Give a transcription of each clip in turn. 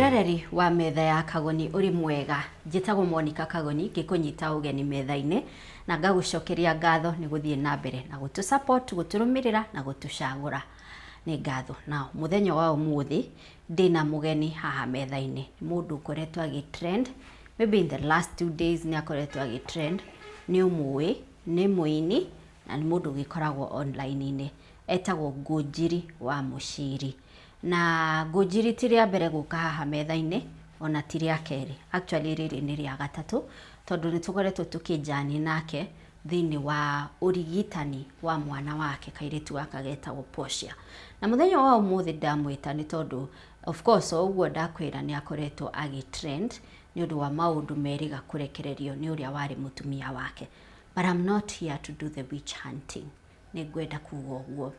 Mwĩroreri wa Metha ya Kagoni, ũrĩ mwega? Njĩtagwo Monica Kagoni, ngĩkũnyita ũgeni metha-inĩ na ngagũcokeria ngatho nĩ gũthiĩ na mbere na gũtũ support, gũtũrũmĩrĩra na gũtũcagũra. Nĩ ngatho. Na mũthenya wa ũmũthĩ ndĩna mũgeni haha metha-inĩ, nĩ mũndũ ũkoretwo agĩ trend, maybe in the last 2 days nĩ akoretwo agĩ trend, nĩ ũmũĩ, nĩ mũini na nĩ mũndũ ũgĩkoragwo online-inĩ. Etagwo Ngũnjiri wa Mũciri. Na Ngũnjiri ti rĩa mbere gũka haha metha-inĩ, ona ti rĩa kerĩ. Actually rĩrĩ nĩ rĩa gatatũ, tondũ nĩ tũkoretwo tũkĩnjani nake thĩinĩ wa ũrigitani wa mwana wake, kairĩtu gaka getagwo Portia. Na mũthenya wa ũmũthĩ ndamwĩta nĩ tondũ, of course, o ũguo ndakwĩra, nĩ akoretwo agĩ trend nĩ ũndũ wa maũndũ merĩga kũrekererio nĩ ũrĩa warĩ mũtumia wake. But I'm not here to do the witch hunting. Nĩ ngwenda kuga ũguo.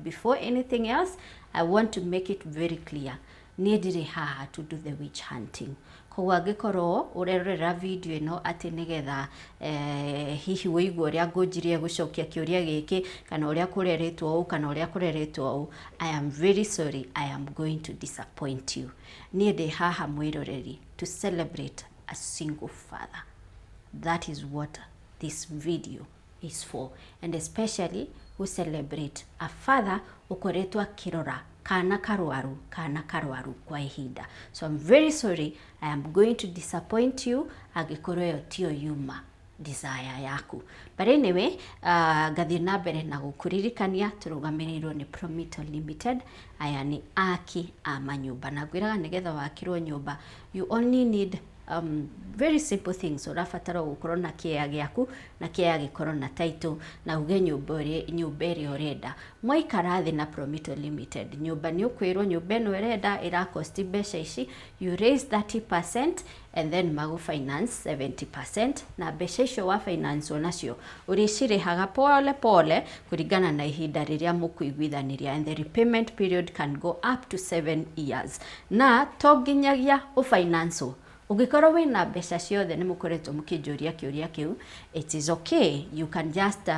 Before anything else, I want to make it very clear, niĩ ndirĩ haha to do the witch hunting. Koguo angĩkorwo ũrerorera video ĩno atĩ nĩgetha hihi wĩigue ũrĩa Ngũnjiri egũcokia kĩũria gĩkĩ, kana ũrĩa kũrerĩtwo ũũ, kana ũrĩa kũrerĩtwo ũũ, I am very sorry, I am going to disappoint you. Niĩ ndĩ haha, mwĩroreri, to celebrate a single father. That is what this video is for, and especially we celebrate a father ũkoretwo akĩrora kana karwaru, kana karwaru kwa ihinda. So I'm very sorry, I am going to disappoint you angĩkorwo ĩyo tiyo yuma desire yaku. But anyway, ngathiĩ na mbere na gũkũririkania tũrũgamĩrĩirwo nĩ Promito Limited. Aya nĩ aki a manyũmba, na ngwĩraga nĩgetha wakĩrwo nyũmba, you only need very simple things. Ũrabatara gũkorwo na kĩea gĩaku, na kĩea gĩkorwo na title, na uge nyũmba ũrĩa, nyũmba ĩrĩa ũrenda. Mwaikara thĩ na Promito Limited, nyũmba nĩ ũkwĩrwo nyũmba ĩno ĩrenda ĩrakosti mbeca ici. You raise 30% and then magũ finance 70%, na mbeca icio wa finance nacio ũrĩcirĩhaga pole pole kũringana na ihinda rĩrĩa mũkũiguithanĩria, and the repayment period can go up to 7 years. Na to nginyagia ũfinance, ũngĩkorwo wĩna mbeca ciothe. Nĩ mũkoretwo mũkĩnjũria kĩũria kĩu. It is okay, you can just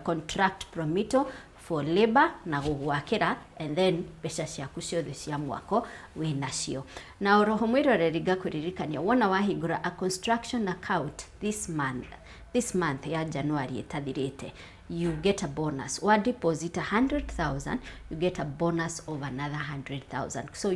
contract Promito for labor na gũgwakĩra, and then mbeca ciaku ciothe cia mwako wĩ nacio. Na oroho, mwĩroreri, ngakũririkania wona wahingũra a construction account this month, this month ya January ĩtathirĩte, you get a bonus. Wa deposit 100,000, you get a bonus of another 100,000. So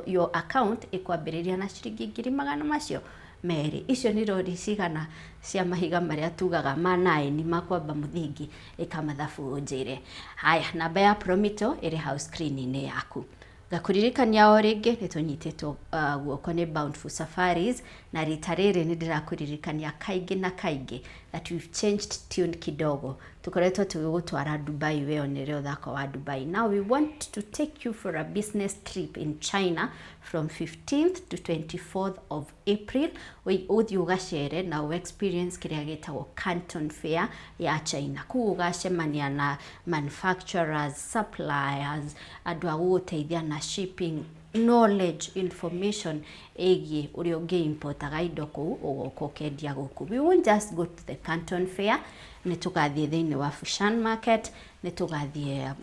your account ĩkwambĩrĩria na ciringi 200,000 macio merĩ. Icio nĩ rori cigana cia mahiga marĩa tugaga ma naini ma kwamba mũthingi? Ĩka mathabu ũnjĩre. Haya, namba ya Promito ĩrĩ hau screen-inĩ yaku. Ngakũririkania o rĩngĩ nĩ tũnyitĩtwo guoko nĩ Bountiful Safaris, na rita rĩrĩ nĩ ndĩrakũririkania kaingĩ na kaingĩ that we've changed tune kidogo. Tũkoretwo tũgĩgũtwara Dubai weyonere ũthaka wa Dubai. Now we want to take you for a business trip in China from 15th to 24th of April. Ũthiĩ ũgacere na ũ experience kĩrĩa gĩtagwo Canton Fair ya China. Kũu ũgacemania na manufacturers, suppliers, andũ a gũgũteithia na shipping, knowledge, information ĩgiĩ ũrĩa ũngĩ importaga indo kũu ũgoka ũkendia gũkũ. We won't just go to the Canton Fair, nĩ tũgathiĩ thĩinĩ wa Fushan Market, nĩ tũgathiĩ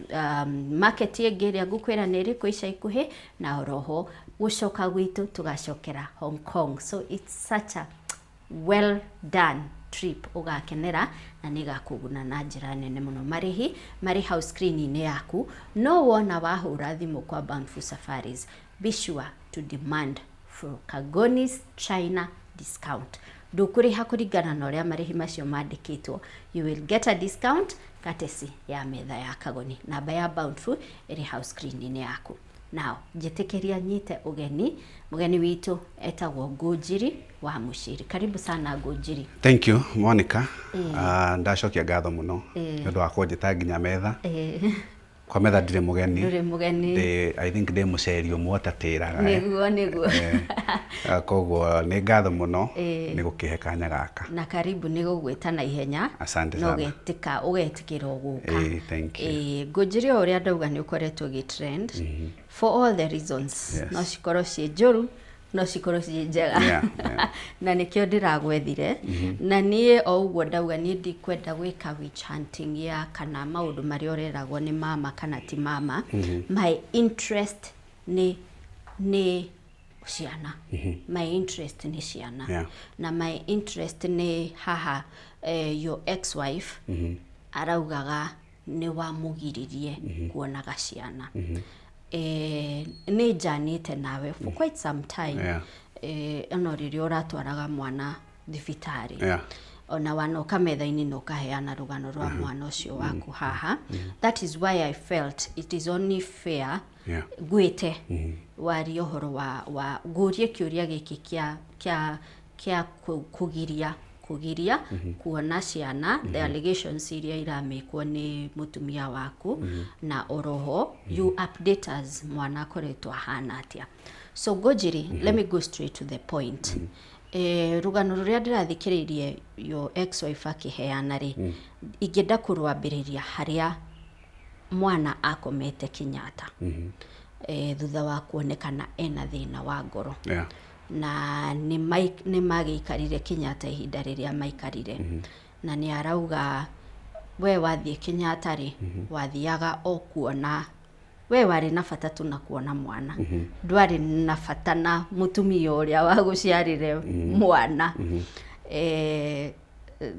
market ĩngĩ ĩrĩa ngũkwĩra nĩ ĩrĩkũ ica ikuhĩ, na oroho gũcoka gwitũ tũgacokera Hong Kong. So it's such a well done trip ũgakenera na nĩ ĩgakũguna na njĩra nene mũno. Marĩhi marĩ hau screen-inĩ yaku. No wona wahũra thimũ kwa Bountiful Safaris, be sure to demand for Kagoni's China discount. Ndũkũrĩha kũringana na ũrĩa marĩhi macio mandĩkĩtwo. You will get a discount courtesy ya Metha ya Kagoni. Namba ya Bountiful ĩrĩ hau screen-inĩ yaku. Now njĩtĩkĩria nyite ũgeni mũgeni witũ, etagwo Ngũnjiri wa Mũciri. Karibu sana, Ngũnjiri. Thank you, Monica. Ndacokia ngatho mũno nĩ ũndũ wa kũnjĩta nginya metha. Kwa metha ndirĩ mũgeni. Ndũrĩ mũgeni. I think ndĩ mũceri ũmwe ũtatĩraga, eh. Nĩguo. Koguo nĩ ngatho mũno nĩ gũkĩhe kanya gaka. Na karibu, nĩ gũgwĩta na ihenya. Asante na sana. Ũgetĩka, ũgetĩkĩra gũka. Thank you. Ngũnjĩre, o ũrĩa ndauga, nĩ ũkoretwo ũgĩ trend for all the reasons. No cikorwo ciĩ njũru, no cikorwo ciĩ njega. Na nĩkĩo ndĩragwethire. Na niĩ o ũguo ndauga, niĩ ndikwenda gwĩka witch hunting ya kana maũndũ marĩa ũreragwo nĩ mama kana ti mama. My interest nĩ Ciana, my interest nĩ ciana. Na my interest nĩ haha, your ex wife araugaga nĩ wamũgiririe kuonaga ciana. Nĩ njanĩte nawe for quite some time. Ono rĩrĩa ũratwaraga mwana thibitarĩ, ona wanoka metha-inĩ na ũkaheana rũgano rwa mwana ũcio waku haha. That is why I felt it is only fair ngwĩte warie ũhoro wa ngũrie kĩũria gĩkĩ kĩa kũgiria kuona ciana, the allegations iria iramĩkwo nĩ mũtumia waku, na oroho you update us mwana akoretwo ahana atĩa. So Ngũnjiri, let me go straight to the point. Rũgano rũrĩa ndĩrathikĩrĩirie your ex wife akĩheana rĩ, ingĩenda kũrwambĩrĩria harĩa mwana akomete Kenyatta, thutha wa kuonekana ena thĩna wa ngoro, na nĩ magĩikarire Kenyatta ihinda rĩrĩa maikarire, na nĩ arauga we wathiĩ Kenyatta rĩ, wathiaga o kuona, we warĩ na bata tu na kuona mwana, ndwarĩ na bata na mũtumia ũrĩa wagũciarire mwana.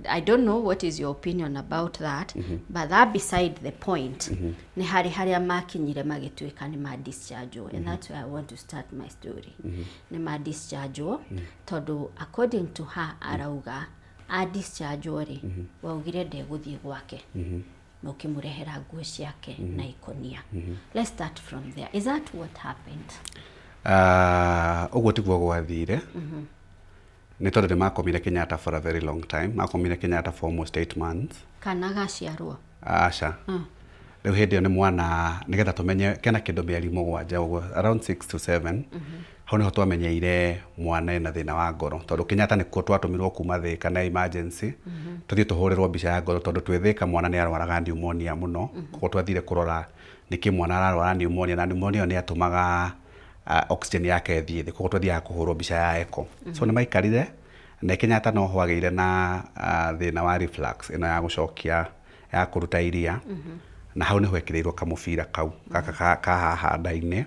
I don't know what is your opinion about that, but that beside the point, nĩ harĩ harĩa makinyire magĩtuĩka nĩ ma discharge, and that's where I want to start my story. Nĩ ma discharge tondũ according to her arauga a discharge rĩ, waugire ndegũthiĩ gwake na ũkĩmũrehera nguo ciake na ikonia. Let's start from there. Is that what happened? Ũguo tiguo gwathire, nĩ tondũ nĩ makomire Kenyatta for a very long time. Makomire Kenyatta for almost 8 months. Kana gaciarwo? Aca, rĩu hĩndĩ ĩyo nĩ mwana, nĩgetha tũmenye kena kĩndũ mĩeri 7 ũguo, around 6 to 7, hau nĩho twamenyeire mwana ena thĩna wa ngoro, tondũ Kenyatta nĩkuo twatũmirwo kuma Thĩka na emergency tũthiĩ tũhũrĩrwo mbica ya ngoro, tondũ twĩ Thĩka mwana nĩ arwaraga pneumonia mũno. Koguo twathire kũrora nĩkĩ mwana ararwara pneumonia, na pneumonia ĩyo nĩ yatũmaga oxygen yake ĩthiĩ thĩ. Koguo twathiaga kũhũrwo mbica ya echo. So nĩ maikarire na Kenyatta no hwagĩire na thĩna wa reflux ĩno ya gũcokia ya kũruta iria, na hau nĩho ekĩrĩirwo kamũbira kau gaka ka haha nda-inĩ,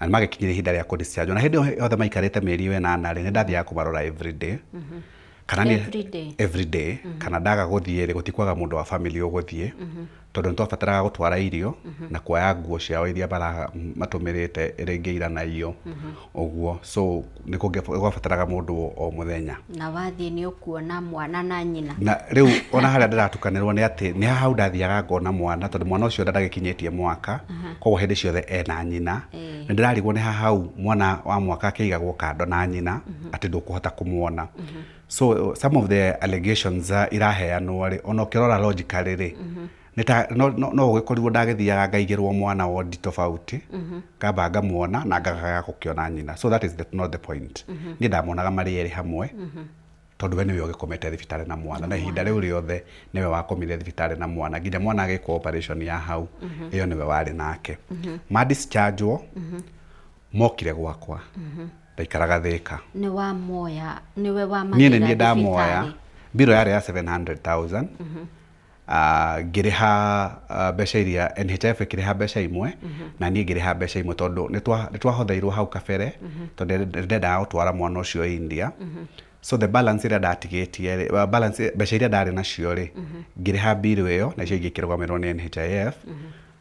na nĩ magĩkinyire ihinda rĩa kũ discharge. Na hĩndĩ ĩyo yothe maikarĩte mĩeri ĩyo 8 rĩ, nĩ ndathiaga kũmarora every day kana nĩ Every day? Every day. Kana ndaga gũthiĩ rĩ, gũtikwaga mũndũ wa family ũgũthiĩ, tondũ nĩ twabataraga gũtwara irio na kuoya nguo ciao iria matũmĩrĩte rĩngĩ ira na iyo ũguo. So nĩ gwabataraga mũndũ o mũthenya. Na wathiĩ nĩ ũkuona mwana na nyina? Na rĩu ona harĩa ndĩratukanĩrwo nĩ atĩ nĩ hau ndathiaga ngona mwana, tondũ mwana ũcio ndagĩkinyĩtie mwaka, koguo hĩndĩ ciothe ena nyina. Nĩ ndĩrarigwo nĩ hau mwana wa mwaka akĩigagwo kando na nyina atĩ ndũkũhota kũmuona. So some of the allegations iraheanwo rĩ, ona ũkĩrora logically rĩ, nĩ ta no ũgĩkorirwo ndagĩthiaga ngaigĩrwo mwana wodi tofauti, ngamba ngamuona na ngagaga gũkĩona nyina. So that is not the point. Niĩ ndamonaga marĩ erĩ hamwe, tondũ we nĩwe ũgĩkomete thibitarĩ na mwana, na ihinda rĩu rĩothe nĩwe wakomire thibitarĩ na mwana nginya mwana agĩkwo operation ya hau ĩyo, nĩwe warĩ nake. Ma dischargewo mokire gwakwa, ndaikaraga Thĩka. Nĩ wamoya, nĩwe Niĩ nĩ wamagĩra niĩ ndamoya. thibitarĩ? Mbiro yarĩ ya 700,000. Ngĩrĩha mbeca iria NHIF ĩkĩrĩha mbeca imwe, na niĩ ngĩrĩha mbeca imwe, tondũ nĩ twahotheirwo hau kabere, tondũ nĩ ndendaga gũtwara mwana ũcio India. So the balance ĩrĩa ndatigĩtie rĩ, balance mbeca iria ndarĩ nacio rĩ, ngĩrĩha bill ĩyo, na icio ingĩ ikĩrũgamĩrĩrwo nĩ NHIF,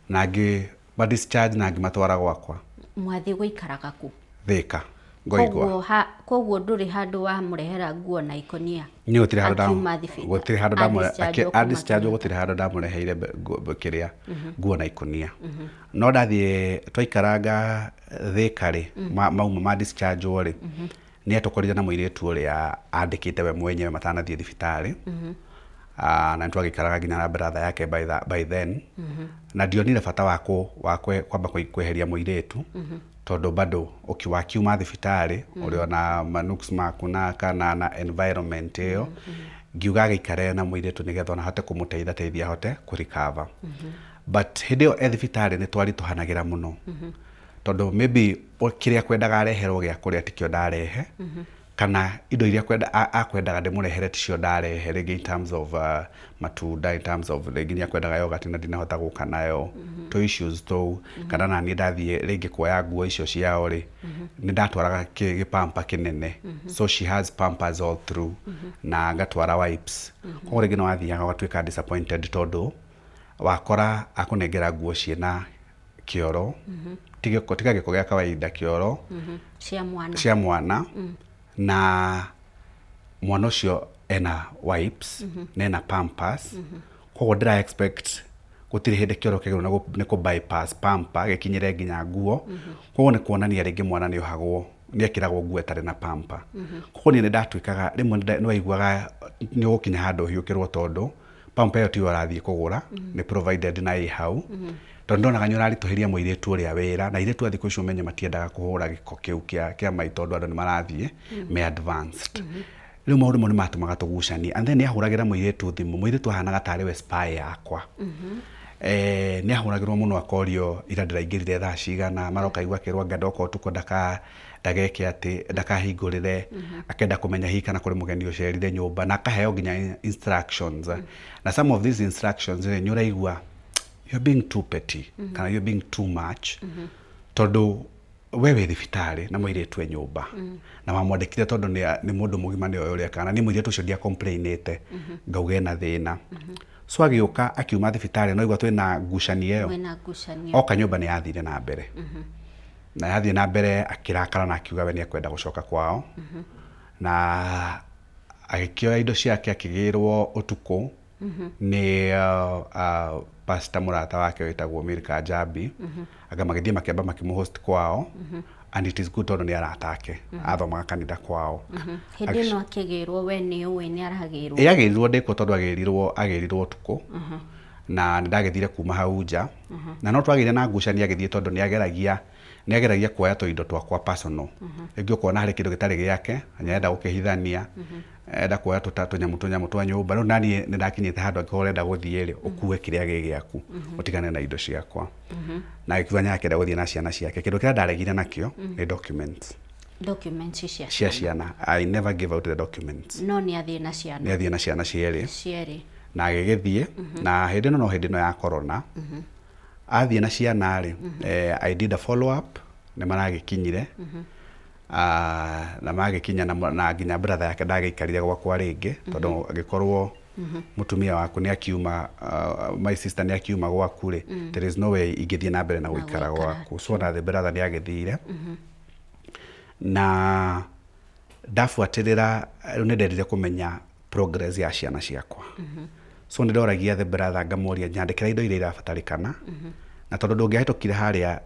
na ngĩ ma discharge na ngĩmatwara gwakwa. Mwathiĩ gũikaraga kũ? Thĩka, Ngoingwa. Koguo ndũrĩ handũ wamũrehera nguo na ikonia? Niĩ gũtirĩ handũ Akiuma thibitarĩ? Gũtirĩ handũ A-discharge kuma a discharge. Kenyatta. Gũtirĩ handũ ndamũreheire kĩrĩa nguo na ikonia, no ndathiĩ twaikaranga Thĩka rĩ, mauma ma discharge rĩ, nĩ atũkorire na mũirĩtu ũrĩa andĩkĩte we mwenyewe matanathiĩ thibitarĩ. Na nĩ twagĩikaraga nginya na brother yake by then, na ndionire bata wa kwamba kweheria mũirĩtu, tondũ bado wakiuma thibitarĩ ũrĩ ona manuks maku na kana na environment ĩyo, ngiuga agĩikare na mũirĩtu nĩgetha ona ahote kũmũteithia teithia ahote kũ recover. But hĩndĩ ĩyo e thibitarĩ nĩ twaritũhanagĩra mũno, tondũ maybe kĩrĩa kwendaga areherwo gĩa kũrĩa tikĩo ndarehe. Kana indo iria akwendaga ndĩmũrehere ticio ndarehe, rĩngĩ in terms of matunda, in terms of rĩngĩ nĩ akwendaga yogurt na ndinahota gũka nayo, tũ issues tũu. Kana naniĩ ndathiĩ rĩngĩ kuoya nguo icio ciao rĩ, nĩ ndatwaraga gĩ pamper kĩnene, so she has pampers all through, na ngatwara wipes. Koguo rĩngĩ nĩ wathiaga ũgatuĩka disappointed tondũ wakora akũnengera nguo ciĩna kĩoro, tiga gĩko gĩa kawaida, kĩoro cia mwana. Cia mwana, na mwana ũcio ena wipes na ena pampers. Koguo ndĩra expect gũtirĩ hĩndĩ kĩoro kĩagĩrĩirwo nĩ kũ bypass pamper gĩkinyĩre nginya nguo. Koguo nĩ kuonania rĩngĩ mwana nĩ ohagwo, nĩ ekĩragwo nguo ĩtarĩ na pamper. Koguo niĩ nĩ ndatuĩkaga rĩmwe nĩ waiguaga nĩ ũgũkinya handũ ũhiũkĩrwo, tondũ pamper ĩyo tiyo ũrathiĩ kũgũra, nĩ provided na ĩ hau, tondũ ndonaga nĩ ũraritũhĩria mũirĩtu ũrĩa wĩra. Na airĩtu a thikũ ici ũmenye matiendaga kũhũra gĩko kĩu kĩa mai, tondũ andũ nĩ marathiĩ me advanced. Rĩu maũndũ mau nĩ matũmaga tũgucanie. And then nĩ ahũragĩra mũirĩtu thimũ, mũirĩtu ahanaga tarĩ we spy yakwa. Nĩ ahũragĩrwo mũno akorio ira ndĩraingĩrire thaa cigana, mara ũkaigua akĩrwo anga ndoka ũtukũ ndaka ndageke atĩ ndakahingũrĩre, akenda kũmenya hihi kana kũrĩ mũgeni ũcerire nyũmba, na akaheo nginya instructions. Na some of these instructions rĩ, nĩ ũraigua you're being too petty kana you're being too much, tondũ we wĩ thibitarĩ na mũirĩtu e nyũmba na wamwandĩkire, tondũ nĩ mũndũ mũgima, nĩ oĩ ũrĩa kana niĩ mũirĩtu ũcio ndiacomplainĩte ngauga ena thĩna. So agĩũka akiuma thibitarĩ, no igua twĩna ngucanio ĩyo. Mwĩna ngucanio. Oka nyũmba nĩ yathire na mbere, na yathiĩ na mbere akĩrakara na akiuga we nĩ ekwenda gũcoka kwao, na agĩkĩoya indo ciake, akĩgĩrwo ũtukũ nĩ pastor mũrata wake wĩtagwo Milka Njambi. Anga magĩthiĩ makĩamba makĩmũhost kwao, and it is good tondũ nĩ arata ake, athomaga kanitha kwao. Hĩndĩ ĩno akĩgĩrwo, we nĩ ũĩ nĩ aragĩrwo? Ĩ, agĩrirwo ndĩkuo, tondũ agĩrirwo ũtukũ na nĩ ndagĩthire kuma hau nja, na no twagĩire na ngucanio agĩthiĩ, tondũ nĩ ageragia kuoya tũindo twakwa personal. Rĩngĩ ũkona harĩ kĩndũ gĩtarĩ gĩake na nĩarenda gũkĩhithania, enda kuoya tũnyamũ twa nyũmba. Rĩu naniĩ nĩ ndakinyĩte handũ, angĩkorwo ũrenda gũthiĩ rĩ, ũkue kĩrĩa gĩ gĩaku, ũtigane na indo ciakwa. Na agĩkiuga nĩ akĩenda gũthiĩ na ciana ciake. Kĩndũ kĩrĩa ndaregire nakĩo nĩ documents. Documents cia cia ciana. I never give out the documents. No nĩ athiĩ na ciana. Nĩ athiĩ na ciana cierĩ. Cierĩ. Na agĩgĩthiĩ, na hĩndĩ ĩno no hĩndĩ ĩno ya corona. Athiĩ na ciana rĩ, I did a follow up, nĩ maragĩkinyire. Ah, na magĩkinya na nginya brother yake ndagĩikarire gwakwa rĩngĩ, tondũ angĩkorwo mũtumia waku nĩ akiuma, my sister nĩ akiuma gwaku rĩ, there is no way ingĩthiĩ na mbere na gũikara gũikara. gwaku. So na the brother nĩ agĩthire, na ndabuatĩrĩra rĩu nĩ ndendire kũmenya progress ya ciana ciakwa. So nĩ ndoragia the brother, ngamoria nyandĩkĩra indo iria irabatarĩkana, na tondũ ndũngĩahĩtũkire harĩa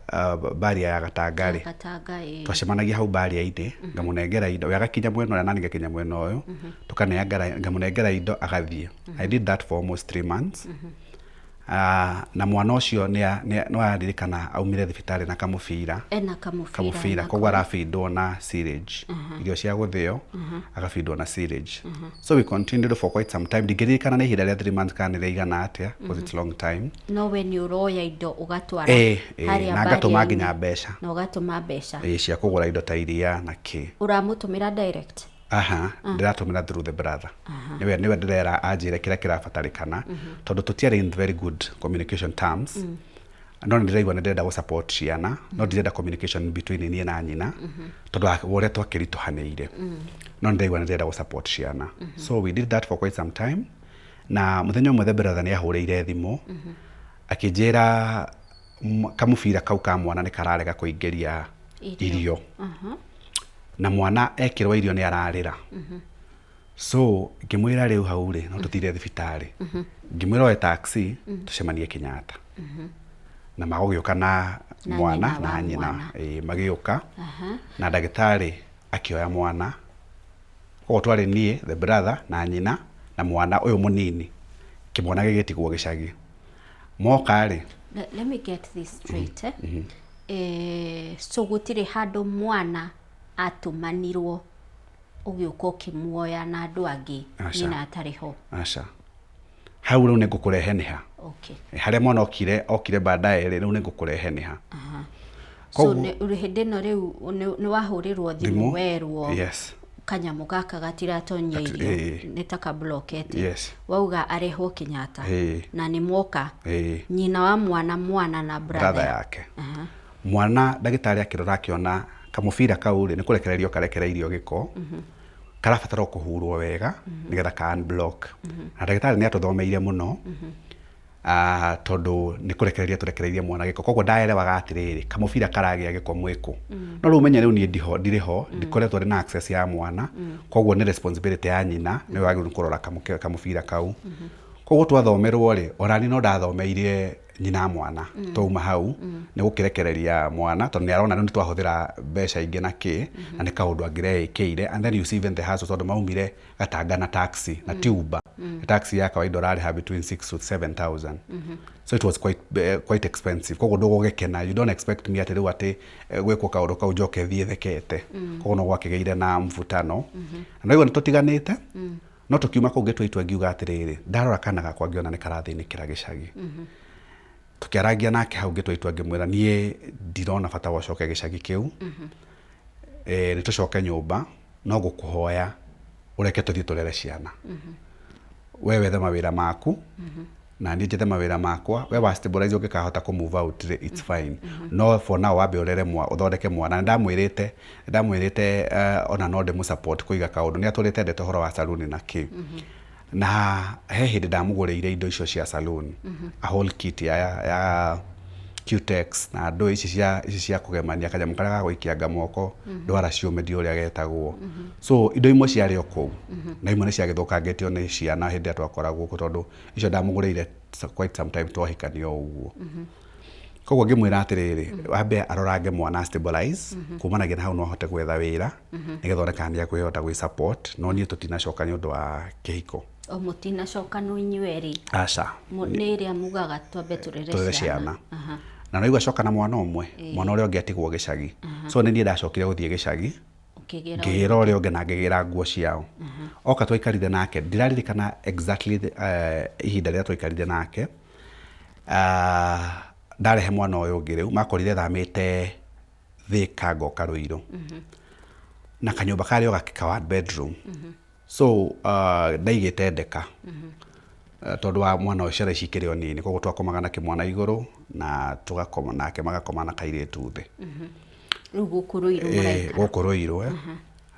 baria ya Gatanga rĩ, Gatanga, ĩ. Twacemanagia hau baria-inĩ, ngamũnengera indo, we agakinya mwena ũrĩa nani ngakinya mwena ũyũ, tũkanengera, ngamũnengera indo agathiĩ. I did that for almost 3 months. Na mwana ũcio nĩ aririkana aumire thibitarĩ na kamũbira. Ena kamũbira. Kamũbira. Nako. Koguo arabindwo na syringe, irio cia gũthĩo agabindwo na syringe. So we continued for quite some time. Ndingĩririkana nĩ ihinda rĩa 3 months kana nĩ rĩigana atĩa, because it's long time. No we nĩ ũroya indo ũgatwara Ĩ, harĩa na ngatũma barrier-inĩ. Nginya mbeca. Na ũgatũma mbeca. Ĩ, cia kũgũra indo ta iria na kĩ. Ũramũtũmĩra direct? Aha, ndĩratũmĩra through the brother. Nĩwe ndĩrera anjĩre kĩrĩa kĩrabatarĩkana, tondũ tũtiarĩ in very good communication terms. No nĩ ndĩraigua nĩ ndĩrenda gũ support ciana, no ndirenda communication between niĩ na nyina, tondũ wa ũrĩa twakĩritũhanĩire. No nĩ ndĩraigua nĩ ndĩrenda gũ support ciana. So we did that for quite some time, na mũthenya ũmwe the brother nĩ ahũrĩire thimũ akĩnjĩra kamũbira kau ka mwana nĩ kararega kũingĩria irio. Irio, na mwana ekĩrwo irio nĩ ararĩra. So ngĩmwĩra rĩu hau rĩ, no tũthire thibitarĩ. Ngĩmwĩra oe taxi tũcemanie Kenyatta, na magũgĩũka na na mwana nyina na wa nyina. Mwana. Ĩ, magĩũka na ndagĩtarĩ akĩoya mwana. Koguo twarĩ niĩ, the brother, na nyina na mwana ũyũ mũnini, kĩmwana gĩgĩtigwo gĩcagi. Moka rĩ, Let me get this straight, eh? So gũtirĩ handũ mwana atũmanirwo ũgĩũka ũkĩmuoya na andũ angĩ? Aca. Nyina atarĩ ho? Aca, hau rĩu nĩ ngũkũrehe nĩha. Harĩa mwana okire baadaye rĩ, rĩu nĩ ngũkũrehe nĩha. So Koguo- hĩndĩ ĩno rĩu nĩ wahũrĩrwo thimũ, werwo Yes. Kanyamũ gaka gatiratonyia irio, nĩ ta kablokete. Wauga arehwo Kenyatta na nĩ moka, nyina wa mwana, mwana na brother brother yake. Mwana ndagĩtarĩ akĩrora akĩona kamũbira kau rĩ, nĩ kũrekererio karekereirio gĩko, karabatara o kũhurwo wega nĩgetha ka unblock. Na ndagĩtarĩ nĩ atũthomeire mũno, tondũ nĩ kũrekereria tũrekereirie mwana gĩko, koguo ndaerewaga atĩrĩrĩ, kamũbira karagĩa gĩko mwĩkũ. No rĩu menye rĩu niĩ ndiho, ndirĩ ho, ndikoretwo ndĩ na access ya mwana, koguo nĩ responsibility ya nyina, nĩwe wagĩrĩirwo nĩ kũrora kamũbira kau. Koguo twathomerwo rĩ, ona niĩ no ndathomeire nyina mwana, twauma hau nĩ gũkĩrekereria mwana, tondũ nĩ arona rĩu nĩ twahũthĩra mbeca ingĩ na kĩ, na nĩ kaũndũ angĩreĩkĩire. And then you see even the hassle, tondũ maumire Gatanga na taxi, na ti Uber, nĩ taxi ya kawaida ũrarĩha between 6 to 7000. So it was quite expensive. Koguo ndũgũgĩkena, you don't expect me atĩ rĩu atĩ gwĩkwo kaũndũ kau njoke thiĩ thekete. Koguo no gwakĩgĩire na mvutano, na ndaigua nĩ tũtiganĩte. No tũkiuma kũu ngĩtua itua, ngiuga atĩrĩrĩ, ndarora kana gakwa ngĩona nĩ karathĩnĩkĩra gĩcagi. Tũkĩarangia nake hau, ngĩtua itua, ngĩmwĩra niĩ ndirona bata wa ũcoke gĩcagi kĩu, nĩ tũcoke nyũmba, no ngũkũhoya ũreke tũthiĩ tũrere ciana. We wethe mawĩra maku na niĩ njethe mawĩra makwa. We wa stabilize, ũngĩkahota kũ move out rĩ, it's fine, no for now wambe ũrere ũthondeke mwana. Nĩ ndamwĩrĩte ona no ndĩmũ support kũiga kaũndũ, nĩ atũrĩte endete ũhoro wa saluni na kĩ, na he hĩndĩ ndamũgũrĩire indo icio cia saloon, a whole kit ya Cutex na ndũ ici cia kũgemania, kanyamũ karĩa ga gũikianga moko ndwara ciũme, ndiũĩ ũrĩa getagwo. So indo imwe ciarĩ o kũu na imwe nĩ ciagĩthũkangĩtio nĩ ciana hĩndĩ ĩrĩa twakoragwo gũkũ, tondũ icio ndamũgũrĩire quite some time twahikania o ũguo. Koguo ngĩmwĩra atĩrĩrĩ, wambe arorange mwana, stabilize, kumanagia na hau no ahote gwetha wĩra nĩgetha one kana nĩ ekũhota gwĩ support. No niĩ tũtinacoka nĩ ũndũ wa kĩhiko. O mũtinacoka no inyuĩ erĩ? Aca. Nĩ ĩrĩa mugaga twambe tũrere tũrere ciana. Na naigua coka na mwana ũmwe, mwana ũrĩa ũngĩ atigwo gĩcagi. So nĩ niĩ ndacokire gũthiĩ gĩcagi. Ũkĩgĩra Ngĩgĩra ũrĩa ũngĩ na ngĩgĩra nguo ciao. Oka twaikarire nake, ndiraririkana exactly ihinda rĩrĩa twaikarire nake. Ndarehe mwana ũyũ ũngĩ, rĩu makorire thamĩte Thĩka ngoka Rũirũ, na kanyũmba karĩ o gakĩka one bedroom. So ndaigĩte ndeka tondũ wa mwana ũyũ, ciana ici ikĩrĩ o nini, koguo twakomaga na kĩmwana igũrũ na tũgakoma nake, magakoma na kairĩtu thĩ. Rĩu gũkũ Rũirũ mũraikara? Gũkũ Rũirũ, eh.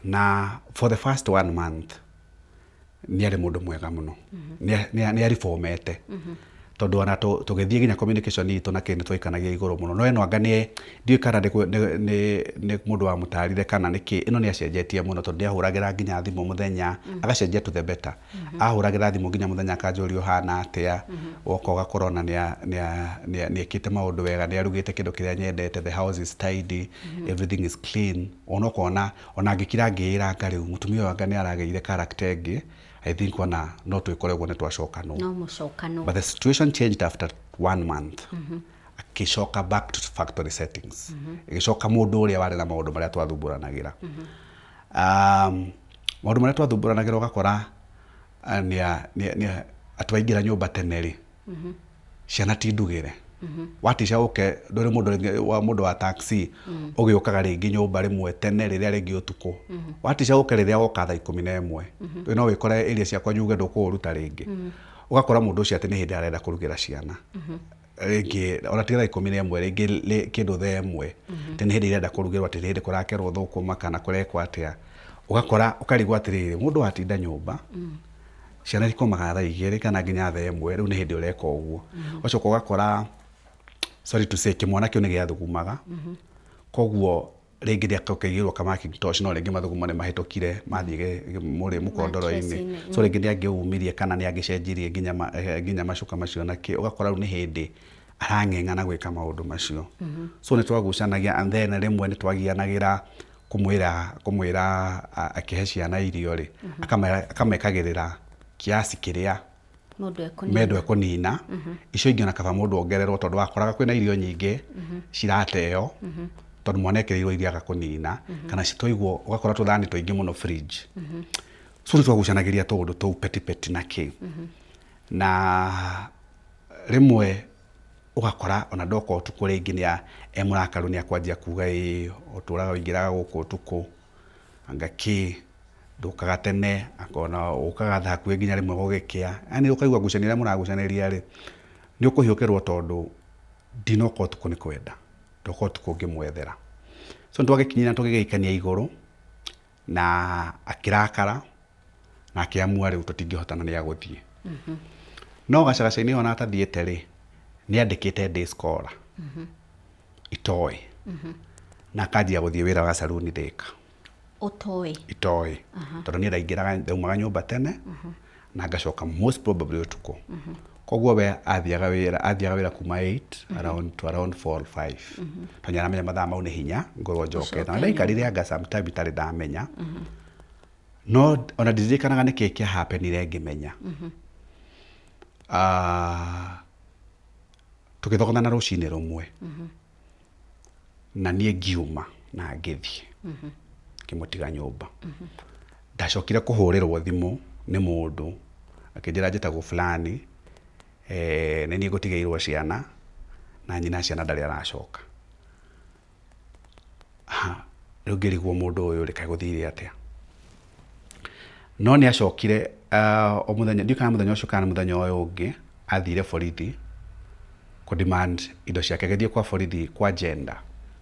Na for the first one month nĩ arĩ mũndũ mwega mũno, nĩ aribomete, tondũ ona tũgĩthiĩ nginya communication itũ na kĩ nĩ twaikanagia igũrũ mũno. No ĩno anga nĩ ndiũĩ kana nĩ mũndũ wamũtarire kana nĩ kĩ, ĩno nĩ acenjetie mũno, tondũ nĩ ahũragĩra nginya thimũ mũthenya, agacenjia to the better. Ahũragĩra thimũ nginya mũthenya akanjũria ũhana atĩa, woka ũgakora ona nĩ ekĩte maũndũ wega, nĩ arugĩte kĩndũ kĩrĩa nyendete, the house is tidy, everything is clean. Ona ũkona ona ngĩkira ngĩĩra anga rĩu mũtumia ũyũ anga nĩ aragĩire character ĩngĩ. I think ona no twĩkore ũguo nĩ twacokanwo. No mũcokanwo. But the situation changed after one month. Akĩcoka back to factory settings, ĩgĩcoka mũndũ ũrĩa warĩ na maũndũ marĩa twathumbũranagĩra, maũndũ marĩa twathumbũranagĩra, ũgakora atĩ waingĩra nyũmba tene rĩ, ciana ti ndugĩre, watica ũke ndũrĩ mũndũ rĩngĩ wa mũndũ wa taxi ũgĩũkaga rĩngĩ nyũmba rĩmwe tene rĩrĩa rĩngĩ ũtukũ, watica ũke rĩrĩa woka thaa 11, no wĩkore area ciakwa nyuge ndũkũũruta rĩngĩ. Ũgakora mũndũ ũcio atĩ nĩ hĩndĩ arenda kũrugĩra ciana rĩngĩ, ona tiga thaa 11, rĩngĩ kĩndũ thaa 1, atĩ nĩ hĩndĩ irenda kũrugĩrwo, atĩ nĩ hĩndĩ kũrakerwo thũkũma kana kũrekwo atĩa. Ũgakora ũkarigwo atĩrĩrĩ, mũndũ watinda nyũmba, ciana ikomaga thaa 2 kana nginya thaa 1, rĩu nĩ hĩndĩ ũreka ũguo. Ũgacoka ũgakora, sorry to say, kĩmwana kĩu nĩ gĩathugumaga, koguo rĩngĩ nĩ akĩigĩrwo ka Macintosh, no rĩngĩ mathugumo nĩ mahĩtũkire mathiĩ mũrĩ mũkondoro-inĩ. Mattress-inĩ. So rĩngĩ nĩ angĩumirie kana nĩ angĩcenjirie nginya macuka macio na kĩ, ũgakora rĩu nĩ hĩndĩ arang'eng'ana gwĩka maũndũ macio. So nĩ twagucanagia, and then rĩmwe nĩ twagianagĩra kũmwĩra akĩhe ciana irio rĩ, akamekagĩrĩra kiasi kĩrĩa mũndũ ekũnina. Mendwo ekũnina. Icio ingĩ ona kaba mũndũ ongererwo, tondũ wakoraga kwĩna irio nyingĩ cirateo tondũ mwana ekĩrĩirwo irio aga kũnina, kana citwaigwo ũgakora tũthani tũingĩ mũno fridge. So nĩ twagucanagĩria tũũndũ tũu petty petty na kĩ, na rĩmwe ũgakora ona ndoka ũtukũ rĩngĩ nĩ e mũrakaru, nĩ akwanjia kuga, ĩ ũtũraga ũingĩraga gũkũ ũtukũ anga kĩ. Ndũkaga tene, akona ũkaga thaa hakuhĩ nginya rĩmwe gũgĩkĩa. Yaani ũkaigua ngucanio ĩrĩa mũragucanĩria rĩ, nĩ ũkũhiũkĩrwo tondũ ndinoka ũtukũ nĩ kwenda, ndoka ũtukũ ngĩmwethera. So nĩ twagĩkinyire na tũgĩgĩikania igũrũ, na akĩrakara, na akĩamua rĩu tũtingĩhotana nĩ agũthiĩ. No gacagaca-inĩ ona atathiĩte rĩ, nĩ andĩkĩte day scholar itoĩ, na akanjia gũthiĩ wĩra wa saruni Thĩka. Ũtoĩ? Itoĩ, tondũ niĩ ndaingĩraga, ndaumaga nyũmba tene na ngacoka most probably ũtukũ. Koguo we athiaga wĩra kuma 8 around to around 4 or 5, tondũ nĩaramenya mathaa mau nĩ hinya ngorwo njokete. Na ndaikarire anga sometime itarĩ ndamenya, no ona ndiririkanaga nĩkĩ kĩa happenire ngĩmenya. Ah, tũgĩthogotana rũcinĩ rũmwe na niĩ ngiuma na ngĩthiĩ ngĩmũtiga nyũmba. Ndacokire kũhũrĩrwo thimũ nĩ mũndũ akĩnjĩra njĩtagwo fulani, nĩ niĩ ngũtigĩirwo ciana na nyina ciana ndarĩ aracoka. Ha, rĩu ngĩrigwo mũndũ ũyũ rĩ, kaĩ gũthire atĩa? No nĩ acokire o mũthenya, ndiũĩ kana mũthenya ũcio kana nĩ mũthenya ũyũ ũngĩ, athire borithi kũ demand indo ciake. Agĩthiĩ kwa borithi kwa gender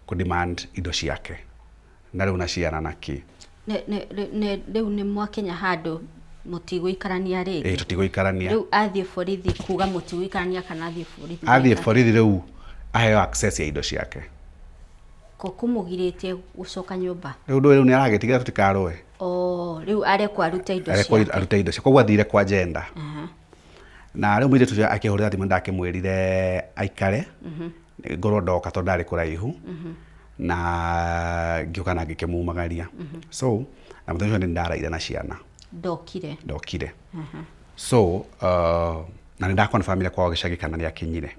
kũ demand indo ciake na rĩu na ciana na kĩ. Rĩu nĩ mwakinya handũ mũtigũikarania rĩngĩ? Ĩĩ, tũtigũikarania. Rĩu athiĩ borithi kuga mũtigũikarania kana athiĩ borithi Athiĩ gwĩka? Borithi rĩu aheo access ya indo ciake. Ko kũmũgirĩtie gũcoka nyũmba? Rĩu ndũĩ rĩu nĩ aragĩtigĩra tũtikarũe. Oh, rĩu arekwo arute indo Arekwo ciake. Arute indo ciake. Koguo athire kwa gender. Na rĩu mũirĩtu ũcio akĩhũrĩra thimũ, ndakĩmwĩrire aikare ngorwo ndoka tondũ ndarĩ kũraihu, na ngĩũka na ngĩkĩmumagaria. So na mũthenya ũcio nĩ ndaraire na ciana. Ndokire? Ndokire. So na nĩ ndakonfirmire kwao gĩcagi kana nĩ akinyire,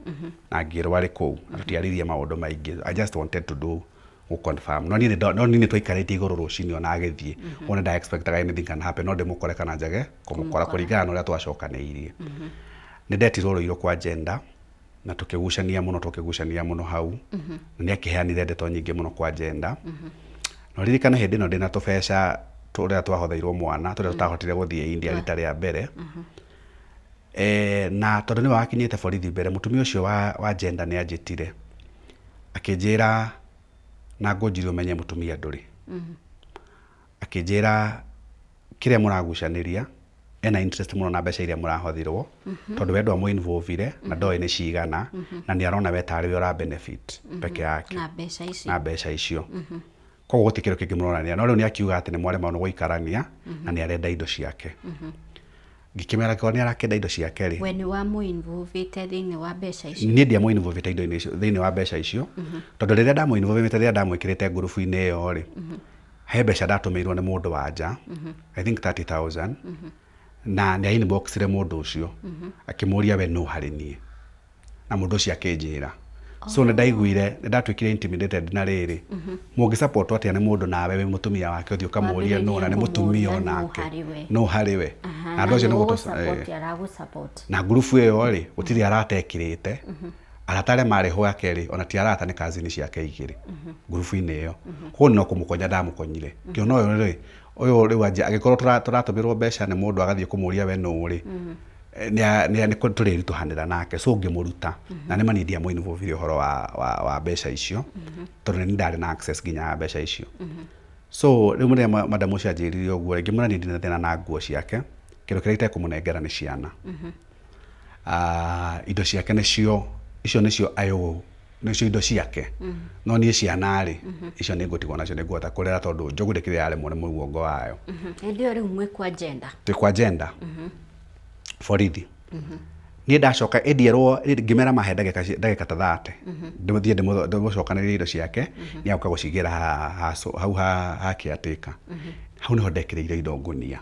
na ngĩrwo arĩ kũu, na tũtiaririe maũndũ maingĩ. I just wanted to do gũ confirm, no niĩ nĩ twaikarĩte igũrũ rũcinĩ ona agĩthiĩ. Ũguo nĩ nda expectaga anything can happen, no ndĩmũkore kana njage kũmũkora kũringana na ũrĩa twacokanĩirie. Nĩ ndetirwo rũirũ kwa gender na tũkĩgucania mũno hau, na nĩ akĩheanire ndeto nyingĩ mũno kwa gender. Na ũririkane hĩndĩ ĩno ndĩna tũbeca tũrĩa twahotheirwo mwana, tũrĩa tũtahotire gũthiĩ India rita rĩa mbere. Na tondũ nĩwe wakinyĩte borithi mbere, mũtumia ũcio wa gender nĩ anjĩtire akĩnjĩra, na ngũnjiri ũmenye mũtumia ndũrĩ, akĩnjĩra kĩrĩa mũragucanĩria ena interest mũno na mbeca iria mũrahothirwo, tondũ we ndwamũ-involvire na ndoĩ nĩ cigana, na nĩ arona we tarĩ we ũra benefit peke yake na mbeca icio. Na mbeca icio. Koguo gũtirĩ kĩndũ kĩngĩ mũronania, no rĩu nĩ akiuga atĩ nĩ mwaremwo nĩ gũikarania na nĩ arenda indo ciake. Ngĩkĩmera angĩkorwo nĩ arakĩenda indo ciake rĩ, We nĩ wamũ-involvĩte thĩinĩ wa mbeca icio? Niĩ ndiamũ-involvĩte indo-inĩ icio, thĩinĩ wa mbeca icio, tondũ rĩrĩa ndamũ-involvĩte, rĩrĩa ndamwĩkĩrĩte ngurubu-inĩ ĩyo rĩ, he mbeca ndatũmĩirwo nĩ mũndũ wa nja, I think 30,000, na nĩ inboxire mũndũ ũcio akĩmũria we nũ harĩ niĩ, na mũndũ ũcio akĩnjĩra. So nĩ ndaiguire nĩ ndatuĩkire intimidated, na rĩrĩ mũngĩ support atĩa nĩ mũndũ nawe wĩ mũtumia wake ũthiĩ ũkamũria nũ, na nĩ mũtumia Wambĩrĩrie kũmũria nũ onake harĩ we. Nũ harĩ we. Na andũ acio nĩ gũgũ-support aragũ-support. Na ngurubu ĩyo rĩ, gũtirĩ arata ekĩrĩte. Arata arĩa marĩ ho ake rĩ, ona ti arata, nĩ cousin ciake igĩrĩ ngurubu-inĩ ĩyo. Koguo no kũmũkonya ndamũkonyire, ngĩona ũyũ rĩ, ũyũ rĩu anjia angĩkorwo tũratũmĩrwo mbeca nĩ mũndũ agathiĩ kũmũria we nũ rĩ, nĩ tũrĩritũhanĩra nake. So ngĩmũruta, na nĩ mani ndiamũ-involvire ũhoro wa mbeca icio, tondũ nĩ ndarĩ na access nginya ya mbeca icio. So rĩu mũthenya madam ũcio anjĩrire ũguo rĩ, ngĩmwĩra niĩ ndirĩ na thĩna na nguo ciake, kĩndũ kĩrĩa itekũmũnengera nĩ ciana. Ah, indo ciake nĩcio icio, nĩcio ayũ, nĩcio indo ciake, no niĩ ciana rĩ, icio nĩ ngũtigwo nacio, nĩ ngũhota kũrera, tondũ njogu ndĩkĩrĩ yaremwo nĩ mũguongo wayo. Hĩndĩ ĩyo rĩu mwĩ kwa gender? Twĩ kwa gender borithi. Niĩ ndacoka ĩndierwo, ngĩmera mahe ndagĩka ta 30 ndĩmũthiĩ ndĩmũcokanĩrĩrie indo ciake, nĩ agũka gũcigĩra hau ha caretaker. Hau nĩho ndekĩrĩire indo ngũnia.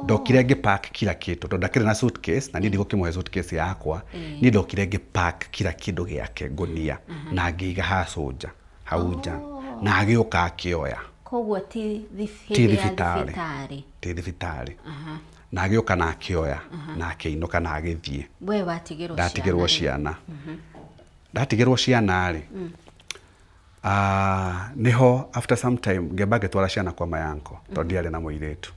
Ndokire ngĩpack kila kitu, tondũ ndakĩrĩ na suitcase na niĩ ndigũkĩmũhe suitcase yakwa. Niĩ ndokire ngĩpack kila kĩndũ gĩake ngũnia na ngĩiga ha cũnja hau nja, na agĩũka akĩoya. Koguo ti Ti hĩndĩ ya thibitarĩ. Thibitarĩ. Ti thibitarĩ. Na agĩũka na akĩoya na akĩinũka na agĩthiĩ. We watigĩrwo Ndatigĩrwo ciana? Ciana. Ndatigĩrwo ciana rĩ, Ah, niho after some time ngĩamba ngĩtwara ciana kwa my uncle tondũ ndiarĩ na mũirĩtu.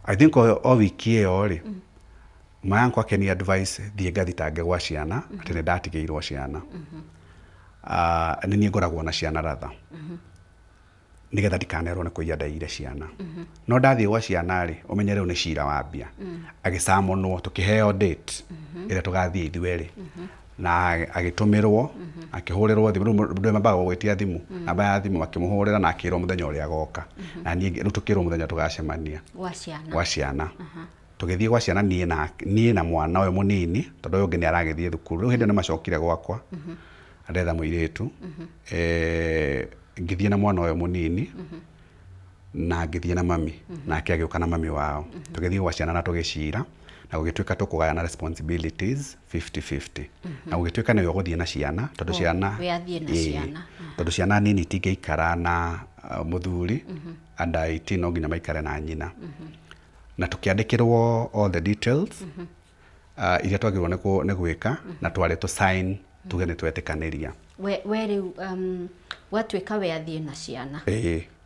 I think o wiki ĩyo rĩ, my uncle akĩni advice thiĩ ngathitange gwa ciana atĩ nĩ ndatigĩirwo ciana. Ah, nĩ niĩ ngoragwo na ciana rather, nĩgetha ndikanerwo nĩ kũiya ndaiyire ciana. No ndathiĩ gwa ciana rĩ, ũmenye rĩu nĩ cira wambia. Agĩcamonwo, tũkĩheo date ĩrĩa tũgathiĩ ithuerĩ, na agĩtũmĩrwo, akĩhũrĩrwo thimũ. Rĩu mũndũ mambaga gũgwĩtia thimũ, namba ya thimũ, makĩmũhũrĩra na akĩrwo mũthenya ũrĩa agoka, na niĩ rĩu tũkĩrwo mũthenya tũgacemania gwa ciana. Gwa ciana. Tũgĩthiĩ gwa ciana niĩ na mwana ũyũ mũnini, tondũ ũyũ ũngĩ nĩ aragĩthiĩ thukuru rĩu. Hĩndĩ ĩyo nĩ macokire gwakwa ndetha mũirĩtu. Ngĩthiĩ na mwana ũyũ mũnini na ngĩthiĩ na mami, nake agĩũka na mami wao. Tũgĩthiĩ gwa ciana na tũgĩcira, na gũgĩtuĩka tũkũgayana responsibilities 50-50, na gũgĩtuĩka nĩwe ũgũthiĩ na ciana tondũ Oh, ciana we athiĩ na Ĩĩ, ciana. Tondũ ciana nini itingĩikara na mũthuri, under 18 no nginya maikare na nyina. Na tũkĩandĩkĩrwo all the details iria twagĩrĩirwo nĩ gwĩka, na twarĩ tũ sign tuge nĩ twetĩkanĩria. We rĩu gwatuĩka we athiĩ na ciana,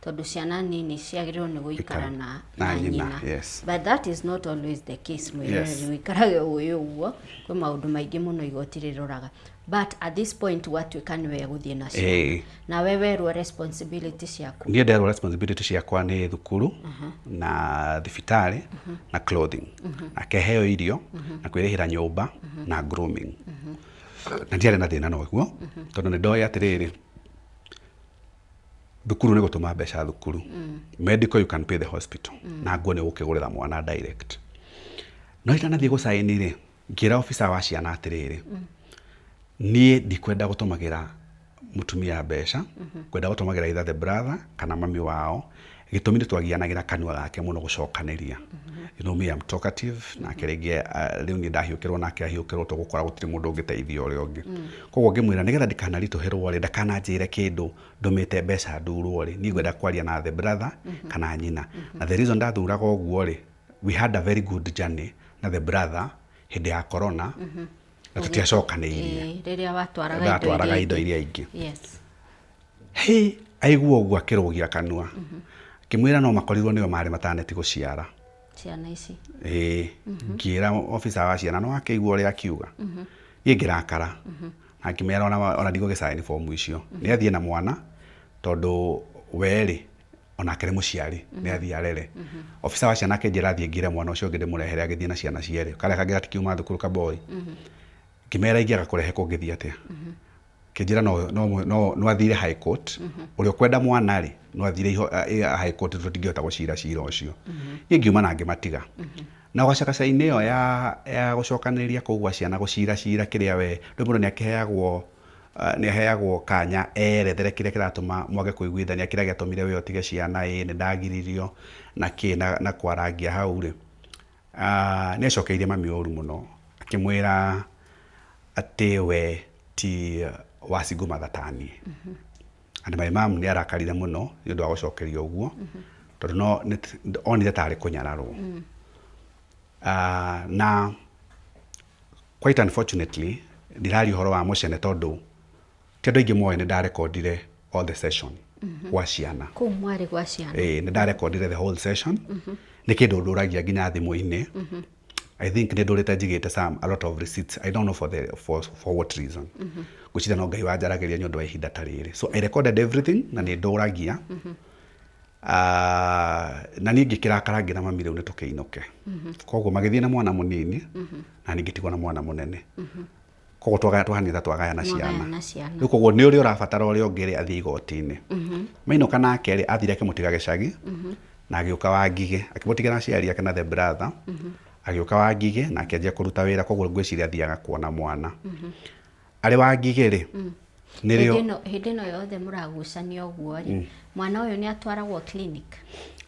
tondũ ciana nini ciagĩrĩirwo nĩ gũikara na na nyina, nyina. But that is not always the case. Mwĩroreri, wĩikarage ũĩ ũguo, kwĩ maũndũ maingĩ mũno igoti rĩroraga, but at this point gwatuĩka nĩwe gũthiĩ na ciana, nawe werwo responsibility ciaku. Niĩ nderwo responsibility ciakwa nĩ thukuru na thibitarĩ na clothing, akeheo irio na kwĩrĩhĩra nyũmba na grooming. Na ndiarĩ na thĩna na ũguo, tondũ nĩ ndoĩ atĩrĩrĩ, thukuru nĩ gũtũma mbeca thukuru, medical you can pay the hospital, na nguo nĩ ũgũkĩgũrĩra mwana direct. No itanathiĩ gũcaĩni rĩ, ngĩra officer wa ciana atĩrĩrĩ, niĩ ndikwenda gũtũmagĩra mũtumia mbeca, ngwenda gũtũmagĩra either the brother kana mami wao. Gĩtũmi nĩ twagianagĩra kanua gake mũno gũcokanĩria. You know me, I'm talkative. Nake rĩngĩ rĩu niĩ ndahiũkĩrwo nake ahiũkĩrwo, tũgũkora gũtirĩ mũndũ ũngĩteithia ũrĩa ũngĩ. Koguo ngĩmwĩra nĩgetha ndikanaritũhĩrwo rĩ, ndakananjĩre kĩndũ ndũmĩte mbeca ndurwo rĩ, niĩ ngwenda kwaria na the brother kana nyina. Na the reason ndathuraga ũguo rĩ, we had a very good journey na the brother hĩndĩ ya corona, na tũtiacokanĩirie. Ĩĩ, rĩrĩa watwaraga indo ndatwaraga iria indo ingĩ. Iria ingĩ. Hĩ, aigua ũguo akĩrũgia kanua, ngĩmwĩra no makorirwo nĩo marĩ mataneti gũciara ciana ici. Ĩĩ, ngĩra officer wa ciana no akĩigua ũrĩa akiuga, niĩ ngĩrakara na ngĩmera ona ndigũgĩcaini bomu icio, nĩ athiĩ na mwana, tondũ we rĩ, onake nĩ mũciari, nĩ athiĩ arere. Officer wa ciana akĩnjĩra thiĩ ngĩre mwana ũcio ũngĩ ndĩmũrehere, agĩthiĩ na ciana cierĩ, karĩa kangĩ gatikiuma thukuru kaboi. Ngĩmera ingĩaga kũrehe kũngĩthiĩ atĩa? Kĩnjĩra no athire high court, ũrĩa ũkwenda mwana rĩ, no athire high court, tũtingĩhota gũcira cira ũcio. Niĩ ngiuma na ngĩmatiga na gacagaca-inĩ ĩyo ya gũcokanĩrĩria kũu gwa ciana, gũcira cira kĩrĩa we rĩu mũndũ nĩ aheagwo kanya erethere kĩrĩa kĩratũma mwage kũiguithania, kĩrĩa gĩatũmire we ũtige ciana, ĩ nĩ ndagiririo na kĩ na kwarangia hau rĩ. Nĩ acokeirie mami ũru mũno, akĩmwĩra atĩ we ti wa single mother ta niĩ. And my mom nĩ arakarire mũno nĩ ũndũ wa gũcokerio ũguo, tondũ no onire tarĩ kũnyararwo. Na quite unfortunately, ndiraria ũhoro wa mũcene, tondũ ti andũ aingĩ moĩ nĩ ndarekondire all the session gwa ciana. Kũu mwarĩ gwa ciana. Ĩĩ, nĩ ndarekondire the whole session. Nĩ kĩndũ ndũragia nginya thimũ-inĩ. I think nĩ ndũrĩte njigĩte some a lot of receipts. I don't know for what reason. Ngwĩciria no Ngai wanjaragĩria nĩ ũndũ wa ihinda ta rĩrĩ. So I recorded everything na nĩ ndũragia. Na niĩ ngĩkĩrakara, ngĩra mami rĩu nĩ tũkĩinũke. Koguo magĩthiĩ na mwana mũnini na niĩ ngĩtigwo na mwana mũnene. Koguo twahanire ta twagayana ciana. Mwagayana ciana. Rĩu koguo nĩ ũrĩa ũrabatara ũrĩa ũngĩ rĩ, athiĩ igoti-inĩ. Mainũka nake rĩ, athire akĩmũtiga gĩcagi na agĩũka wa Ngigĩ, akĩmũtigĩra aciari ake na the brother, agĩũka wa Ngigĩ na akĩanjia kũruta wĩra. Koguo ngwĩciria athiaga kuona mwana arĩ wa Ngigĩ rĩ, nĩrĩo. Hĩndĩ ĩno yothe mũragucania ũguo rĩ, mwana ũyũ nĩ atwaragwo clinic?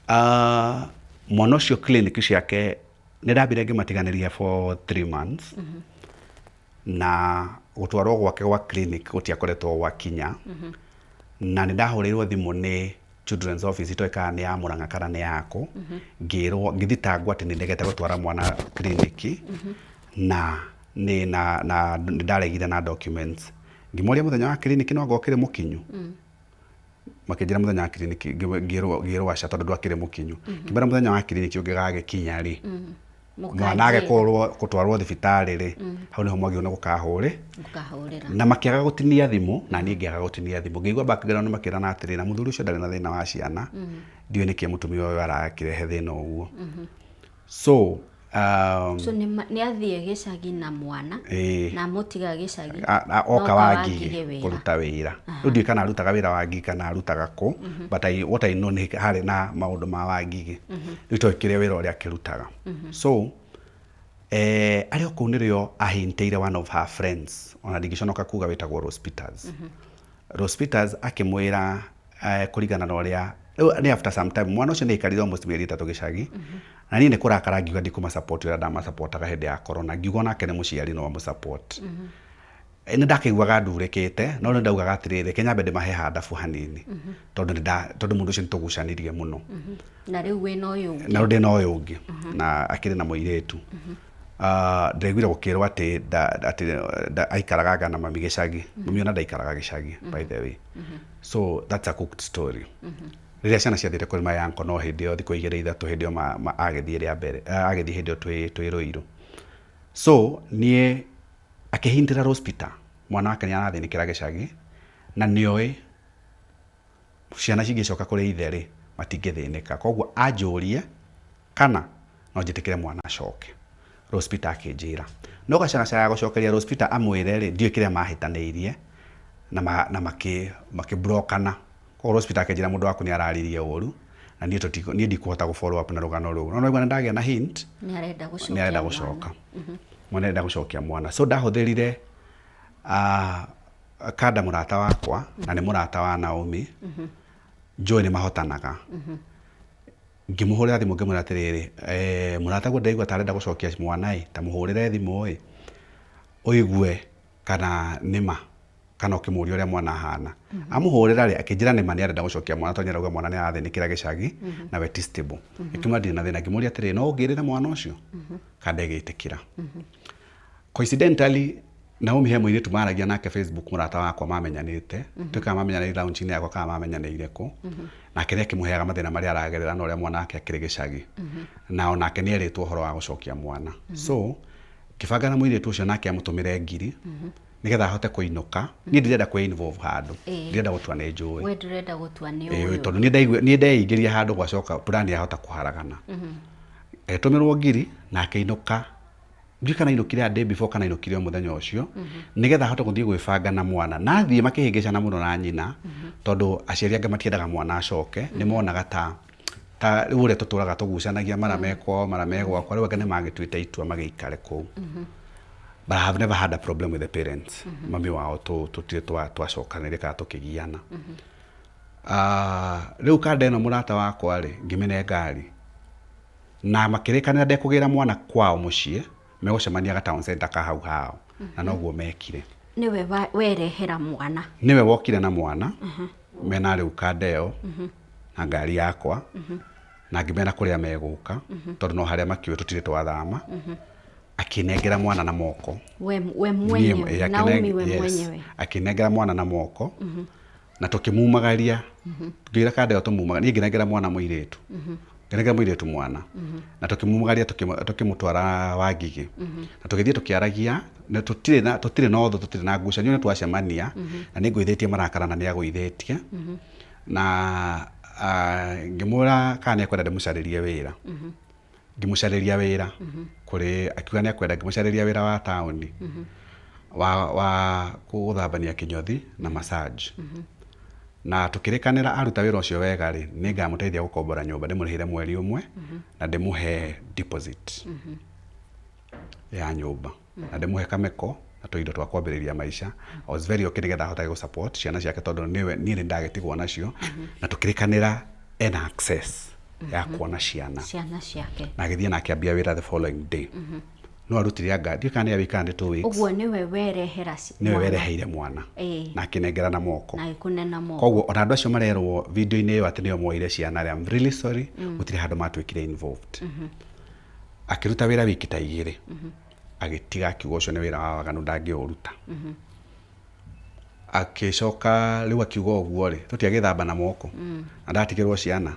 Ah, mwana ũcio clinic ciake nĩ ndambire ngĩmatiganĩria for 3 months, na gũtwarwo gwake gwa clinic gũtiakoretwo gwakinya. Na nĩ ndahũrĩirwo thimũ nĩ children's office, itoĩ kana nĩ ya Mũrang'a kana nĩ yakũ, ngĩrwo, ngĩthitangwo atĩ nĩ ndegete gũtwara mwana clinic na nĩ na na nĩ ndaregire na documents. Ngĩmoria mũthenya wa kiriniki no anga ũkĩrĩ mũkinyu. Makĩnjĩra mũthenya wa kiriniki, ngĩrwo aca tondũ ndwakĩrĩ mũkinyu. Ngĩmera mũthenya wa kiriniki ũngĩgagĩkinya rĩ, mwana age gũtwarwo thibitarĩ rĩ, hau nĩho mwagĩrĩirwo nĩ gũkahũrĩ. Gũkahũrĩra. Na makĩaga gũtinia thimũ, na niĩ ngĩaga gũtinia thimũ. Ngĩigua background makĩrana atĩrĩ, na mũthuri ũcio ndarĩ na thĩna wa ciana, ndiũĩ nĩkĩ mũtumia ũyũ arakĩrehe thĩna ũguo. So, So nĩ athiĩ gĩcagi na mwana na amũtiga gĩcagi oka Wangigĩ kũruta wĩra. Rĩu ndiũĩ kana arutaga wĩra Wangigĩ kana arutaga kũ, but what I know nĩ harĩ na maũndũ ma Wangigĩ. Rĩu itoĩ kĩrĩa wĩra ũrĩa akĩrutaga. So, arĩ o kũu nĩrĩo ahintĩire one of her friends, ona ndingĩconoka kuga wĩtagwo Rose Peters. Rose Peters akĩmwĩra kũringana na ũrĩa rĩu nĩ after some time mwana ũcio nĩ aikarire almost mĩeri 3 gĩcagi. Na niĩ nĩ kũrakara ngiuga ndikũma support ũrĩa ndamasapotaga hĩndĩ ya corona, ngiuga onake nĩ mũciari no amũ support. Nĩ ndakĩiguaga ndurĩkĩte, no nĩ ndaugaga atĩrĩrĩ, reke nyambe ndĩmahe handabu hanini, tondũ tondũ mũndũ ũcio nĩ tũgucanĩirie mũno. Na rĩu wĩna ũyũ ũngĩ. Na rĩu ndĩna ũyũ ũngĩ, na akĩrĩ na mũirĩtu. Ndĩraiguire gũkĩrwo atĩ aikaraga anga na mami gĩcagi. Mami ona ndaikaraga gĩcagi, by the way. So that's a cooked story. Rĩrĩa ciana ciathiĩte kũrĩ my uncle no hĩndĩ ĩyo thikũ 2 3 hĩndĩ ĩyo agĩthiĩ rĩa mbere, agĩthiĩ hĩndĩ ĩyo twĩ Ruiru. So niĩ akĩhindĩra Rose Peter, mwana wake nĩ arathĩnĩkĩra gĩcagi na nĩoĩ ciana cingĩcoka kũrĩ ithe rĩ, matingĩthĩnĩka. Koguo anjũrie kana no njĩtĩkĩre mwana acoke. Rose Peter akĩnjĩra. No gacagaca ya gũcokeria Rose Peter amwĩre rĩ, ndiũĩ kĩrĩa mahĩtanĩirie na makĩbrokana. Koguo Rose Peter akĩnjĩra mũndũ waku nĩ araririe ũru na niĩ niĩ ndikũhota gũ follow up na rũgano rũu. No naigua nĩ ndagĩa na hint, nĩ arenda gũcokia nĩ arenda gũcoka. Mwana arenda gũcokia mwana. So ndahũthĩrire Kanda mũrata wakwa, na nĩ mũrata wa Naomi, njũĩ nĩ mahotanaga. Ngĩmũhũrĩra thimũ ngĩmwĩra atĩrĩrĩ, mũrata guo ndĩraigua ta arenda gũcokia mwana ĩ, ta mũhũrĩre thimũ ĩ, ũigue kana nĩ ma, kana ũkĩmũria ũrĩa mwana ahana. Amũhũrĩra rĩ, akĩnjĩra nĩ ma nĩ arenda gũcokia mwana tondũ nĩ arauga mwana nĩ arathĩnĩkĩra gĩcagi na we ti stable. Ngĩkiuga ndirĩ na thĩna, ngĩmũria atĩrĩrĩ, no ũngĩrĩre mwana ũcio? Kanda ĩgĩtĩkĩra. Coincidentally, Naomi he mũirĩtu maragia nake Facebook mũrata wakwa mamenyanĩte, ndiũĩ kana mamenyanĩire lounge-inĩ yakwa kana mamenyanĩire kũ. Nake nĩ akĩmũheaga mathĩna marĩa aragerera na ũrĩa mwana wake akĩrĩ gĩcagi. Na onake nĩ erĩtwo ũhoro wa gũcokia mwana. So, ngĩbanga na mũirĩtu ũcio nake amũtũmĩre ngiri, nĩgetha ahote kũinũka. Niĩ ndirenda kwĩ involve handũ, ndirenda gũtua nĩ njũĩ. We ndũrenda gũtua nĩ ũĩ. Tondũ niĩ ndeingĩria handũ gwacoka plan yahota kũharagana. Agĩtũmĩrwo ngiri na akĩinũka. Ndiũĩ kana ainũkire a day before kana ainũkire o mũthenya ũcio, nĩgetha ahote gũthiĩ gwĩbanga na mwana. Na athiĩ makĩhĩngĩcana mũno na nyina, tondũ aciari angĩ matiendaga mwana acoke, nĩ monaga ta rĩu ũrĩa tũtũraga tũgucanagia mara me kwao, mara me gwakwa, rĩu angĩ nĩ magĩtuĩte itua magĩikare kũu. But I have never had a problem with the parents. Mami wao tũtirĩ twacokanĩria kana tũkĩgiana. Rĩu kanda ĩno mũrata wakwa rĩ, ngĩmĩne ngari. Na makĩrĩkanĩra ndekũgĩra mwana kwao mũciĩ, megũcemania ga town center ka hau hao. Na noguo mekire. Nĩwe werehera mwana. Nĩwe wokire na mwana, mena rĩu kanda ĩyo, na ngari yakwa, na ngĩmera kũrĩa megũka, tondũ no harĩa makiũĩ tũtirĩ twathama. Akĩnengera mwana na moko. We mwenyewe, Naomi we mwenyewe. Akĩnengera mwana na moko. Na tũkĩmumagaria. Ngĩra kanda ĩyo tũmumagaria. Niĩ ngĩnengera mwana mũirĩtu. Ngĩnengera mũirĩtu mwana. Na tũkĩmumagaria tũkĩmũtwara Wangigĩ. Na tũgĩthiĩ tũkĩaragia, na tũtirĩ na tũtirĩ na ũthũ, tũtirĩ na ngucanio, nĩ twacemania, na nĩ ngũithĩtie marakara na nĩ agũithĩtie. Na ngĩmwĩra kana nĩ ekwenda ndĩmũcarĩrie wĩra. Ngĩmũcarĩria wĩra kũrĩ, akiuga nĩ ekwenda, ngĩmũcarĩria wĩra wa taũni, wa gũthambania kĩnyothi na massage. Na tũkĩrĩkanĩra aruta wĩra ũcio wega rĩ, nĩ ngamũteithia gũkombora nyũmba, ndĩmũrĩhĩre mweri ũmwe, na ndĩmũhe deposit ya nyũmba, na ndĩmũhe kameko na tũindo twa kwambĩrĩria maica. I was very okay nĩgetha ahotage gũ-support ciana ciake tondũ nĩwe niĩ nĩ ndagĩtigwo nacio, na tũkĩrĩkanĩra ena access ya kuona ciana. Ciana ciake. Na agĩthiĩ na akĩambia wĩra the following day. No arutire anga, ndiũĩ kana nĩ a week kana nĩ 2 weeks. Ũguo nĩwe werehera Nĩwe wereheire mwana. Na akĩnengera na moko. Na agĩkũnena moko. Koguo ona andũ acio marerwo video-inĩ ĩyo atĩ nĩo moire ciana rĩ, I'm really sorry, gũtirĩ handũ matuĩkire involved. Akĩruta wĩra wiki ta 2. Agĩtiga akiuga ũcio nĩ wĩra wa waganu ndangĩũruta. Agĩcoka rĩu akiuga ũguo rĩ, tũtiagĩthamba na moko na ndatigĩrwo ciana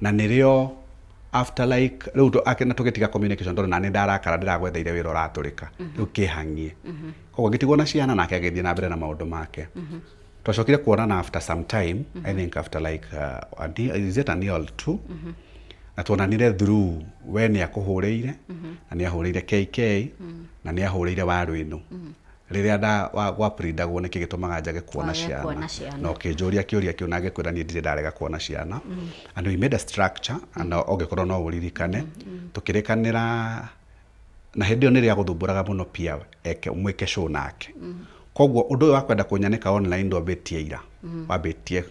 na nĩrĩo after like rĩu na tũgĩtiga communication tondũ nani ndarakara ndĩragwetheire wĩra ũratũrĩka rĩu kĩhang'ie. Koguo ngĩtigwo na ciana nake agĩthiĩ na mbere na maũndũ make. Twacokire kuonana after some time, I think after like a year, is it a year or two, na tuonanire through we nĩ akũhũrĩire na nĩ ahũrĩire KK na nĩ ahũrĩire Waru ĩno rĩrĩa gwaprindagwo nĩkĩ gĩtũmaga njage kuona Wage ciana. Kuona ciana. Na ũkĩnjũria kĩũria kĩu na ngĩkwĩra niĩ ndirĩ ndarega kuona ciana, and we made a structure, and ũngĩkorwo no ũririkane tũkĩrĩkanĩra na hĩndĩ ĩyo nĩrĩa agũthumbũraga mũno pia eke mwĩke show nake. Koguo ũndũ ũyũ wa kwenda kũnyanĩka online ndwambĩtie ira, wambĩtie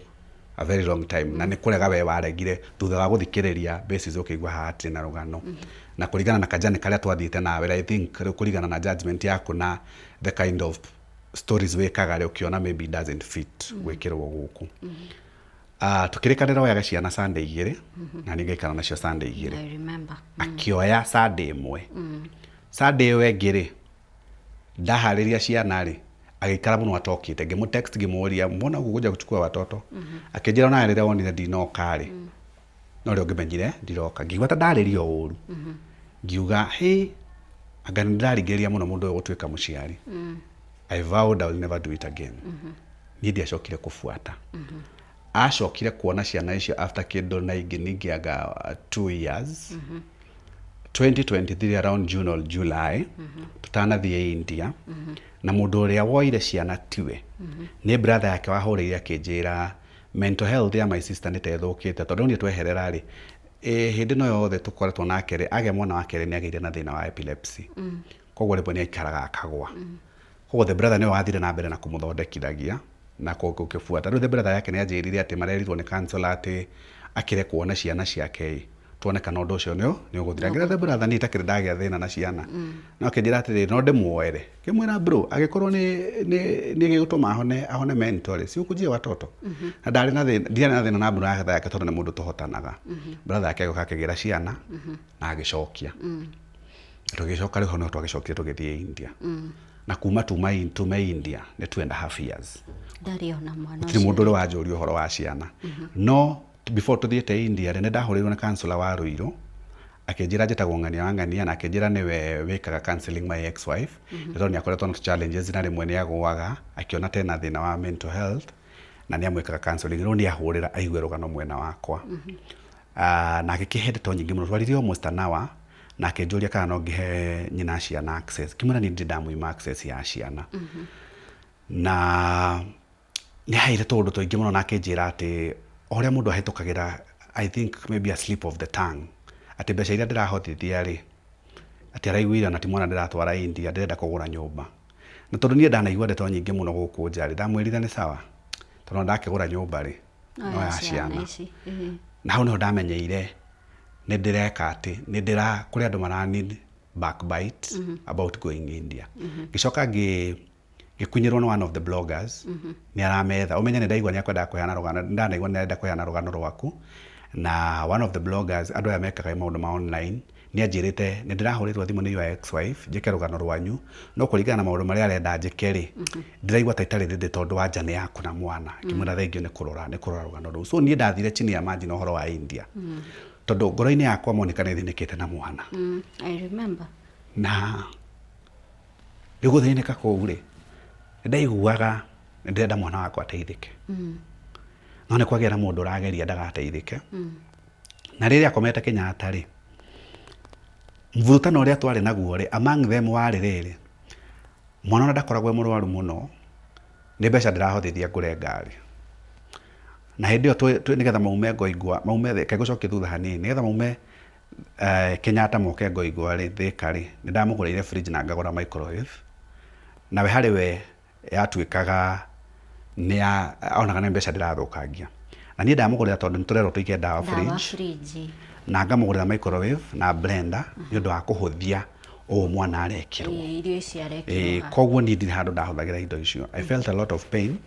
a very long time, na nĩ kũrega we waregire thutha wa gũthikĩrĩria basis ũkĩigua haha hatirĩ na rũgano na kũringana na kajani karĩa twathiĩte nawe. I think rĩu kũringana na judgment yaku na the kind of stories wĩkaga rĩ, ũkĩona maybe it doesn't fit gwĩkĩrwo gũkũ. Tukĩrĩkanĩra oyage ciana Sunday 2 na niĩ ngaikara nacio Sunday 2. I remember. Akĩoya Sunday 1. Sunday ĩyo ĩngĩ rĩ, ndaharĩria ciana rĩ, agĩikara mũno atokĩte. Ngĩmũ text ngĩmũria, "Mbona hukuja kuchukua watoto?" Akĩnjĩra onawe rĩrĩa wonire ndinoka rĩ, no rĩo ngĩmenyire ndiroka. Ngĩigua ta ndarĩrio ũru, ngiuga hĩ, anga nĩ ndĩraringĩrĩria mũno mũndũ ũyũ gũtuĩka mũciari. I vowed I will never do it again. Niĩ ndiacokire kũbuata. Acokire kuona ciana icio after kĩndũ na ingĩ ningĩ anga 2 years, 2023, around June or July, tutanathiĩ India. Na mũndũ ũrĩa woire ciana tiwe, nĩ brother yake wahũrĩire akĩnjĩra mental health ya my sister nĩ ta ĩthũkĩte, tondũ niĩ tweherera rĩ, hĩndĩ ĩno yothe tũkoretwo nake rĩ, agĩa mwana wa kerĩ nĩ agĩire na thĩna wa epilepsy, koguo rĩmwe nĩ aikaraga akagwa. Koguo the brother nĩwe wathire na mbere na kũmũthondekithagia na gũkĩbuata. Rĩu the brother yake nĩ anjĩrire atĩ marerirwo nĩ counselor atĩ akĩre kuona ciana ciake ĩ, tuone kana ũndũ ũcio nĩ ũgũthira. Ngĩra the brother niĩ itakĩrĩ ndagĩa thĩna na ciana, no akĩnjĩra atĩrĩrĩ, no ndĩmuoere. Ngĩmwĩra, "Bro, angĩkorwo nĩ gĩgũtũma ahone mentally, si ukujie watoto." Na ndarĩ na thĩna, ndiarĩ na thĩna na brother yake tondũ nĩ mũndũ tũhotanaga. Brother yake agĩũka akĩgĩra ciana na agĩcokia. Tũgĩcoka rĩu hau nĩho twagĩcokire tũgĩthiĩ India, na kuma tume India nĩ 2.5 years. Ndarĩ ona mwana Gũtirĩ ũcio. Mũndũ ũrĩ wanjũria ũhoro wa ciana. No before tũthiĩte India rĩ, nĩ ndahũrĩirwo nĩ counselor wa Ruiru akĩnjĩra, njĩtagwo Ng'ania wa Ng'ania, na akĩnjĩra nĩwe wĩkaga counseling my ex wife, nĩ tondũ nĩ akoretwo na challenges na rĩmwe nĩ agũaga akĩona tena thĩna wa mental health na nĩ amwĩkaga counseling. Rĩu nĩ ahũrĩra aigue rũgano mwena wakwa. Na agĩkĩhe ndeto nyingĩ mũno, twaririe almost an hour, na akĩnjũria kana no ngĩhe nyina ciana access. Ngĩmwĩra niĩ ndirĩ ndamũima access ya ciana, na nĩ aheire tũũndũ tũingĩ mũno, na akĩnjĩra atĩ o ũrĩa mũndũ ahĩtũkagĩra, I think maybe a slip of the tongue, atĩ mbeca iria ndĩrahotithia rĩ, atĩ araiguire na ti mwana ndĩratwara India, ndĩrenda kũgũra nyũmba. Na tondũ niĩ ndanaigua ndeto nyingĩ mũno gũkũ nja rĩ, ndamwĩrire nĩ sawa, tondũ ndakĩgũra nyũmba rĩ, no ya ciana. Ici. Na hau nĩho ndamenyeire nĩ ndĩreka atĩ nĩ ndĩra kũrĩ andũ marani backbite about going India. Ngĩcoka ngĩkunyĩrwo nĩ one of the bloggers nĩ arametha ũmenye nĩ ndaigua nĩ akwendaga kũheana rũgano, ndanaigua nĩ arenda kũheana rũgano rwaku. Na one of the bloggers, andũ aya mekaga maũndũ ma online, nĩ anjĩrĩte nĩ ndĩrahũrĩrwo thimũ nĩ your ex wife njĩke rũgano rwanyu, no kũringana na maũndũ marĩa arenda njĩke rĩ, ndĩraigua ta itarĩ ready tondũ wa njane yaku na mwana. Ngĩmwĩra thengio nĩ kũrora rũgano rũu. So niĩ ndathire chini ya maji na ũhoro wa India, tondũ ngoro-inĩ yakwa Monica nĩ thĩnĩkĩte na mwana. I remember. Na rĩu gũthĩnĩka kũu rĩ, nĩ ndaiguaga nĩ ndĩrenda mwana wakwa ateithĩke, no nĩ kwagĩa na mũndũ ũrageria ndagateithĩke. Na rĩrĩa akomete Kenyatta rĩ, mvurutano ũrĩa twarĩ naguo rĩ, among them warĩ rĩrĩ, mwana ona ndakoragwo e mũrwaru mũno, nĩ mbeca ndĩrahotithia ngũre ngari. Na hĩndĩ ĩyo nĩgetha maume Ngoingwa maume, reke ngũcokie thutha hanini, nĩgetha maume Kenyatta moke Ngoingwa rĩ, Thika rĩ, nĩ ndamũgũrĩire fridge na ngagũra microwave. Nawe harĩ we yatuĩkaga nĩ ya onaga nĩ mbeca ndĩrathũkangia, na niĩ ndamũgũrĩra tondũ nĩ tũrerwo tũige ndawa Ndawa fridge. Fridge. Na ngamũgũrĩra microwave na blender nĩ ũndũ wa kũhũthia ũũ mwana arekĩrwo. Ĩĩ, irio ici arekĩrwo haha. Koguo niĩ ndirĩ handũ ndahũthagĩra indo icio. I felt a lot of pain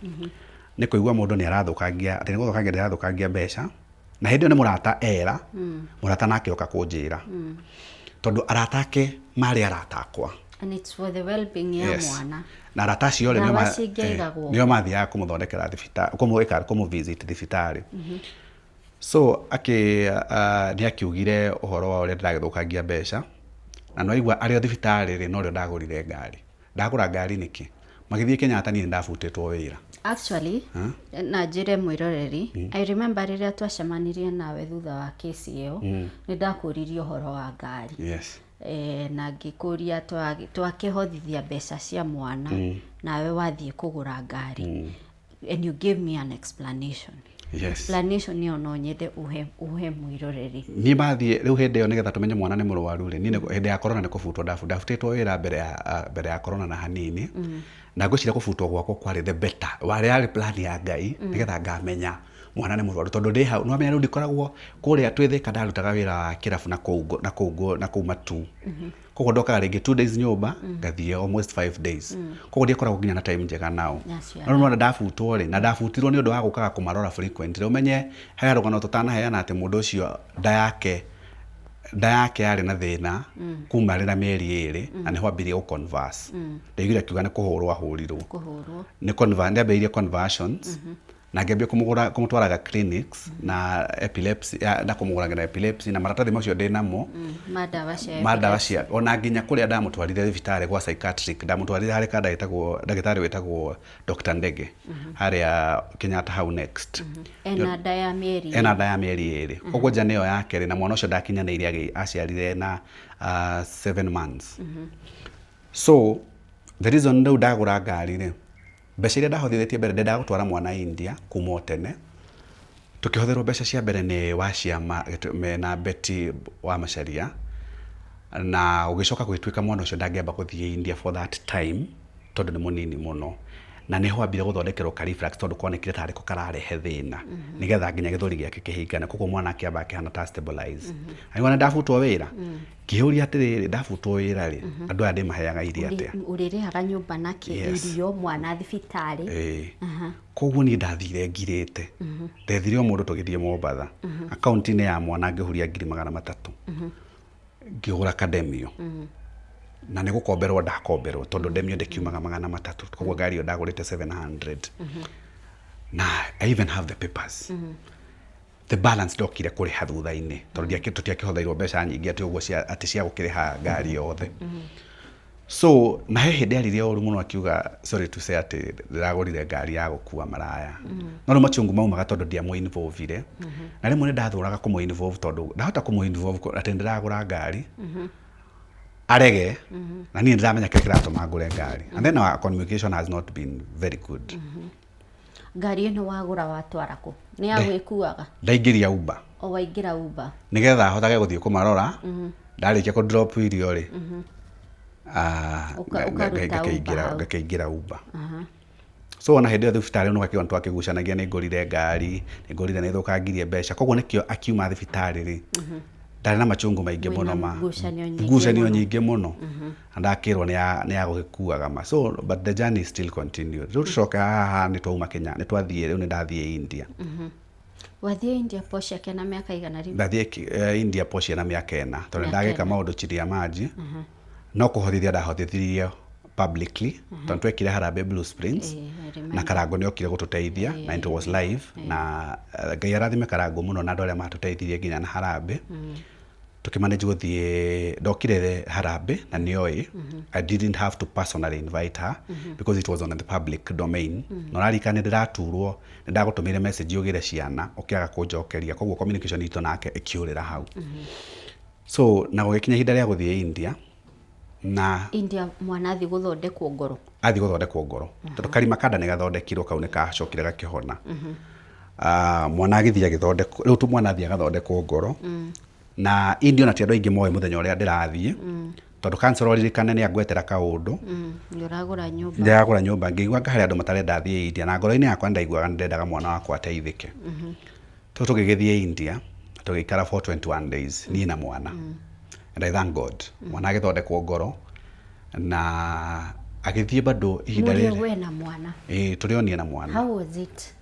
nĩ kũigua mũndũ nĩ arathũkangia, atĩ nĩ gũthũkangia ndĩrathũkangia mbeca. Na hĩndĩ ĩyo nĩ mũrata era mũrata nake oka kũnjĩra, tondũ arata ake marĩ arata akwa. And it's for the well-being ya Yes. mwana. Na arata acio rĩ, Ndawa nĩo cingĩigagwo. nĩo mathiaga kũmũthondekera thibitarĩ, kũmwĩka kũmũ-visit thibitarĩ. So akĩ nĩ akiugire ũhoro wa ũrĩa ndĩragĩthũkangia mbeca, na nĩwaigua arĩ o thibitarĩ rĩ, norĩo ndagũrire ngari. Ndagũra ngari nĩkĩ? Magĩthiĩ Kenyatta niĩ nĩndabutĩtwo wĩra. Actually, na njĩre mwĩroreri, I remember rĩrĩa twacemanirie nawe thutha wa kesi ĩyo, nĩ ndakũririe ũhoro wa ngari. Yes. Na ngĩkũria twakĩhothithia mbeca cia mwana, nawe wathiĩ kũgũra ngari. And you gave me an explanation. Yes. Explanation ĩyo no nyende uhe mwĩroreri. Niĩ mathiĩ rĩu hĩndĩ ĩyo nĩgetha tũmenye mwana nĩ mũrwaru rĩ, niĩ hĩndĩ ya corona nĩ kũbutwo ndabutĩtwo wĩra mbere ya corona na hanini. Na ngwĩciria kũbutwo gwakwa kwarĩ the better, warĩ yarĩ plan ya Ngai nĩgetha ngamenya mwana nĩ mũrwaru, tondũ ndĩ hau nĩwamenya rĩu ndikoragwo kũrĩa twĩ Thĩka, ndarutaga wĩra wa kĩrabu na kũu na kũu na kũu Matu. Koguo ndokaga rĩngĩ 2 days nyũmba, ngathiĩ almost 5 days. Koguo ndiakoragwo nginya na time njega nao. Na ciana. No nĩwona ndabutwo rĩ, na ndabutirwo nĩ ũndũ wa gũkaga kũmarora frequently. Ũmenye he rũgano tũtanaheana atĩ mũndũ ũcio nda yake yarĩ na thĩna kuma arĩ na mĩeri 2, na nĩho ambirie gũ converse. Ndaiguire akiuga nĩ kũhũrwo ahũrirwo. Kũhũrwo. Nĩ nĩambĩrĩirie conversions, na ngĩambia kũmũtwaraga clinics na epilepsy, na kũmũgũragĩra epilepsy na maratathi macio ndĩ namo. Ma ndawa cia Ma ndawa cia, ona nginya kũrĩa ndamũtwarire thibitarĩ gwa psychiatric, ndamũtwarire harĩ ka ndagĩtarĩ wĩtagwo Dr. Ndege, harĩa Kenyatta hau next. Ena nda ya mĩeri Ena nda ya mĩeri 2. Koguo njane ĩyo yake rĩ, na mwana ũcio ndakinyanĩirie, aciarire na 7 months. So the reason rĩu ndagũra ngari rĩ, mbeca iria ndahothithĩtie mbere, ndendaga gũtwara mwana India kuma o tene. Tũkĩhotherwo mbeca cia mbere nĩ wa ciama mena Betty wa Macharia, na gũgĩcoka gũgĩtuĩka mwana ũcio ndangĩamba gũthiĩ India for that time tondũ nĩ mũnini mũno, na nĩho ambire gũthondekerwo ka reflux tondũ konekire tarĩ ko kararehe thĩna, nĩgetha nginya gĩthũri gĩake kĩhingane. Koguo mwana akĩamba akĩhana ta stabilize. Aigua nĩ ndabutwo wĩra, ngĩũria atĩrĩrĩ, ndabutwo wĩra rĩ, andũ aya ndĩmaheaga irio atĩa? Ũrĩrĩhaga nyũmba na kĩ? Irio, mwana thibitarĩ. Koguo niĩ ndathire ngirĩte. Ndethire o mũndũ tũgĩthiĩ Mombatha. Akaunti-inĩ ya mwana ngĩhuria ngiri magana matatũ. Ngĩgũra kademio. Na nĩ gũkomberwo ndakomberwo, tondũ ndemio ndĩkiumaga magana matatũ. Koguo ngari ĩyo ndagũrĩte 700. Na I even have the papers. The balance ndokire kũrĩha thutha-inĩ, tondũ tũtiakĩhothairwo mbeca nyingĩ atĩ ũguo atĩ cia gũkĩrĩha ngari yothe. So na he hĩndĩ aririe ũru mũno akiuga, sorry to say, atĩ ndĩragũrire ngari ya gũkua maraya. No rĩu machungu maumaga tondũ ndiamũ-involve-ire. Na rĩmwe nĩ ndathũraga kũmũ-involve tondũ ndahota kũmũ-involve atĩ ndĩragũra ngari, arege, na niĩ ndĩramenya kĩrĩa kĩratũma ngũre ngari. And then our communication has not been very good. Ngari ĩno wagũra watwara kũ? Nĩ ya gwĩkuaga? Ndaingĩria Uber. O waingĩra Uber. Nĩgetha hotage gũthiĩ kũmarora, ndarĩkia kũ drop irio rĩ, Ũkaruta Uber hau. ngakĩingĩra Uber. So ona hĩndĩ ĩyo thibitarĩ no gakĩona twakĩgucanagia, nĩ ngũrire ngari, nĩ ngũrire, nĩ thũkangirie mbeca. Koguo nĩkĩo akiuma thibitarĩ rĩ, ndarĩ na machungu maingĩ mũno ma ngucanio nyingĩ ngucanio mũno. nyingĩ mũno. Na ndakĩrwo nĩ ya gũgĩkuaga ma. So but the journey still continued. Rĩu tũcoke haha nĩ twauma Kenya, nĩ twathiĩ, rĩu nĩ ndathiĩ India. Wathiĩ India Portia kena mĩaka igana rĩu? Ndathiĩ India Portia na mĩaka 4, tondũ Mĩaka ndagĩka ĩna. maũndũ chini ya maji. No kũhothithia ndahotithirie publicly, tondũ twekire harambee Blue Springs, I remember. na Karango nĩ okire gũtũteithia, na it was live, na Ngai arathime Karango mũno na andũ arĩa matũteithirie nginya na harambee. Tũkĩmanage gũthiĩ, ndokire harambee na nĩoĩ. I didn't have to personally invite her because it was on the public domain. Na ũraririkana nĩ ndĩraturwo, nĩ ndagũtũmĩire message ũgĩre ciana, ũkĩaga kũnjokeria, koguo communication itũ nake ĩkĩũrĩra hau. So na gũgĩkinya ihinda rĩa gũthiĩ India, na India mwana athiĩ gũthondekwo ngoro. Athiĩ gũthondekwo ngoro. Tondũ karima kanda nĩ gathondekirwo, kau nĩ gacokire gakĩhona. Mwana agĩthiĩ agĩthondekwo, rĩu tu mwana athiĩ agathondekwo ngoro. Na India ona ti andũ aingĩ moĩ mũthenya ũrĩa ndĩrathiĩ. Tondũ council ũririkane nĩ angwetera kaũndũ. Nĩ ũragũra nyũmba. Ndĩragũra nyũmba, ngĩigua anga harĩ andũ matarenda thiĩ India, na ngoro-inĩ yakwa nĩndaiguaga nĩndendaga mwana wakwa ateithĩke. So tũgĩgĩthiĩ India, tũgĩikara for 21 days, niĩ na mwana. And I thank God. Mwana agĩthondekwo ngoro, na agĩthiĩ bado ihinda Mũrĩ rĩrĩ. we na mwana. Ĩĩ, tũrĩ o niĩ na mwana. How was it?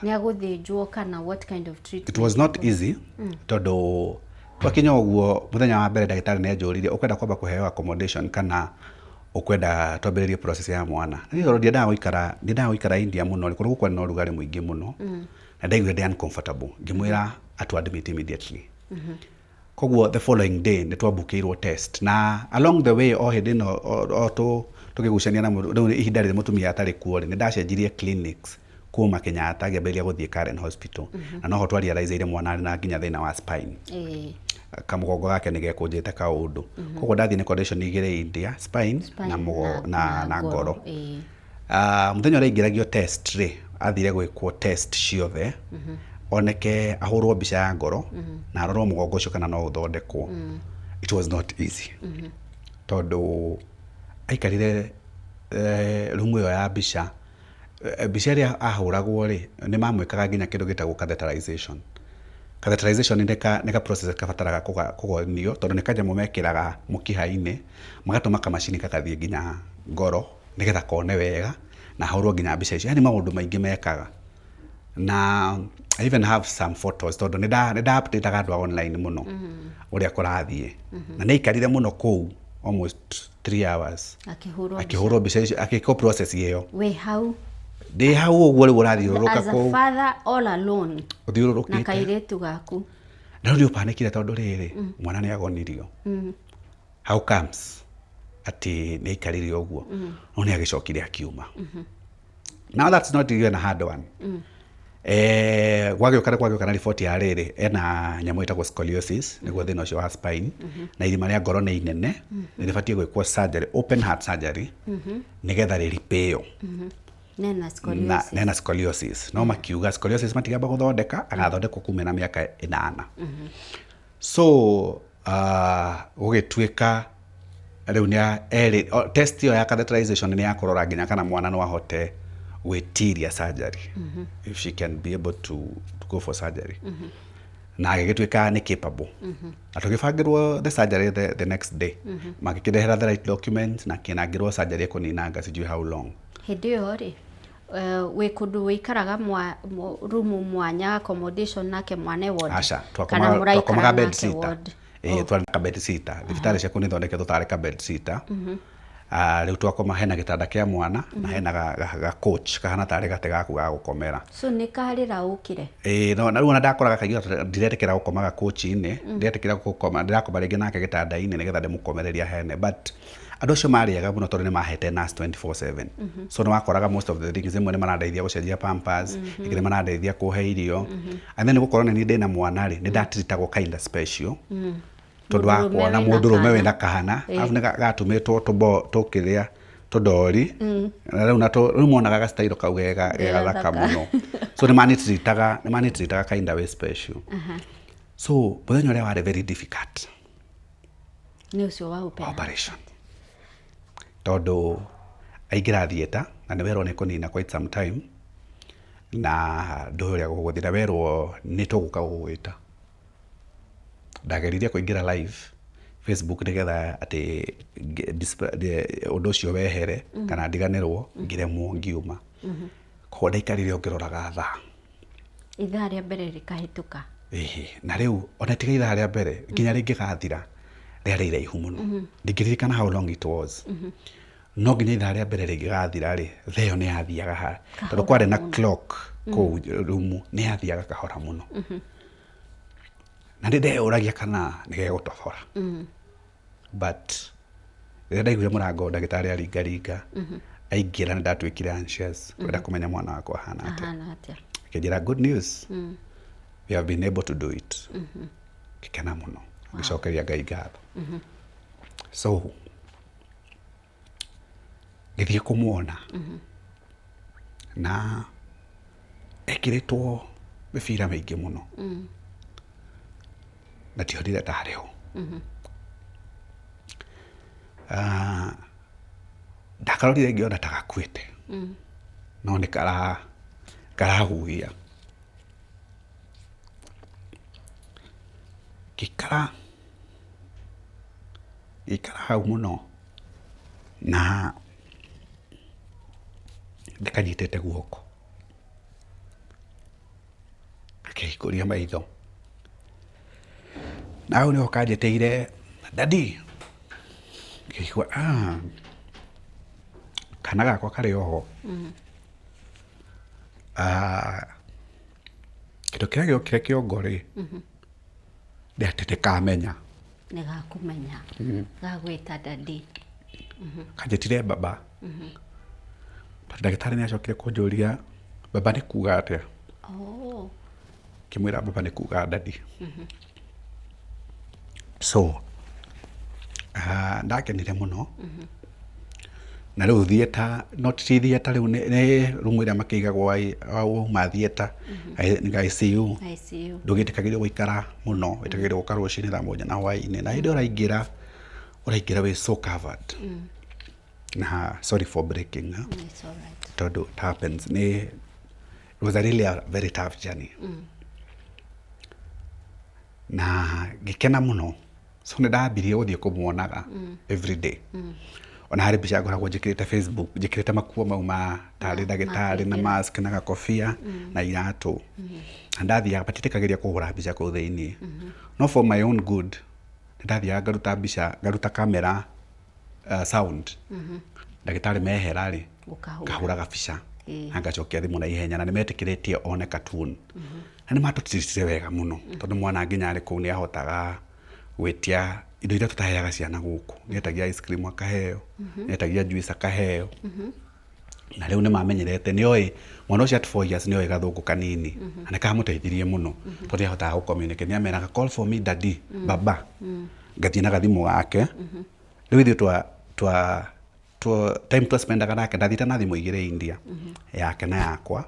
Nĩ agũthĩnjwo kana what kind of treatment? It was not easy, tondũ Twakinya ũguo mũthenya wa mbere ndagĩtarĩ nĩ anjũririe, ũkwenda kwamba kũheo accommodation kana ũkwenda twambĩrĩrie process ya mwana? Na niĩ tondũ ndiendaga gũikara, ndiendaga gũikara India mũno rĩ, kũndũ gũkũ kwarĩ na ũrugarĩ mũingĩ mũno, na ndaiguire ndĩ uncomfortable, ngĩmwĩra atũ admit immediately. Koguo the following day nĩ twambukĩirwo test, na along the way o hĩndĩ ĩno o tũkĩgucania na rĩu ihinda rĩrĩ mũtumia atarĩ kuo rĩ, nĩ ndacenjirie clinics kuma Kenyatta ngĩambĩrĩria gũthiĩ Karen Hospital, na noho twa realize mwana arĩ na nginya thĩna wa spine. Kamũgongo gake nĩ gekũnjĩte kaũndũ. Koguo ndathiĩ nĩ condition igĩrĩ India, spine, na, mũgo, na ngoro. Mũthenya ũrĩa aingĩragio test rĩ, athire gwĩkwo test ciothe, oneke ahũrwo mbica ya ngoro, na arorwo mũgongo ũcio kana no ũthondekwo. It was not easy. Tondũ aikarire rumu ĩyo ya mbica, mbica ĩrĩa ahũragwo rĩ, nĩ mamwĩkaga nginya kĩndũ gĩtagwo catheterization. Catheterization nĩ ka process kabataraga kũgonio, tondũ nĩ kanyamũ mekĩraga mũkiha-inĩ, magatũma kamacini gagathiĩ nginya ngoro, nĩgetha kone wega, na ahũrwo nginya mbica icio. Yani maũndũ maingĩ mekaga. Na I even have some photos, tondũ nĩ nda update-aga andũ a online mũno ũrĩa kũrathiĩ. Na nĩ aikarire mũno kũu almost 3 hours. Akĩhũrwo. Akĩhũrwo mbica icio, agĩkwo process ĩyo. Wĩ hau? Ndĩ hau ũguo rĩu ũrathiũrũrũka as a kũu. Father all alone na ũthiũrũrũkĩte. Kairĩtu gaku. Na rĩu nĩ ũpanikire tondũ rĩrĩ, mwana nĩ agonirio. How comes atĩ nĩ aikarire ũguo? No nĩ agĩcokire akiuma. Now that's not even a hard one. Gwagĩũka na riboti ya rĩrĩ, ena nyamũ ĩtagwo scoliosis, nĩguo thĩna ũcio wa spine, na irima rĩa ngoro nĩ inene, nĩ rĩbatiĩ gwĩkwo surgery, open heart surgery, nĩgetha rĩripĩo. Nena Na scoliosis. Nena scoliosis, no makiuga scoliosis matigamba gũthondeka, agathondekwo kuma na mĩaka 8. So gũgĩtuĩka rĩu nĩ erĩ test ĩyo ya catheterization nĩ ya kũrora nginya kana mwana no ahote gwĩtiria surgery, if she can be able to go for surgery, na agĩgĩtuĩka nĩ capable, na tũgĩbangĩrwo the surgery the next day. Magĩkĩrehera the right documents na kĩnangĩrwo surgery ĩkũninanga sijui how long. Hĩndĩ ĩyo rĩ, wĩ kũndũ wĩikaraga rumu mwanya, accommodation, nake mwana e ward? Aca. Kana mũraikara Twakomaga bed nake sitter. ward? Ĩĩ, twarĩ na ka bed sitter. Thibitarĩ ciaku nĩ ithondeketwo tarĩ ka bed sitter. Rĩu twakoma hena gĩtanda kĩa mwana na hena ga couch kahana tarĩ gatĩ gaku ga gũkomera. So nĩ karĩra ũkĩre? Ĩĩ, no na rĩu ona ndakoraga kaingĩ ndiretĩkĩra gũkoma ga couch-inĩ, ndiretĩkĩra gũkoma, ndĩrakoma rĩngĩ nake gĩtanda-inĩ nĩgetha ndĩmũkomererie hene, but andũ acio marĩ ega mũno tondũ nĩ mahete nurse 24/7. So nĩ wakoraga most of the things, rĩmwe nĩ marandeithia gũcenjia pampers, rĩngĩ nĩ marandeithia kũhe irio, and then gũkorwo nĩ niĩ ndĩna mwana rĩ, nĩ ndatreatagwo kinda special tondũ wa Mũndũrũme kuona wĩna mũndũrũme kana. wĩna kahana, arabu nĩ gatũmĩtwo tũbo tũkĩrĩa tũndori na rĩu rĩu monaga ga style kau ge gathaka gathaka. Mũno. So nĩ manitreataga kinda way special. So mũthenya ũrĩa warĩ very difficult Nĩ ũcio wa open operation, tondũ aingĩra theatre na nĩ werwo nĩ kũnina quite some time, na ndũĩ ũrĩa gũgũthiĩ, na werwo nĩ tũgũka gũgwĩta. Ndageririe kũingĩra live Facebook nĩgetha atĩ ũndũ ũcio wehere kana ndiganĩrwo, ngĩremwo, ngiuma. Koguo ndaikarire o ngĩroraga thaa. Ithaa rĩa mbere rĩkahĩtũka. Ĩhĩ, na rĩu ona tiga ithaa rĩa mbere, nginya rĩngĩgathira rĩarĩ iraihu mũno, ndingĩririkana how long it was, no nginya ithaa rĩa mbere rĩngĩgathira rĩ, thaa ĩyo nĩ yathiaga ha tondũ kwarĩ na clock kũu rumu, nĩ yathiaga kahora mũno, na nĩ ndeyũragia kana nĩ gegũtobora. But rĩrĩa ndaiguire mũrango ndagĩtarĩ aringaringa aingĩra, nĩ ndatuĩkire anxious kwenda kũmenya mwana wakwa ahana atĩa. Ahana atĩa? Akĩnjĩra, "Good news, we have been able to do it." Ngĩkena mũno, ngĩcokeria Ngai ngatho. So ngĩthiĩ kũmuona na ekĩrĩtwo mĩbira mĩingĩ mũno, na ndionire ndarĩ ho. Ndakarorire ngĩona ta gakuĩte, no nĩ karahuhia. Ngĩikara hau mũno na ndĩkanyitĩte guoko. Gakĩhingũria maitho. Na hau nĩho kanjĩtĩire daddy, ngĩigua ah, kana gakwa karĩ oho. Ah, kĩndũ kĩrĩa gĩokire kĩongo rĩ, nĩ atĩ nĩkamenya. Nĩ gakũmenya. Gagwĩta daddy. Kanjĩtire baba. Tondũ ndagĩtarĩ nĩ acokire kũnjũria baba nĩ kuga atĩa. Oh. Ngĩmwĩra baba nĩ kuga daddy. So ndakenire mũno. Na rĩu theatre, not ti theatre rĩu nĩ room ĩrĩa makĩigagwo wauma theatre, ICU. ICU. Ndũgĩtĩkagĩrio gũikara mũno, wĩtĩkagĩrio gũka rũcinĩ thaa 7 na hwaĩ-inĩ. Na hĩndĩ ĩyo ũraingĩra, ũraingĩra wĩ so covered. Na sorry for breaking, huh? It's all right. Tondũ it happens. Nĩ, it was a really a very tough journey. Na ngĩkena mũno. So nĩ ndambirie gũthiĩ kũmuonaga every day. Ona harĩ mbica ngoragwo njĩkĩrĩte Facebook, njĩkĩrĩte makuo mau ma tarĩ ndagĩtarĩ na mask na gakobia na iratũ. Na ndathiaga, matiĩtĩkagĩria kũhũra mbica kũu thĩiniĩ. No for my own good, nĩ ndathiaga ngaruta mbica, ngaruta kamera sound. Ndagĩtarĩ mehera rĩ, ngahũra gabica na ngacokia thimũ na ihenya, na nĩ metĩkĩrĩtie one cartoon. Na nĩ matũtiricire wega mũno, tondũ mwana nginya arĩ kũu nĩ ahotaga gwĩtia indo iria tũtaheaga ciana gũkũ. Nĩ etagia ice cream akaheo, nĩ etagia juice akaheo. Na rĩu nĩ mamenyerete, nĩ oĩ mwana ũcio at 4 years nĩ oĩ gathũngũ kanini, na nĩ kamũteithirie mũno tondũ nĩ ahotaga gũ communicate. Nĩ ameraga call for me daddy, baba. Ngathiĩ na gathimũ gake. Rĩu ithuĩ twa twa twa time twa spendaga nake, ndathiĩte na thimũ igĩrĩ India, yake na yakwa.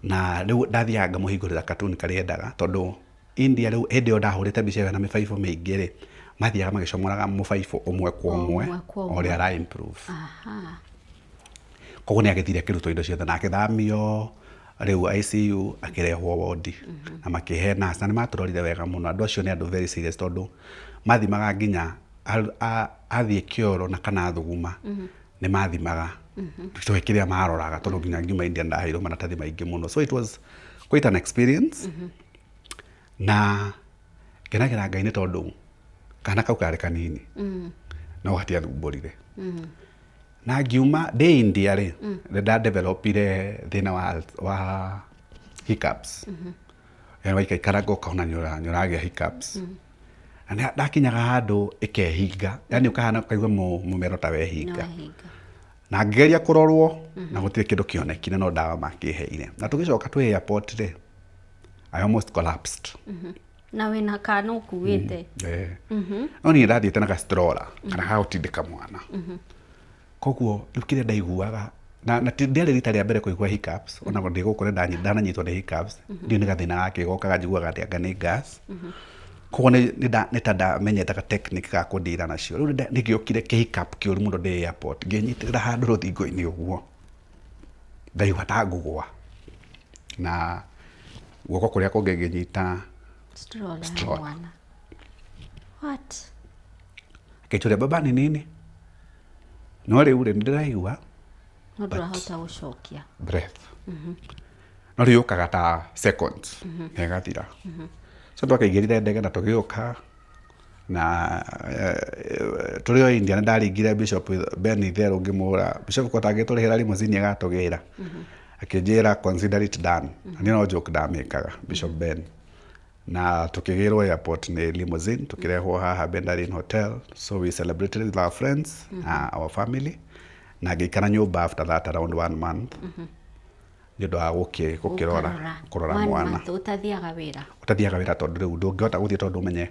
Na rĩu ndathiaga ngamũhingũrĩra cartoon karĩa endaga, tondũ India rĩu hĩndĩ ĩyo ndahũrĩte mbica ĩyo na mĩbaibũ mĩingĩ rĩ, mathiaga magĩcomoraga mũbaibũ ũmwe kwa ũmwe o ũrĩa ara improve. Koguo nĩ agĩthire akĩrutwo indo ciothe na agĩthamio rĩu ICU akĩrehwo wondi na makĩhe nurse, na nĩ matũrorire wega mũno. Andũ acio nĩ andũ very serious, tondũ mathimaga nginya athiĩ kĩoro na kana thuguma, nĩ mathimaga. Tũĩ kĩrĩa maroraga, tondũ nginya ngiuma India ndaheirwo maratathi maingĩ mũno. So it was quite an experience. Na ngenagĩra Ngai nĩ tondũ kana kau karĩ kanini no gatiathumbũrire. Na ngiuma ndĩ India rĩ, nĩ nda developire thĩna wa hiccups. Yaani waikaikaranga ũkona nĩ ũragĩa hiccups. Na ndakinyaga handũ ĩkehinga, yaani ũkahana ũkaigua mũmero ta wehinga. Na ngĩgeria kũrorwo na gũtirĩ kĩndũ kĩonekire, no ndawa makĩheire. Na tũgĩcoka twĩ airport rĩ, I almost collapsed. Na wĩna kana ũkuĩte. No niĩ ndathiĩte na gastrola kana ga gũtindĩka mwana. Koguo rĩu kĩrĩa ndaiguaga, na ndĩarĩ rita rĩa mbere kũigua hiccups, ona ndĩ gũkũ nĩ ndananyitwo nĩ hiccups, ndiũĩ nĩ gathĩna gakĩ gokaga njiguaga atĩ anga nĩ gas. Koguo nĩ ta ndamenyete ga technique ga kũndira nacio. Rĩu nĩ gĩokire kĩ hiccup kĩũru mũno ndĩ airport, ngĩnyitĩrĩra handũ rũthingo-inĩ ũguo, ndaigua ta ngũgwa. Na guoko kũrĩa kũngĩ ngĩnyita stroller ya stroller. Mwana. What? Akĩnjũria baba nĩ nini? No rĩu rĩ, nĩ ndĩraigua No ndũrahota gũcokia. Breath. No rĩu yũkaga ta seconds na ĩgathira. So twakĩingĩrire ndege na tũgĩũka na tũrĩ o India nĩ ndaringire Bishop Ben Itherũ ngĩmũra, Bishop ko tangĩtũrĩhĩra limousine ĩgatũgĩra. Akĩnjĩra consider it done. Na niĩ no joke ndamĩkaga Bishop Ben. Na tukigirwo airport nĩ limousine, tukirehwo haha Bendarin Hotel. So we celebrated with our friends na our family, na ngĩikara nyũmba after that around one month nĩ ũndũ wa gũkĩrora kũrora One mwana. month ũtathiaga wĩra. Ũtathiaga wĩra, tondũ rĩu ndũngĩhota gũthiĩ, tondũ ũmenye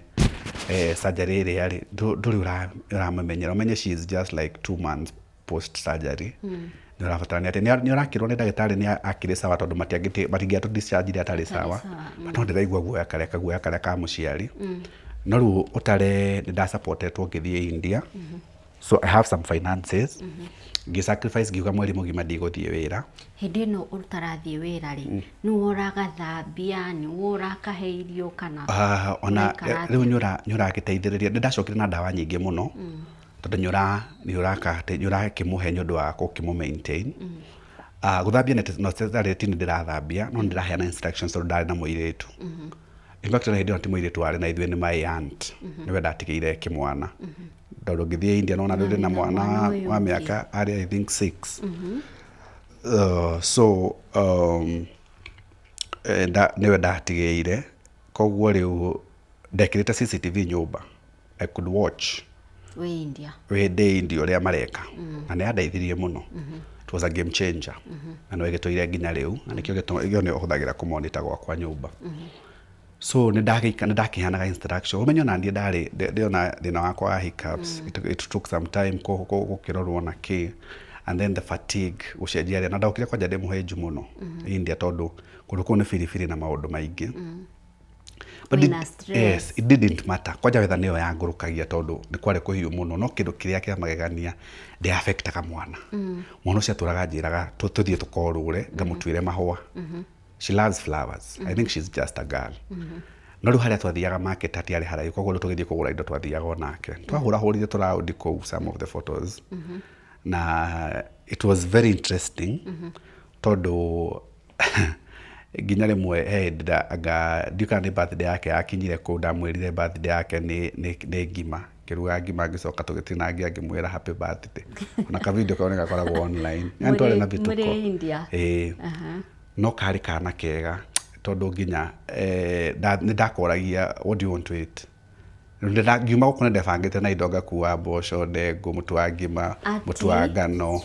surgery ĩrĩa rĩ, ndũrĩ ũramĩmenyera, ũmenye she is just like 2 months post surgery. Nĩ ũrabatara nĩ atĩ nĩ ũrakĩrwo nĩ ndagĩtarĩ nĩ akĩrĩ sawa, tondũ matingĩatũ discharge atarĩ sawa. Sawa. But no ndĩraigua guoya karĩa, kaguoya karĩa ka mũciari. No rĩu ũtare nĩ ndasupportetwo ngĩthiĩ India, so I have some finances. Ngĩ sacrifice, ngiuga mweri mũgima ndigũthiĩ wĩra. Hĩndĩ ĩno ũtarathiĩ wĩra rĩ, nĩwe ũragathambia, nĩwe ũrakahe irio, kana Ah, ona ũraikara rĩu atĩa? Nĩ ũragĩteithĩrĩria. Nĩ ndacokire na ndawa nyingĩ mũno, tondũ nĩ ũrakĩmũhe nĩ ũndũ wa gũkĩmũ maintain. Ah, gũthambia not necessarily ti nĩ ndĩrathambia, no nĩ ndĩraheana instructions, tondũ ndarĩ na mũirĩtu. In fact, ona hĩndĩ ĩyo ti mũirĩtu warĩ na ithuĩ, nĩ my aunt, nĩwe ndatigĩire kĩmwana, tondũ ngĩthiĩ India nona ndĩ na mwana mwana ũyũ wa ũngĩ. Mĩaka arĩ, I think, 6. So nĩwe ndatigĩire. Koguo rĩu ndekĩrĩte CCTV nyũmba, I could watch Wĩ India. Wĩ ndĩ India ũrĩa mareka, na nĩ yandeithirie mũno. It was a game changer, na nĩ gĩtũire nginya rĩu, na nĩkĩo gĩtũma ĩyo nĩyo hũthagĩra kũmonitor gwakwa nyũmba. So nĩ ndakĩheanaga instruction. Ũmenye ona niĩ ndarĩ ndĩona thĩna wakwa wa hiccups. It took some time gũkĩrorwo na kĩ, and then the fatigue, gũcenjia rĩera, na ndokire kwanja ndĩ mũhĩnju mũno India, tondũ kũndũ kũu nĩ biribiri na maũndũ maingĩ. But Wĩna stress. Yes, it didn't matter. Kwanja wetha nĩyo yangũrũkagia, tondũ nĩ kwarĩ kũhiũ mũno, no kĩndũ kĩrĩa kĩa magegania, ndĩafectaga mwana. Mwana ũcio atũraga njĩraga tũthiĩ tũkorũre, ngamũtuĩre mahũa. She loves flowers. I think she's just a girl. No rĩu harĩa twathiaga market hatiarĩ haraihu, koguo rĩu tũgĩthiĩ kũgũra indo twathiaga onake. Twahũrahũrire tũraũndi kũu, some of the photos, na it was very interesting, tondũ nginya rĩmwe he hĩndĩ anga ndiũ kana nĩ birthday yake yakinyire kũu, ndamwĩrire birthday yake nĩ ngima. Ngĩruga ngima, ngĩcoka tũgĩtinangia, ngĩmwĩra happy birthday. Ona ka video kau nĩ gakoragwo online. Yani twarĩ na vituko. Mũrĩ India. Ĩĩ. No karĩ kana kega, tondũ nginya nĩ ndakoragia, "What do you want to eat?" Ngiuma gũkũ nĩ ndebangĩte na indo, ngakua mboco, ndengũ, mũtu wa ngima, Ati? Mũtu wa ngano,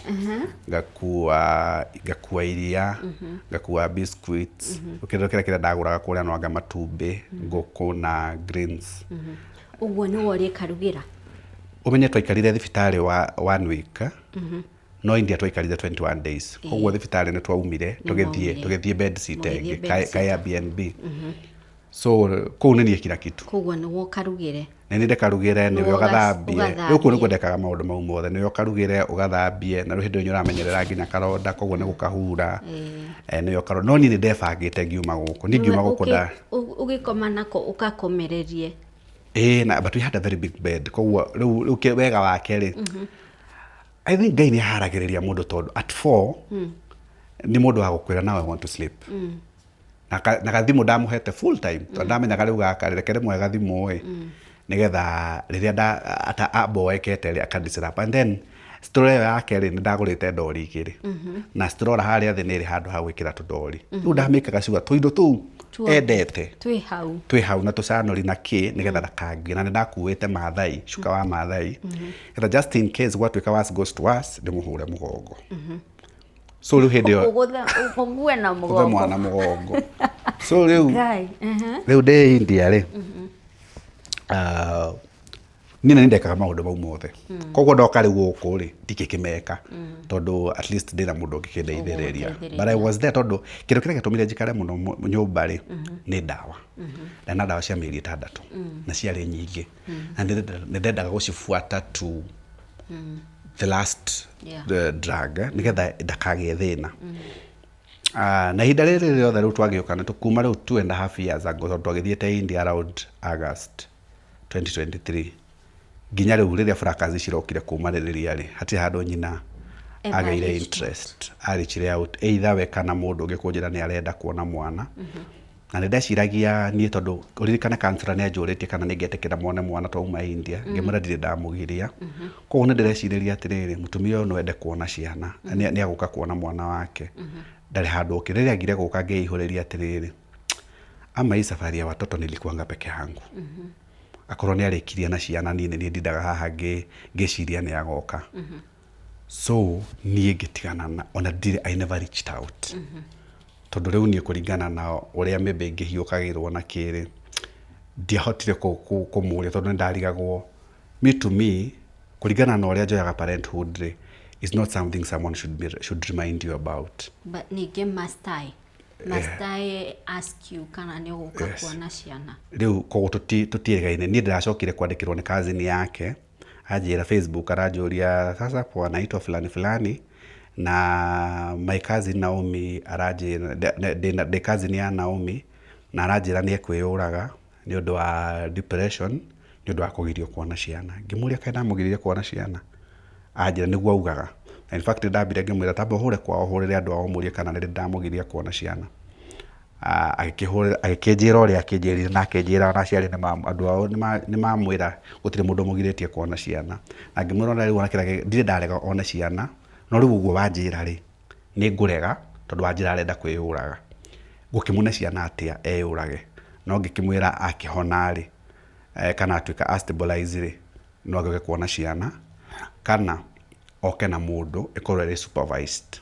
ngakua iria, ngakua biscuits, kĩndũ kĩrĩa ndagũraga kũrĩa, no anga matumbĩ, ngũkũ na greens. Ũguo nĩwe ũrĩkarugĩra? Ũmenye twaikarire thibitarĩ wa one week, no India twaikarire 21 days. Koguo thibitarĩ nĩ twaumire tũgĩthiĩ mwaumire. Tũgĩthiĩ bed sit Mũgĩthiĩ ĩngĩ bed ka Airbnb. So kũu nĩ niĩ kila kitu. Koguo nĩwe ũkarugĩre? Nĩ niĩ ndĩkarugĩre, nĩwe Nĩwe ũgathambie. Ũgathambie. Rĩu kũu nĩkuo ndekaga maũndũ mau mothe, nĩwe ũkarugĩre, ũgathambie, na rĩu hĩndĩ ĩyo nĩ ũramenyerera nginya karonda, koguo nĩ gũkahura. Nĩwe ũkarora, no niĩ nĩ ndebangĩte ngiuma gũkũ, niĩ ngiuma gũkũ nda Ũgĩkoma nako ũgakomererie? Ĩĩ, na but we had a very big bed. Koguo rĩu wega wake rĩ, I think Ngai nĩ aharagĩrĩria mũndũ, tondũ at 4 nĩ mũndũ wa gũkwĩra, "Now I want to sleep." Na gathimũ ndamũhete full time, tondũ ndamenyaga rĩu gaka rĩ, reke rĩmwe gathimũ ĩ, nĩgetha rĩrĩa amboekete rĩ, aka disrupt. And then stroller ĩyo yake rĩ, nĩ ndagũrĩte ndori igĩrĩ, na stroller harĩa thĩ nĩ ĩrĩ handũ ha gwĩkĩra tũndori. Rĩu ndamĩkaga sure tũindo tũu endete twĩ hau. Twĩ hau, na tũcanũri na kĩ, nĩgetha ndakangie. Na nĩ ndakuĩte Maathai, cuka wa Maathai, nĩgetha just in case gwatuĩka worse goes to worse, ndĩmũhũre mũgongo. So rĩu hĩndĩ ĩyo Ũgũthe ũgue na ũthe mũgongo. Mwana mũgongo. So rĩu Ngai. Rĩu ndĩ India rĩ, niĩ nĩ ndekaga maũndũ mau mothe. Koguo ndoka rĩu gũkũ rĩ, ndingĩkĩmeka, tondũ at least ndĩna mũndũ ũngĩkĩndeithĩrĩria. But I was there, tondũ kĩndũ kĩrĩa gĩatũmire njikare mũno nyũmba rĩ, nĩ ndawa. Ndarĩ na ndawa cia mĩeri 6, na ciarĩ nyingĩ, na nĩ ndendaga gũcibuata to the last the drug, nĩgetha ndakagĩe thĩna. Na ihinda rĩrĩ rĩothe rĩu twagĩũka nĩ kuma rĩu 2.5 years ago, tondũ twagĩthiĩte India around August 2023, nginya rĩu rĩrĩa fracas cirokire kũmarĩrĩria rĩ, hatirĩ handũ nyina Ever agĩire reached interest, arĩchire out either we kana mũndũ ũngĩ kũnjĩra nĩ arenda kuona mwana. Na nĩ ndeciragia niĩ, tondũ ũririkane counselor nĩ anjũrĩtie kana nĩ ngetĩkĩra mone mwana twauma India, ngĩmwĩra ndirĩ ndamũgiria. Koguo nĩ ndĩrecirĩria atĩrĩrĩ, mũtumia ũyũ no ende kuona ciana, nĩ agũka kuona mwana wake, ndarĩ handũ ũkĩ. Rĩrĩa agire gũka, ngĩihũrĩria atĩrĩrĩ, ama hii safari ya watoto nilikuanga peke yangu, akorwo nĩ arĩkirie na ciana, niĩ nĩ niĩ ndindaga haha ngĩciria nĩ agoka. So niĩ ngĩtigana na ona ndirĩ, I never reached out, tondũ rĩu niĩ kũringana na ũrĩa maybe ingĩhiũkagĩrwo na kĩrĩ, ndiahotire kũmũria, tondũ nĩ ndarigagwo. Me to me, kũringana na ũrĩa njoyaga parenthood rĩ, is not something someone should remind you about. But ningĩ must I ask you kana nĩ ũgũka kuona ciana? Rĩu koguo tũtiĩgaine. Niĩ ndĩracokire kwandĩkĩrwo nĩ cousin yake, anjĩra Facebook, aranjũria, "Sasa poa, naitwa fulani fulani na my cousin Naomi aranjĩra ndĩ cousin ya Naomi, na aranjĩra nĩ ekwĩyũraga nĩ ũndũ wa depression, nĩ ũndũ wa kũgirio kuona ciana." Ngĩmũria kaĩ ndamũgiririe kuona ciana, anjĩra nĩguo augaga. Na in fact ndambire ngĩmwĩra tamba ũhũre kwao, ũhũrĩre andũ ao, ũmũrie kana nĩ ndamũgiria kuona ciana. Agĩkĩhũrĩra, agĩkĩnjĩra ũrĩa akĩnjĩrire na akĩnjĩra ona aciari nĩ andũ ao nĩ mamwĩra gũtirĩ mũndũ ũmũgirĩtie kuona ciana. Na ngĩmwĩra ona rĩu ona kĩrĩa ndirĩ ndarega one ciana, no rĩu ũguo wanjĩra rĩ, nĩ ngũrega tondũ wanjĩra arenda kwĩyũraga. Ngũkĩmũne ciana atĩa eyũrage? No ngĩkĩmwĩra akĩhona rĩ, kana atuĩka a stabilize rĩ, no agĩũke kuona ciana, kana oke na mũndũ ĩkorwo ĩrĩ supervised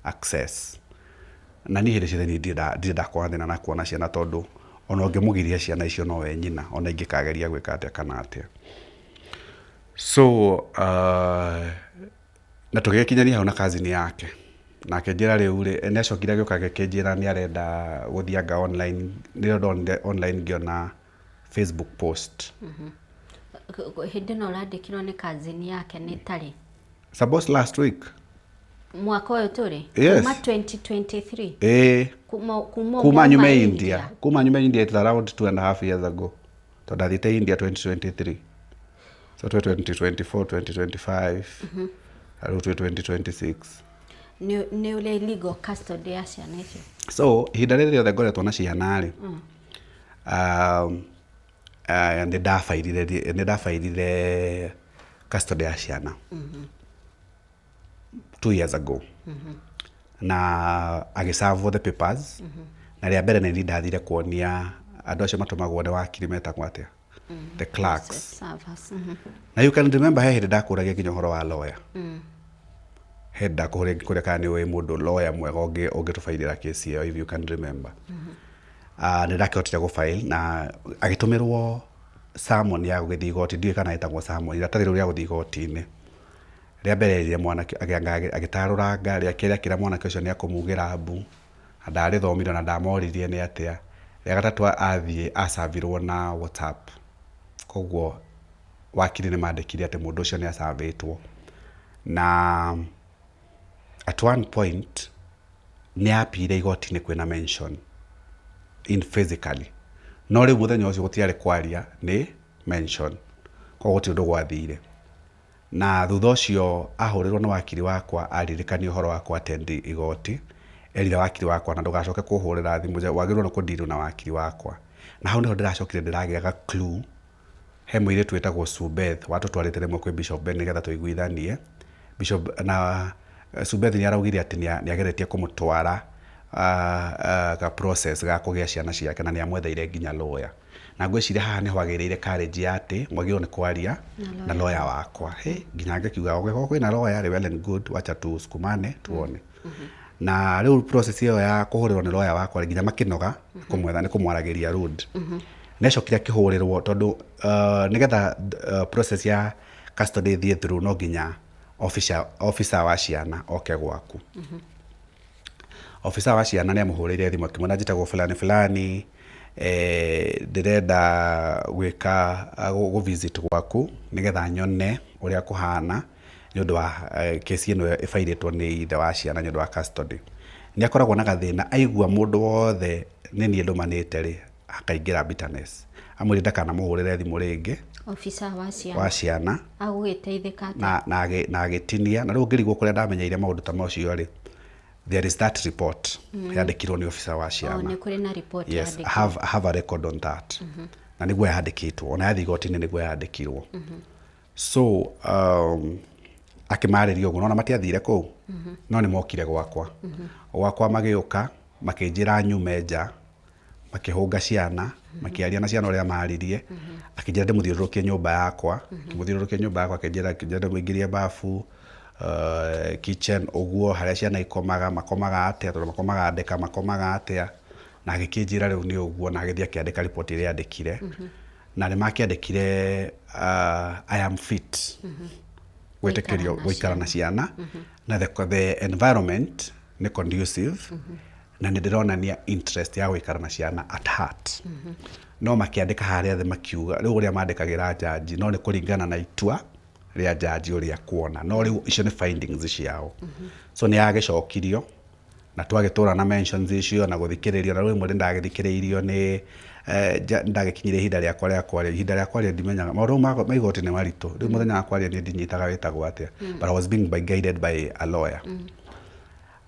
access. Na niĩ hĩndĩ ciothe niĩ ndirĩ ndakorwo na thĩna na kuona ciana tondũ ona ũngĩmũgiria ciana icio nowe nyina ona ingĩkageria gwĩka atĩa kana atĩa. So na tũgĩgĩkinyania hau na cousin yake na akĩnjĩra rĩu rĩ, nĩ acokire agĩũka agĩkĩnjĩra nĩ arenda gũthianga online. Nĩrĩo ndonire online ngĩona Facebook post. Hĩndĩ ĩno ũrandĩkirwo nĩ cousin yake nĩ tarĩ? Suppose last week. Mwaka ũyũ tũrĩ? Yes. Kuma 2023? Ĩĩ. Kuma kuma nyume India. Kuma nyume India, it's around 2.5 years ago, tondũ ndathiĩte India 2023, so twĩ 2024, 2025, rĩu twĩ 2026. Nĩ ũrĩ legal custody ya ciana icio? So ihinda rĩrĩ rĩothe ngoretwo na ciana rĩ, nĩ ndabairire custody ya ciana 2 years ago na agĩserve the papers. Na rĩa mbere nĩ niĩ ndathire kuonia andũ acio matũmagwo nĩ wakiri, metagwo atĩa, the clerks. Servers. Na you can remember he hĩndĩ ndakũragia nginya ũhoro wa lawyer, he hĩndĩ ndakũhũrĩra ngĩkũria kana nĩ ũĩ mũndũ lawyer mwega ũngĩtũbairĩra kesi ĩyo, if you can remember. Nĩ ndakĩhotire gũfile na agĩtũmĩrwo summon ya gũgĩthiĩ igoti. Ndiũĩ kana ĩtagwo summon, iratathi rĩu rĩa gũthiĩ igoti-inĩ. Rĩa mbere erire mwanake agĩtarũranga, rĩa kerĩ akĩra mwanake ũcio nĩ akũmugĩra mbu na ndarĩthomire na ndamoririe nĩ atĩa. Rĩa gatatũ athiĩ acavirwo na WhatsApp, koguo wakiri nĩ mandĩkire atĩ mũndũ ũcio nĩ acavĩtwo. Na at one point nĩ apire igoti-inĩ kwĩna mention in physically, no rĩu mũthenya ũcio gũtiarĩ kwaria nĩ mention, koguo gũtirĩ ũndũ gwathire. Na thutha ũcio ahũrĩrwo nĩ wakiri wakwa aririkania ũhoro wa kũ attend igoti, erire wakiri wakwa na ndũgacoke kũhũrĩra thimũ, wagĩrĩirwo nĩ kũndirwo na wakiri wakwa. Na hau nĩho ndĩracokire ndĩragĩa ga clue. He mũirĩtu wĩtagwo Subeth watũtwarĩte rĩmwe kwĩ Bishop Ben nĩgetha tũiguithanie Bishop na Subeth. Nĩ araugire atĩ nĩ ageretie kũmũtwara ga process ga kũgĩa ciana ciake na nĩ amwetheire nginya lawyer, na ngwĩciria haha nĩho agĩrĩire courage ya atĩ mwagĩrĩirwo nĩ kwaria na lawyer wakwa. Hey, nginya ngĩkiuga ũngĩkorwo kwĩna lawyer rĩ, well and good, wacha tusukumane tuone. Na rĩu process ĩyo ya kũhũrĩrwo nĩ lawyer wakwa rĩ, nginya makĩnoga kũmwetha nĩ kũmwaragĩria rude, nĩacokire akĩhũrĩrwo tondũ nĩgetha process ya custody ĩthiĩ through no nginya officer wa ciana oke gwaku. Officer wa ciana nĩ amũhũrĩire thimũ akĩmwĩra, "Njĩtagwo fulani fulani, ndĩrenda gwĩka gũ visit gwaku nĩgetha nyone ũrĩa kũhana nĩ ũndũ wa kesi ĩno ĩbairĩtwo nĩ ithe wa ciana nĩ ũndũ wa custody." Nĩ akoragwo na gathĩna, aigua mũndũ wothe nĩ niĩ ndũmanĩte rĩ, akaingĩra bitterness. Amwĩrire ndakanamũhũrĩre thimũ rĩngĩ. Officer wa ciana? Wa ciana. Agũgĩteithĩka atĩa? Na agĩtinia. Na rĩu ngĩrigwo kũrĩa ndamenyeire maũndũ ta macio rĩ, there is that report yandĩkirwo nĩ officer wa O ciana. Nĩ kũrĩ na report? Yes. Yandĩkirwo. I have a record on that na nĩguo yandĩkĩtwo, ona yathiĩ igoti-inĩ nĩguo yandĩkirwo. So akĩmarĩria ũguo nona matiathire kũu no nĩ mokire gwakwa magĩũka makĩnjĩra nyume nja, makĩhũnga ciana, makĩaria na ciana ũrĩa maririe. Akĩnjĩra ndĩmũthiũrũrũkie nyũmba yakwa, akĩmũthiũrũrũkia nyũmba yakwa, akĩnjĩra ndĩmũingĩrie bafu, kitchen, ũguo harĩa ciana ikomaga, makomaga atĩa, tondũ makomaga ndeka, makomaga atĩa. Na agĩkĩnjĩra rĩu nĩ ũguo, na agĩthiĩ akĩandĩka riboti ĩrĩa andĩkire, na nĩ makĩandĩkire I am fit gwĩtĩkĩrio gũikara na gũikara na ciana na the environment nĩ conducive na nĩ ndĩronania interest ya gũikara na ciana at heart. No makĩandĩka harĩa thĩ makiuga rĩu ũrĩa mandĩkagĩra jaji no nĩ kũringana na itua rĩa jaji ũrĩa kuona, no rĩu icio nĩ findings ciao. So nĩ yagĩcokirio na twagĩtũra na mentions icio na gũthikĩrĩrio. Na rĩu rĩmwe nĩ ndagĩthikĩrĩirio nĩ ndagĩkinyire ihinda rĩakwa rĩa kwaria. Ihinda rĩa kwaria ndimenyaga maũndũ ma igoti nĩ maritũ. Rĩu mũthenya wa kwaria niĩ ndinyitaga wĩtagwo atĩa, but I was being guided by a lawyer.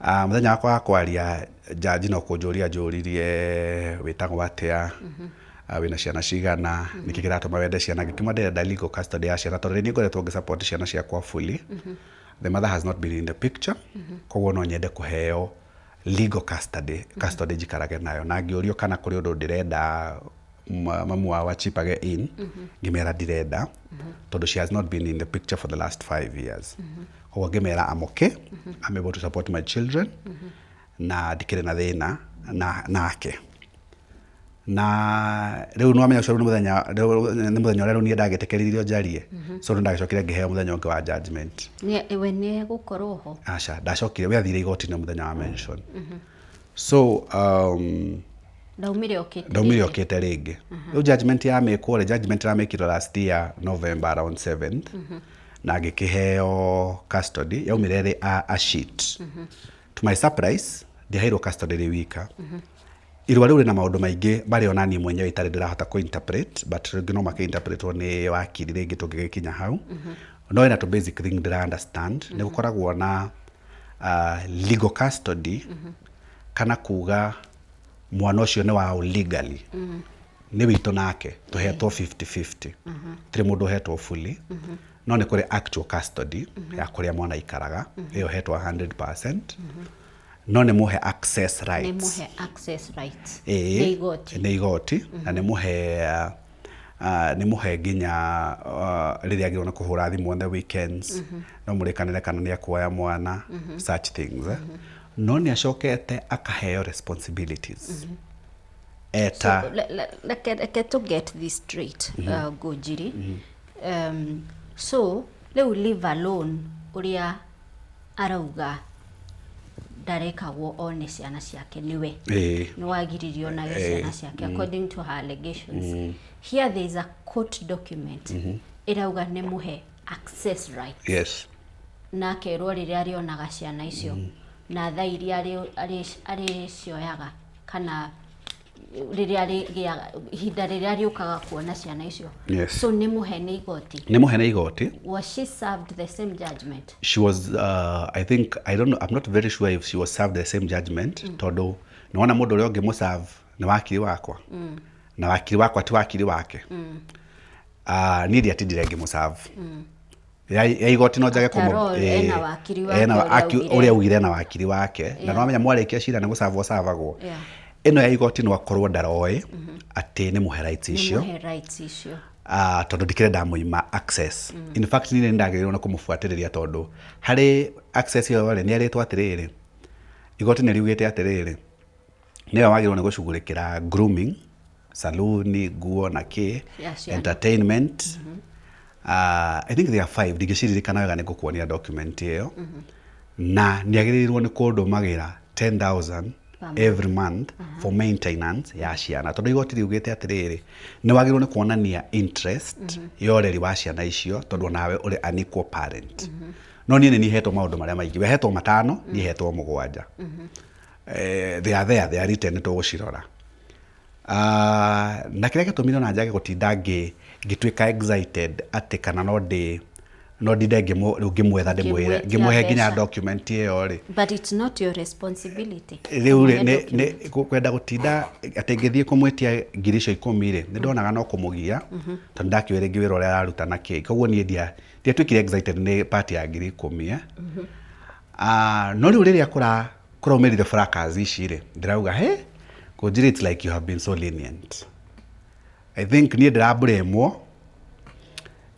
Mũthenya wakwa wa kwaria Jaji no kũnjũria njũririe wĩtagwo atĩa, wĩna ciana cigana, nĩkĩ kĩratũma wende ciana. Ngĩkiuma ndĩrenda legal custody ya ciana tondũ nĩ ngoretwo ngĩ support ciana ciakwa fully. The mother has not been in the picture, koguo no nyende kũheo legal custody njikarage nayo. Na ngĩũrio kana kũrĩ ũndũ ndĩrenda mamu wao achipage in, ngĩmera ndirenda tondũ she has not been in the picture for the last 5 years. Koguo ngĩmera I'm okay, I'm able to support my children na ndikĩrĩ na thĩna na nake. Na rĩu nĩwamenya ũcio rĩu nĩ mũthenya, rĩu nĩ mũthenya ũrĩa rĩu niĩ ndagĩtĩkĩririo njarie. So rĩu ndagĩcokire ngĩheo mũthenya ũngĩ wa judgment. We nĩ egũkorwo ho? Aca, ndacokire, we athire igoti-inĩ mũthenya wa mention. So Ndaumire okĩte ndaumire rĩngĩ. Okĩte rĩngĩ. Rĩu judgment yamĩkwo rĩ, judgment ĩramĩkirwo last year November around 7th, na ngĩkĩheo custody yaumire ĩrĩ a sheet. To my surprise, ndiaheirwo custody rĩ wika. Irũa rĩu rĩna maũndũ maingĩ marĩa ona niĩ mwenyewe itarĩ ndĩrahota kũ-interpret, but rĩngĩ no makĩ-interpretwo nĩ wakiri rĩngĩ tũngĩgĩkinya hau. No ĩna tũ basic thing ndĩra understand. Nĩ gũkoragwo na legal custody, kana kuga mwana ũcio nĩ wao legally, nĩ witũ nake tũhetwo 50-50, tirĩ mũndũ ũhetwo fully. No nĩ kũrĩ actual custody ya kũrĩa mwana aikaraga, ĩyo hetwo 100%, no nĩ mũhe access Nĩ rights. mũhe access rights Ĩĩ, nĩ igoti. Nĩ igoti, na nĩ mũhe nginya rĩrĩa agĩrĩirwo nĩ kũhũra thimũ on the weekends, no mũrĩkanĩre kana nĩ akuoya mwana, such things, eh. No nĩ acokete akaheo responsibilities eta So, reke to get this straight, Ngũnjiri. So rĩu leave alone ũrĩa arauga ndarekagwo one ciana ciake nĩwe nĩ wagiririo onage ciana ciake according to her allegations. Here there is a court document ĩrauga nĩ mũhe access right na akerwo rĩrĩa arĩonaga ciana icio na thaa iria arĩcioyaga kana rĩrĩa arĩgĩaga ihinda rĩrĩa arĩũkaga kuona ciana icio. So nĩ mũhe nĩ igoti. Nĩ mũhe nĩ igoti. Was she served the same judgment? She was, I think, I don't know, I'm not very sure if she was served the same judgment, tondũ nĩwona mũndũ ũrĩa ũngĩ mũserve nĩ wakiri wakwa, na wakiri wakwa ti wakiri wake. Niĩ ndiatindire ngĩmũserve ya igoti, no njage. After all, ena wakiri wake ena ũrĩa ũrĩa augire ena wakiri wake, na nĩwamenya mwarĩkia cira nĩ gũcabwo cavagwo. Ĩno ya igoti no akorwo ndaroĩ atĩ nĩ mũhe rights Nĩ icio. mũhe rights icio. Tondũ ndikĩrĩ ndamũima access. In fact, niĩ nĩ ndagĩrĩirwo nĩ kũmũbuatĩrĩria, tondũ harĩ access ĩyo rĩ, nĩ erĩtwo atĩrĩrĩ, igoti nĩ riugĩte atĩrĩrĩ, nĩwe wagĩrĩirwo nĩ gũcugurĩkĩra grooming, saluni, nguo na kĩ, Ya ciana. entertainment. I think there are five, ndingĩciririkana wega, nĩ ngũkuonia document ĩyo. Na nĩ agĩrĩirwo nĩ kũndũmagĩra 10,000 every month for maintenance ya ciana, tondũ igoti riugĩte atĩrĩrĩ, nĩ wagĩrĩirwo nĩ kuonania interest ya ũreri wa ciana icio, tondũ onawe ũrĩ an equal parent. No niĩ nĩ nihetwo maũndũ marĩa maingĩ, we hetwo matano, niĩ hetwo mũgwanja. They are there, they are written, nĩ tũgũcirora. Na kĩrĩa gĩatũmire ona njage gũtinda ngĩtuĩka excited atĩ kana no ndinde rĩu ngĩmwetha ndĩmwĩre Ngĩmwĩtia ngĩmũhe nginya mbeca. Document ĩyo rĩ. But it's not your responsibility Rĩu rĩ kũmũhe nĩ document. nĩ kwenda gũtinda atĩ ngĩthiĩ kũmwĩtia 10,000 rĩ, nĩ ndonaga no kũmũgia, tondũ ndakĩũĩ rĩngĩ wĩra ũrĩa araruta na kĩ. Koguo niĩ ndiatuĩkire excited nĩ part ya 10,000, eh. No rĩu rĩrĩa kũraumĩrire fracas ici rĩ, ndĩrauga he kũnjĩra, it's like you have been so lenient. I think niĩ ndĩrambũrĩmwo,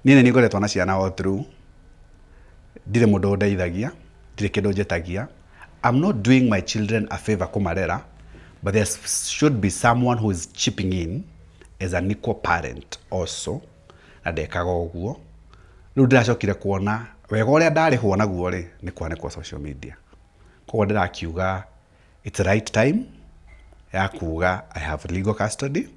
niĩ nĩ ngoretwo na ciana all through, ndirĩ mũndũ ũndeithagia, ndirĩ kĩndũ njĩtagia. I'm not doing my children a favor kũmarera, but there should be someone who is chipping in as an equal parent also, na ndekaga ũguo. Rĩu ndĩracokire kuona wega ũrĩa ndarĩhwo naguo rĩ, nĩ kwanĩkwo social media. Koguo ndĩrakiuga it's the right time ya kuga I have legal custody.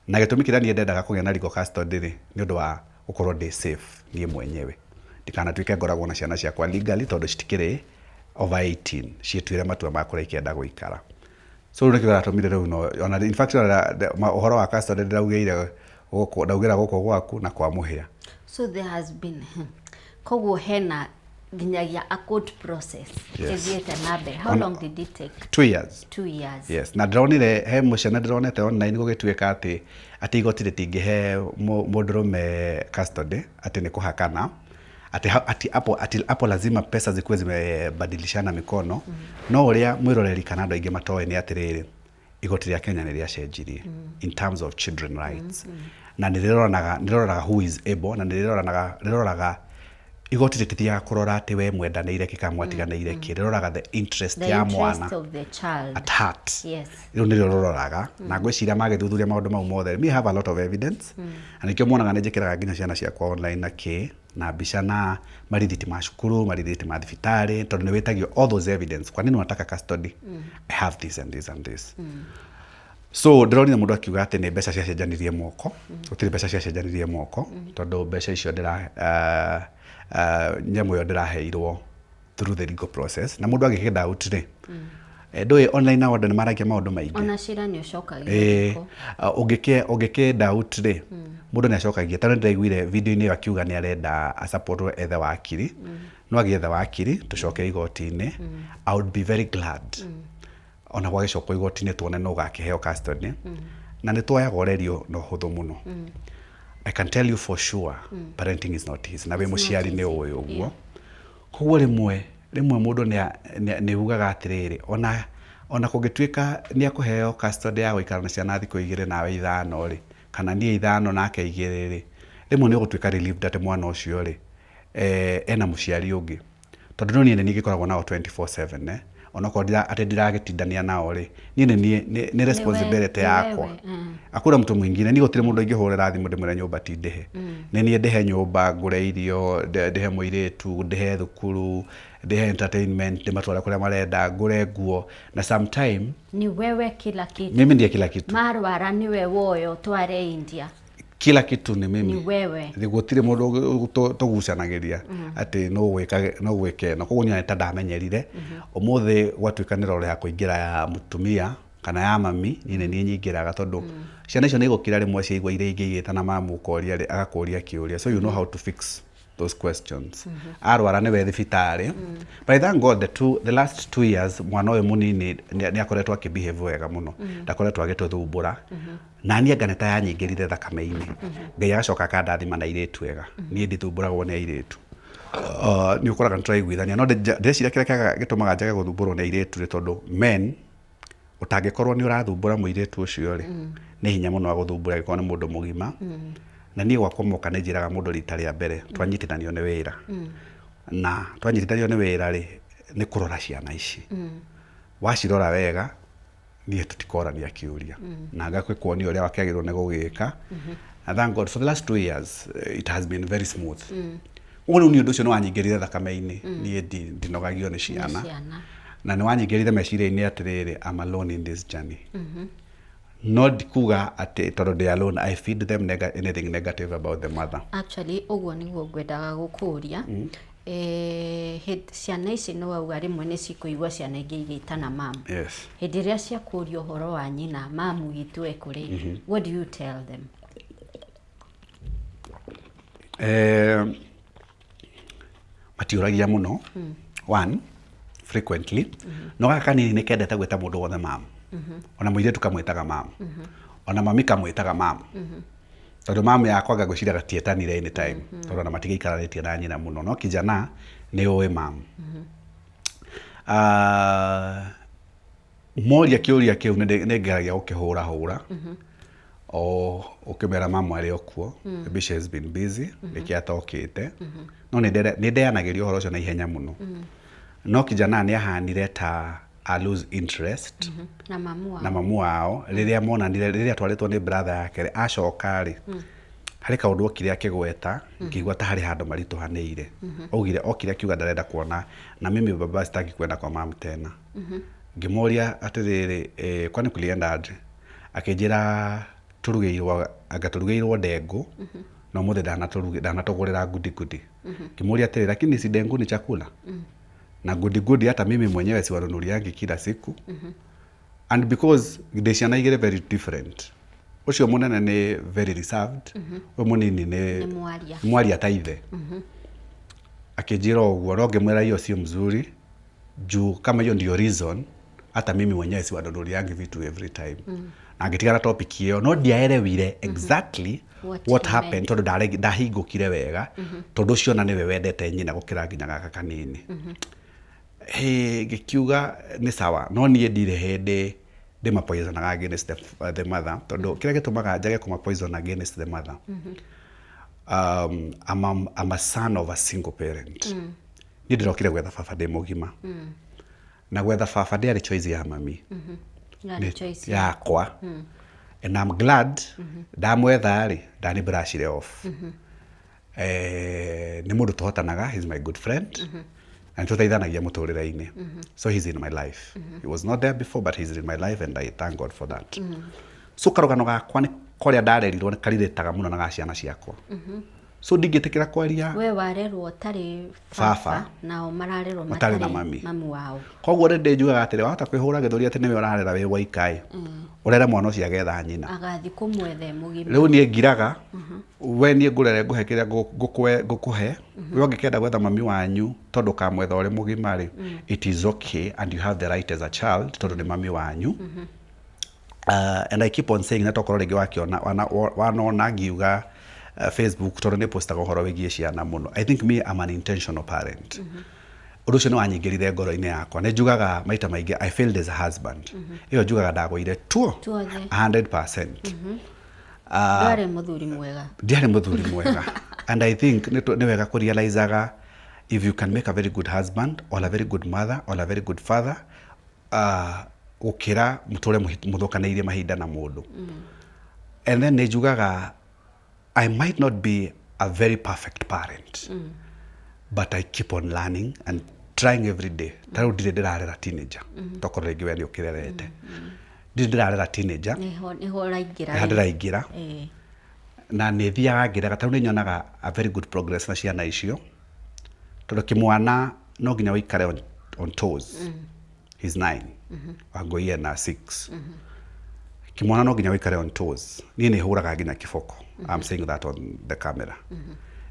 Na gĩtũmi kĩrĩa niĩ ndendaga kũgĩa na legal custody rĩ, nĩ ũndũ wa gũkorwo ndĩ safe niĩ mwenyewe, ndikanatuĩke ngoragwo na ciana ciakwa legally, tondũ citikĩrĩ over 18 ciĩtuĩre matua ma kũrĩa ikĩenda gũikara. So rĩu nĩkĩo kĩratũmire rĩu, no ona in fact ona ũhoro wa custody ndĩraugĩire gũkũ, ndaugĩra gũkũ gwaku na kwa mũhĩa. So there has been, koguo hena Nginyagia a court process Yes. ĩthiĩte na mbere. How long did it take? 2 years. 2 years. Yes, na ndĩronire he mũciana ndĩronete online gũgĩtuĩka atĩ igoti rĩtingĩhe mũndũrũme custody, atĩ nĩ kũhakana, atĩ atĩ hapo lazima pesa zikuwe zimebadilishana mikono. No ũrĩa mwĩroreri kana andũ aingĩ matoĩ nĩ atĩrĩrĩ, igoti rĩa Kenya nĩ rĩacenjirie in terms of children rights, na nĩ rĩroraga who is able, na nĩ rĩroraga, igoti rĩtithiaga kũrora atĩ we mwendanĩire kĩ kana mwatiganĩire kĩ, rĩroraga the interest The ya interest mwana of the child at heart. Rĩu nĩrĩo rũroraga, na ngwĩciria magĩthuthuria maũndũ mau mothe, me have a lot of evidence, na nĩkĩo muonaga nĩ njĩkĩraga nginya ciana ciakwa online na kĩ na mbica na marithiti ma cukuru, marithiti ma thibitarĩ, tondũ nĩ wĩtagio all those evidence. Kwa nini unataka custody? I have this and this and this. So ndĩronire mũndũ akiuga atĩ nĩ mbeca ciacenjanirie moko. Gũtirĩ mbeca ciacenjanirie moko, tondũ mbeca icio ndĩra nyamũ ĩyo ndĩraheirwo through the legal process. Na mũndũ agĩkĩ doubt rĩ, ndũĩ online nao andũ nĩ maragia maũndũ maingĩ. Ona cira nĩ ũcokagia Ĩĩ. thikũ. Ũngĩkĩ doubt rĩ, mũndũ nĩ acokagia. Tondũ ndĩraiguire video-inĩ ĩyo akiuga nĩ arenda asupportwo ethe wakiri, no agĩethe wakiri tũcoke igoti-inĩ. I would be very glad ona gwagĩcokwo igoti-inĩ tuone no ũgakĩheo custody, na nĩ tuoyaga ũrerio na ũhũthũ mũno. I can tell you for sure, parenting is not easy, na wĩ mũciari nĩ ũĩ ũguo. Koguo rĩmwe rĩmwe mũndũ nĩ ugaga atĩrĩrĩ, ona kũngĩtuĩka nĩ akũheo custody ya gũikara na ciana thikũ 2 nawe 5 rĩ, kana niĩ 5 nake 2 rĩ, rĩmwe nĩ ũgũtuĩka relieved atĩ mwana ũcio rĩ, ena mũciari ũngĩ, tondũ no niĩ nĩ niĩ ngĩkoragwo nao 24/7, eh, onokorwo atĩ ndiragĩtindania nao rĩ, niĩ nĩ niĩ nĩ responsibility nĩ yakwa. Wewe, Hakuna mtu mwingine. Niĩ gũtirĩ mũndũ ingĩhũrĩra thimũ ndĩmwĩre nyũmba ti ndĩhe. Nĩ niĩ ndĩhe nyũmba, ngũre irio, ndĩhe mũirĩtu, ndĩhe thukuru, ndĩhe entertainment, ndĩmatware kũrĩa marenda, ngũre nguo, na sometime Ni wewe kila kitu. Mimi ndiye kila kitu. Marwara niwe woyo tware India. Kila kitu ni mimi. Ni wewe. Gũtirĩ mũndũ tũgucanagĩria atĩ no gwĩka no gwĩke ĩno. Koguo niĩ ta ndamenyerire ũmũthĩ gwatuĩka nĩ rore ya kũingĩra ya mũtumia kana ya mami, niĩ nĩ niĩ nyingĩraga, tondũ ciana icio nĩ igũkira rĩmwe ciaigua iria ingĩ igĩtana mamu, ũkoria rĩ, agakũria kĩũria, so you know how to fix those questions. Arwara nĩwe thibitarĩ. But I thank God, the last 2 years mwana ũyũ mũnini nĩ akoretwo akĩbehave wega mũno, ndakoretwo agĩtũthumbũra, na niĩ anga nĩ ta yanyingĩrire thakame-inĩ. Ngai agacoka akandathima na airĩtu ega. Niĩ ndithumbũragwo nĩ airĩtu. Nĩ ũkoraga nĩ tũraiguithania, no ndĩreciria kĩrĩa gĩtũmaga njage gũthumbũrwo nĩ airĩtu nĩ tondũ men ũtangĩkorwo nĩ ũrathumbũra mũirĩtu ũcio rĩ, nĩ hinya mũno agũthumbũra angĩkorwo nĩ mũndũ mũgima. Na niĩ gwakwa moka nĩ njĩraga mũndũ rita rĩa mbere twanyitithanio nĩ wĩra, na twanyitithanio nĩ wĩra rĩ, nĩ kũrora ciana ici. Wacirora wega, niĩ tũtikorania kĩũria na ngakĩkuonia ũrĩa wakĩagĩrĩirwo nĩ gũgĩka. Na thank God for the last 2 years, it has been very smooth. Ũguo rĩu niĩ ũndũ ũcio nĩ wanyingĩrire thakame-inĩ. Niĩ ndinogagio nĩ ciana. Ciana. Na nĩ wanyingĩrire meciria-inĩ atĩrĩrĩ, I'm alone in this journey. No ndikuga atĩ tondũ ndĩ alone I feed them anything negative about the mother. Actually, ũguo nĩguo ngwendaga gũkũria. Ciana ici nĩ wauga rĩmwe nĩ cikũigua ciana ingĩ igĩtana mamu. Yes. Hĩndĩ ĩrĩa ciakũria ũhoro wa nyina, mamu witũ ekũrĩ, what do you tell them? Matiũragia mũno one frequently, no gaka kanini nĩ kendete gwĩta mũndũ wothe mamu. Ona mũirĩtu kamwĩtaga mamu, ona mami kamwĩtaga mamu, tondũ mamu yakwa anga ngwĩciria gatietanire anytime, tondũ ona matigĩikaranĩtie na nyina mũno, no kijana nĩ ũĩ mamu. Ah, moria kĩũria kĩu nĩ ngeragia gũkĩhũra hũra o ũkĩmera mamu arĩ o kuo. Maybe she has been busy, nĩkĩo atokĩte, no nĩ ndeanagĩria ũhoro ũcio na ihenya mũno. No kijana nĩ ahanire ta a lose interest na mamu wao. Na mamu wao rĩrĩa monanire, rĩrĩa atwarĩtwo nĩ brother yake rĩ, acoka rĩ, harĩ kaũndũ okire akĩgweta, ngĩigua ta harĩ handũ maritũhanĩire. Augire okire akiuga ndarenda kuona na mimi baba, sitaki kwenda kwa mamu tena. Ngĩmũria atĩrĩrĩ, kwani kulienda aje? Akĩnjĩra tũrugĩirwo, anga tũrugĩirwo ndengũ, na ũmũthĩ ndanatũgũrĩra ngudi ngudi. Ngĩmũria atĩrĩ, lakini si ndengu ni chakula na ngudi ngudi hata mimi mwenyewe siwanunuliangi kila siku? And because ndĩ ciana igĩrĩ very different, ũcio mũnene nĩ very reserved, ũyũ mũnini nĩ Nĩ mwaria. Nĩ mwaria ta ithe. Akĩnjĩra ũguo, no ngĩmwĩra hiyo sio mzuri, juu kama hiyo ndio reason, hata mimi mwenyewe siwanunuliangi vitu every time. Na ngĩtigana topic ĩyo, no ndiaerewire exactly what what he happened, meant. Tondũ ndahingũkire wega, tondũ ũcio ona nĩwe wendete nyina gũkĩra nginya gaka kanini. Hĩ, ngĩkiuga nĩ sawa, no niĩ ndirĩ hĩndĩ ndĩmapoisonaga against the mother, tondũ kĩrĩa gĩtũmaga njage kũmapoison against the mother, I'm a son of a single parent. Niĩ ndĩrokire gwetha baba ndĩ mũgima, na gwetha baba ndĩarĩ choice ya mami. Yarĩ choice yakwa, and I'm glad ndamwetha rĩ, ndani brushire off. Nĩ mũndũ tũhotanaga, he's my good friend, na nĩ tũteithanagia mũtũrĩre-inĩ, so he's in my life. He was not there before, but he's in my life and I thank God for that. So karũgano gakwa nĩ korĩa ndarerirwo nĩ karirĩtaga mũno na ga ciana ciakwa, so ndingĩtĩkĩra kwaria. We warerwo ũtarĩ baba. Baba, nao mararerwo matarĩ na mami. Mamu wao. Koguo nĩ ndĩnjugaga atĩrĩ, wahota kwĩhũra gĩthũri atĩ nĩwe ũrarera wĩ woika ĩ, ũrere mwana ũcio agetha nyina. Agathiĩ kũmwetha e mũgima. Rĩu niĩ ngiraga we, niĩ ngũrere, ngũhe kĩrĩa ngũkũhe. We ũngĩkenda gwetha mami wanyu tondũ ũkamwetha ũrĩ mũgima rĩ, it is okay and you have the right as a child, tondũ nĩ mami wanyu. And I keep on saying that okorwo rĩngĩ wakiona wanona ngiuga Facebook, tondũ nĩ postaga ũhoro wĩgiĩ ciana mũno, I think me, I'm an intentional parent. Ũndũ ũcio nĩ wanyingĩrire ngoro-inĩ yakwa. Nĩ njugaga maita maingĩ I failed as a husband. Ĩyo njugaga ndagũire tuo. Tuothe. 100%. Ndwarĩ mũthuri mwega. Ndiarĩ mũthuri mwega, and I think nĩ wega kũrealizaga if you can make a very good husband or a very good mother or a very good father, gũkĩra mũtũre mũthũkanĩirie mahinda na mũndũ. And then nĩ njugaga I might not be a very perfect parent, but I keep on learning and trying every day. Ta rĩu ndirĩ ndĩrarera teenager, tokorwo rĩngĩ we nĩ ũkĩrerete. Ndirĩ ndĩrarera teenager. Nĩho ũraingĩra. Nĩho rĩu. Ndĩraingĩra. Na nĩ thiaga ngĩrega, tarĩu nĩ nyonaga a very good progress na ciana icio, tondũ kĩmwana no nginya ũikare on toes. He's 9, Wangũi ena 6. Kĩmwana no nginya ũikare on toes. Niĩ nĩ hũraga nginya kĩboko. I'm saying that on the camera,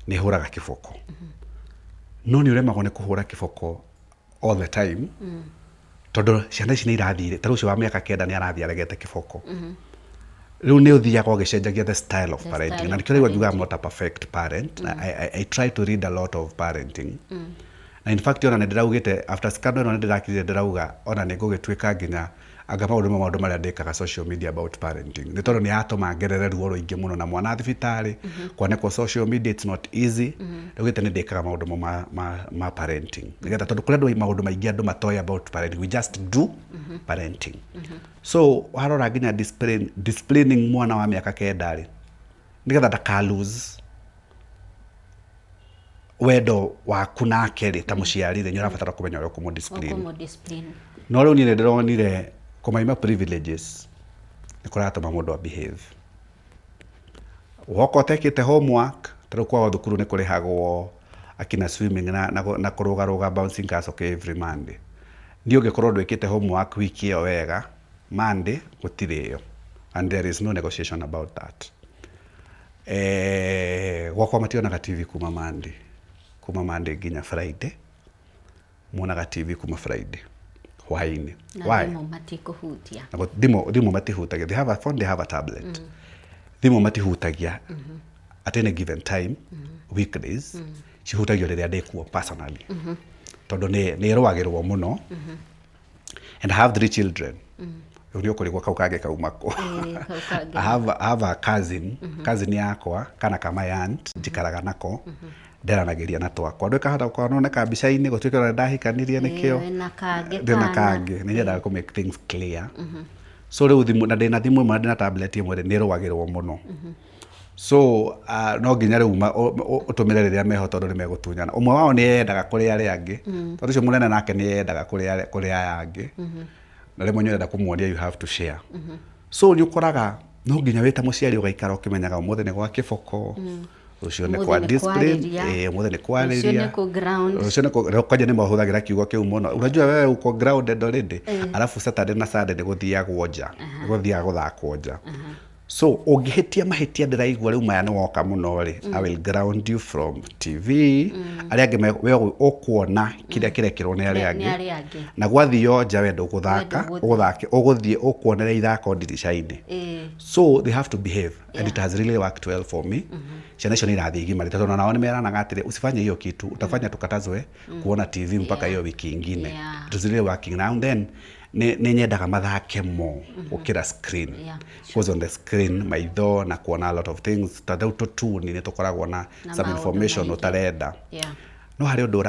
nĩ hũraga kĩboko, no nĩ ũremagwo nĩ kũhũra kĩboko all the time, tondũ ciana ici nĩ irathiĩ, ta rĩu ũcio wa mĩaka 9 nĩ arathiĩ aregete kĩboko. Rĩu nĩ ũthiaga ũgĩcenjagia the style of the parenting. Style Na of nĩkĩo rĩu ngiuga I'm not a perfect parent. I try to read a lot of parenting, na in fact ona nĩ ndĩraugĩte after scandal ĩno nĩ ndĩrakirire ndĩrauga ona nĩ ngũgĩtuĩka nginya anga maũndũ marĩa ndĩkaga social media about parenting, nĩ tondũ nĩ yatũma ngerere ruo rũingĩ mũno na mwana thibitarĩ kwanĩkwo social media. It's not easy. Ndaugĩte nĩ ndĩkaga maũndũ mo ma parenting, nĩgetha, tondũ kũrĩ andũ maũndũ maingĩ andũ matoĩ about parenting. We just do parenting. So warora nginya disciplining mwana wa mĩaka 9 rĩ, nĩgetha ndaka lose wendo waku nake rĩ, ta mũciari rĩ, nĩ ũrabatara kũmenya ũrĩa ũkũmũ discipline. Ũkũmũ discipline. No rĩu niĩ nĩ ndĩronire kũmaima privileges nĩ kũratũma mũndũ a behave woka ũtekĩte homework. Ta rĩu kwao thukuru nĩ kũrĩhagwo akina swimming na kũrũgarũga bouncing castle every Monday. Niĩ ũngĩkorwo ndwĩkĩte homework wiki ĩyo wega, Monday gũtirĩ ĩyo, and there is no negotiation about that. Gwakwa mationaga TV kuma Monday, kuma Monday nginya Friday. Monaga TV kuma Friday hwaĩ-inĩ. Na Why? Thimũ matikũhutia. Na thimũ matihutagia. They have a phone, they have a tablet. Thimũ matihutagia at any given time. Weekdays cihutagio rĩrĩa ndĩkuo personally, tondũ nĩ ĩrũagĩrwo mũno, and I have three children. Rĩu nĩ ũkũrigwo kau kangĩ kauma kũ. Ĩĩ, kau kangĩ. I have a cousin yakwa, kana ka my aunt njikaraga nako, nderanagĩria na twakwa. Ndũkahota gũkorwo noneka mbica-inĩ gũtuĩke ona ndahikanirie nĩkĩo. Ĩĩ, wĩna kangĩ ndĩna kana. Kangĩ nĩ nyendaga kũ make things clear. So rĩu thimũ, na ndĩna thimũ ĩmwe na ndĩna tablet ĩmwe rĩ, nĩ ĩrũagĩrwo mũno. So no nginya rĩu ũtũmĩre rĩrĩa meho, tondũ nĩ megũtunyana. Ũmwe wao nĩ yendaga kũrĩ arĩa angĩ, tondũ ũcio mũnene nake nĩ yendaga kũrĩ aya angĩ, na rĩmwe nĩ ũrenda kũmuonia you have to share. So nĩ ũkoraga no nginya wĩ ta mũciari ũgaikara ũkĩmenyaga ũmũthĩ nĩ gwa kĩboko, rũciũ nĩ Ũmũthĩ kwa nĩ discipline. kwarĩria. Ĩĩ, ũmũthĩ nĩ Rũciũ kwarĩria. nĩ kũ ground. Rũciũ nĩ kwanja nĩ mahũthagĩra kiugo kĩu mũno, unajua wewe uko grounded already. Alafu Saturday na Sunday nĩ gũthiagwo nja, nĩ gũthiaga gũthakwo nja. So ũngĩhĩtia mahĩtia ndĩraigua rĩu maya nĩ woka mũno rĩ, I will ground you from TV. Arĩa angĩ we ũkuona kĩrĩa kĩrekĩrwo nĩ arĩa Nĩ angĩ. arĩa angĩ. Na gwathio nja we ndũgũthaka, We ndũgũthiĩ. ũgũthake ũgũthiĩ ũkuonera ithako ndirica-inĩ. So they have to behave and it has really worked well for me. Ciana icio nĩ irathiĩ igimarĩte tondũ nao nĩ meranaga atĩrĩ, usifanye hiyo kitu, utafanya tukatazwe kuona TV mpaka hiyo wiki ingine. It was really working. Now then nĩ nyendaga mathake more gũkĩra screen. Because on the screen maitho na kuona a lot of things, ta rĩu tũtuni nĩ tũkoragwo na Na some maũndũ information maingĩ. ũtarenda. No harĩ ũndũ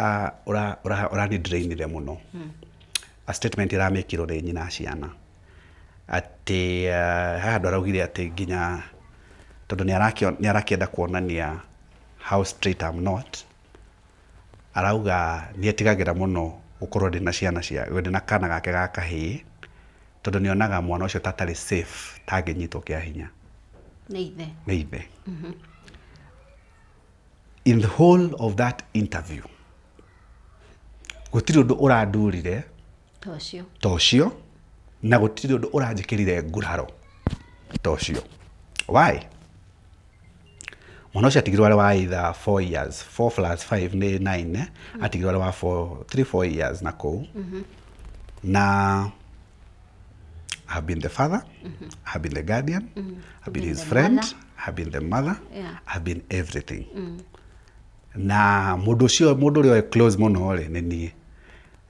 ũrani drainire mũno. A statement ĩramĩkirwo nĩ nyina ciana atĩ he handũ araugire atĩ nginya tondũ nĩ arakĩenda kuonania how straight I'm not, arauga nĩ etigagĩra mũno gũkorwo ndĩna ciana cia ndĩna kana gake ga kahĩĩ, tondũ nĩ onaga mwana ũcio ta atarĩ safe ta angĩnyitwo kĩa hinya Nĩ ithe. Nĩ ithe. In the whole of that interview gũtirĩ ũndũ ũrandurire Ta ũcio. Ta ũcio, na gũtirĩ ũndũ ũranjĩkĩrire nguraro ta ũcio. Why? Mwana ũcio atigirwo arĩ wa either 4 years, 4 plus 5 nĩ 9, eh? Atigirwo arĩ wa 4, 3 4 years na kũu. Na I have been the father, I have been the guardian, I have been Been his the friend, mother. I have been the mother, I have been everything. Na mũndũ ũcio, mũndũ ũrĩa ũĩ close mũno rĩ, nĩ niĩ.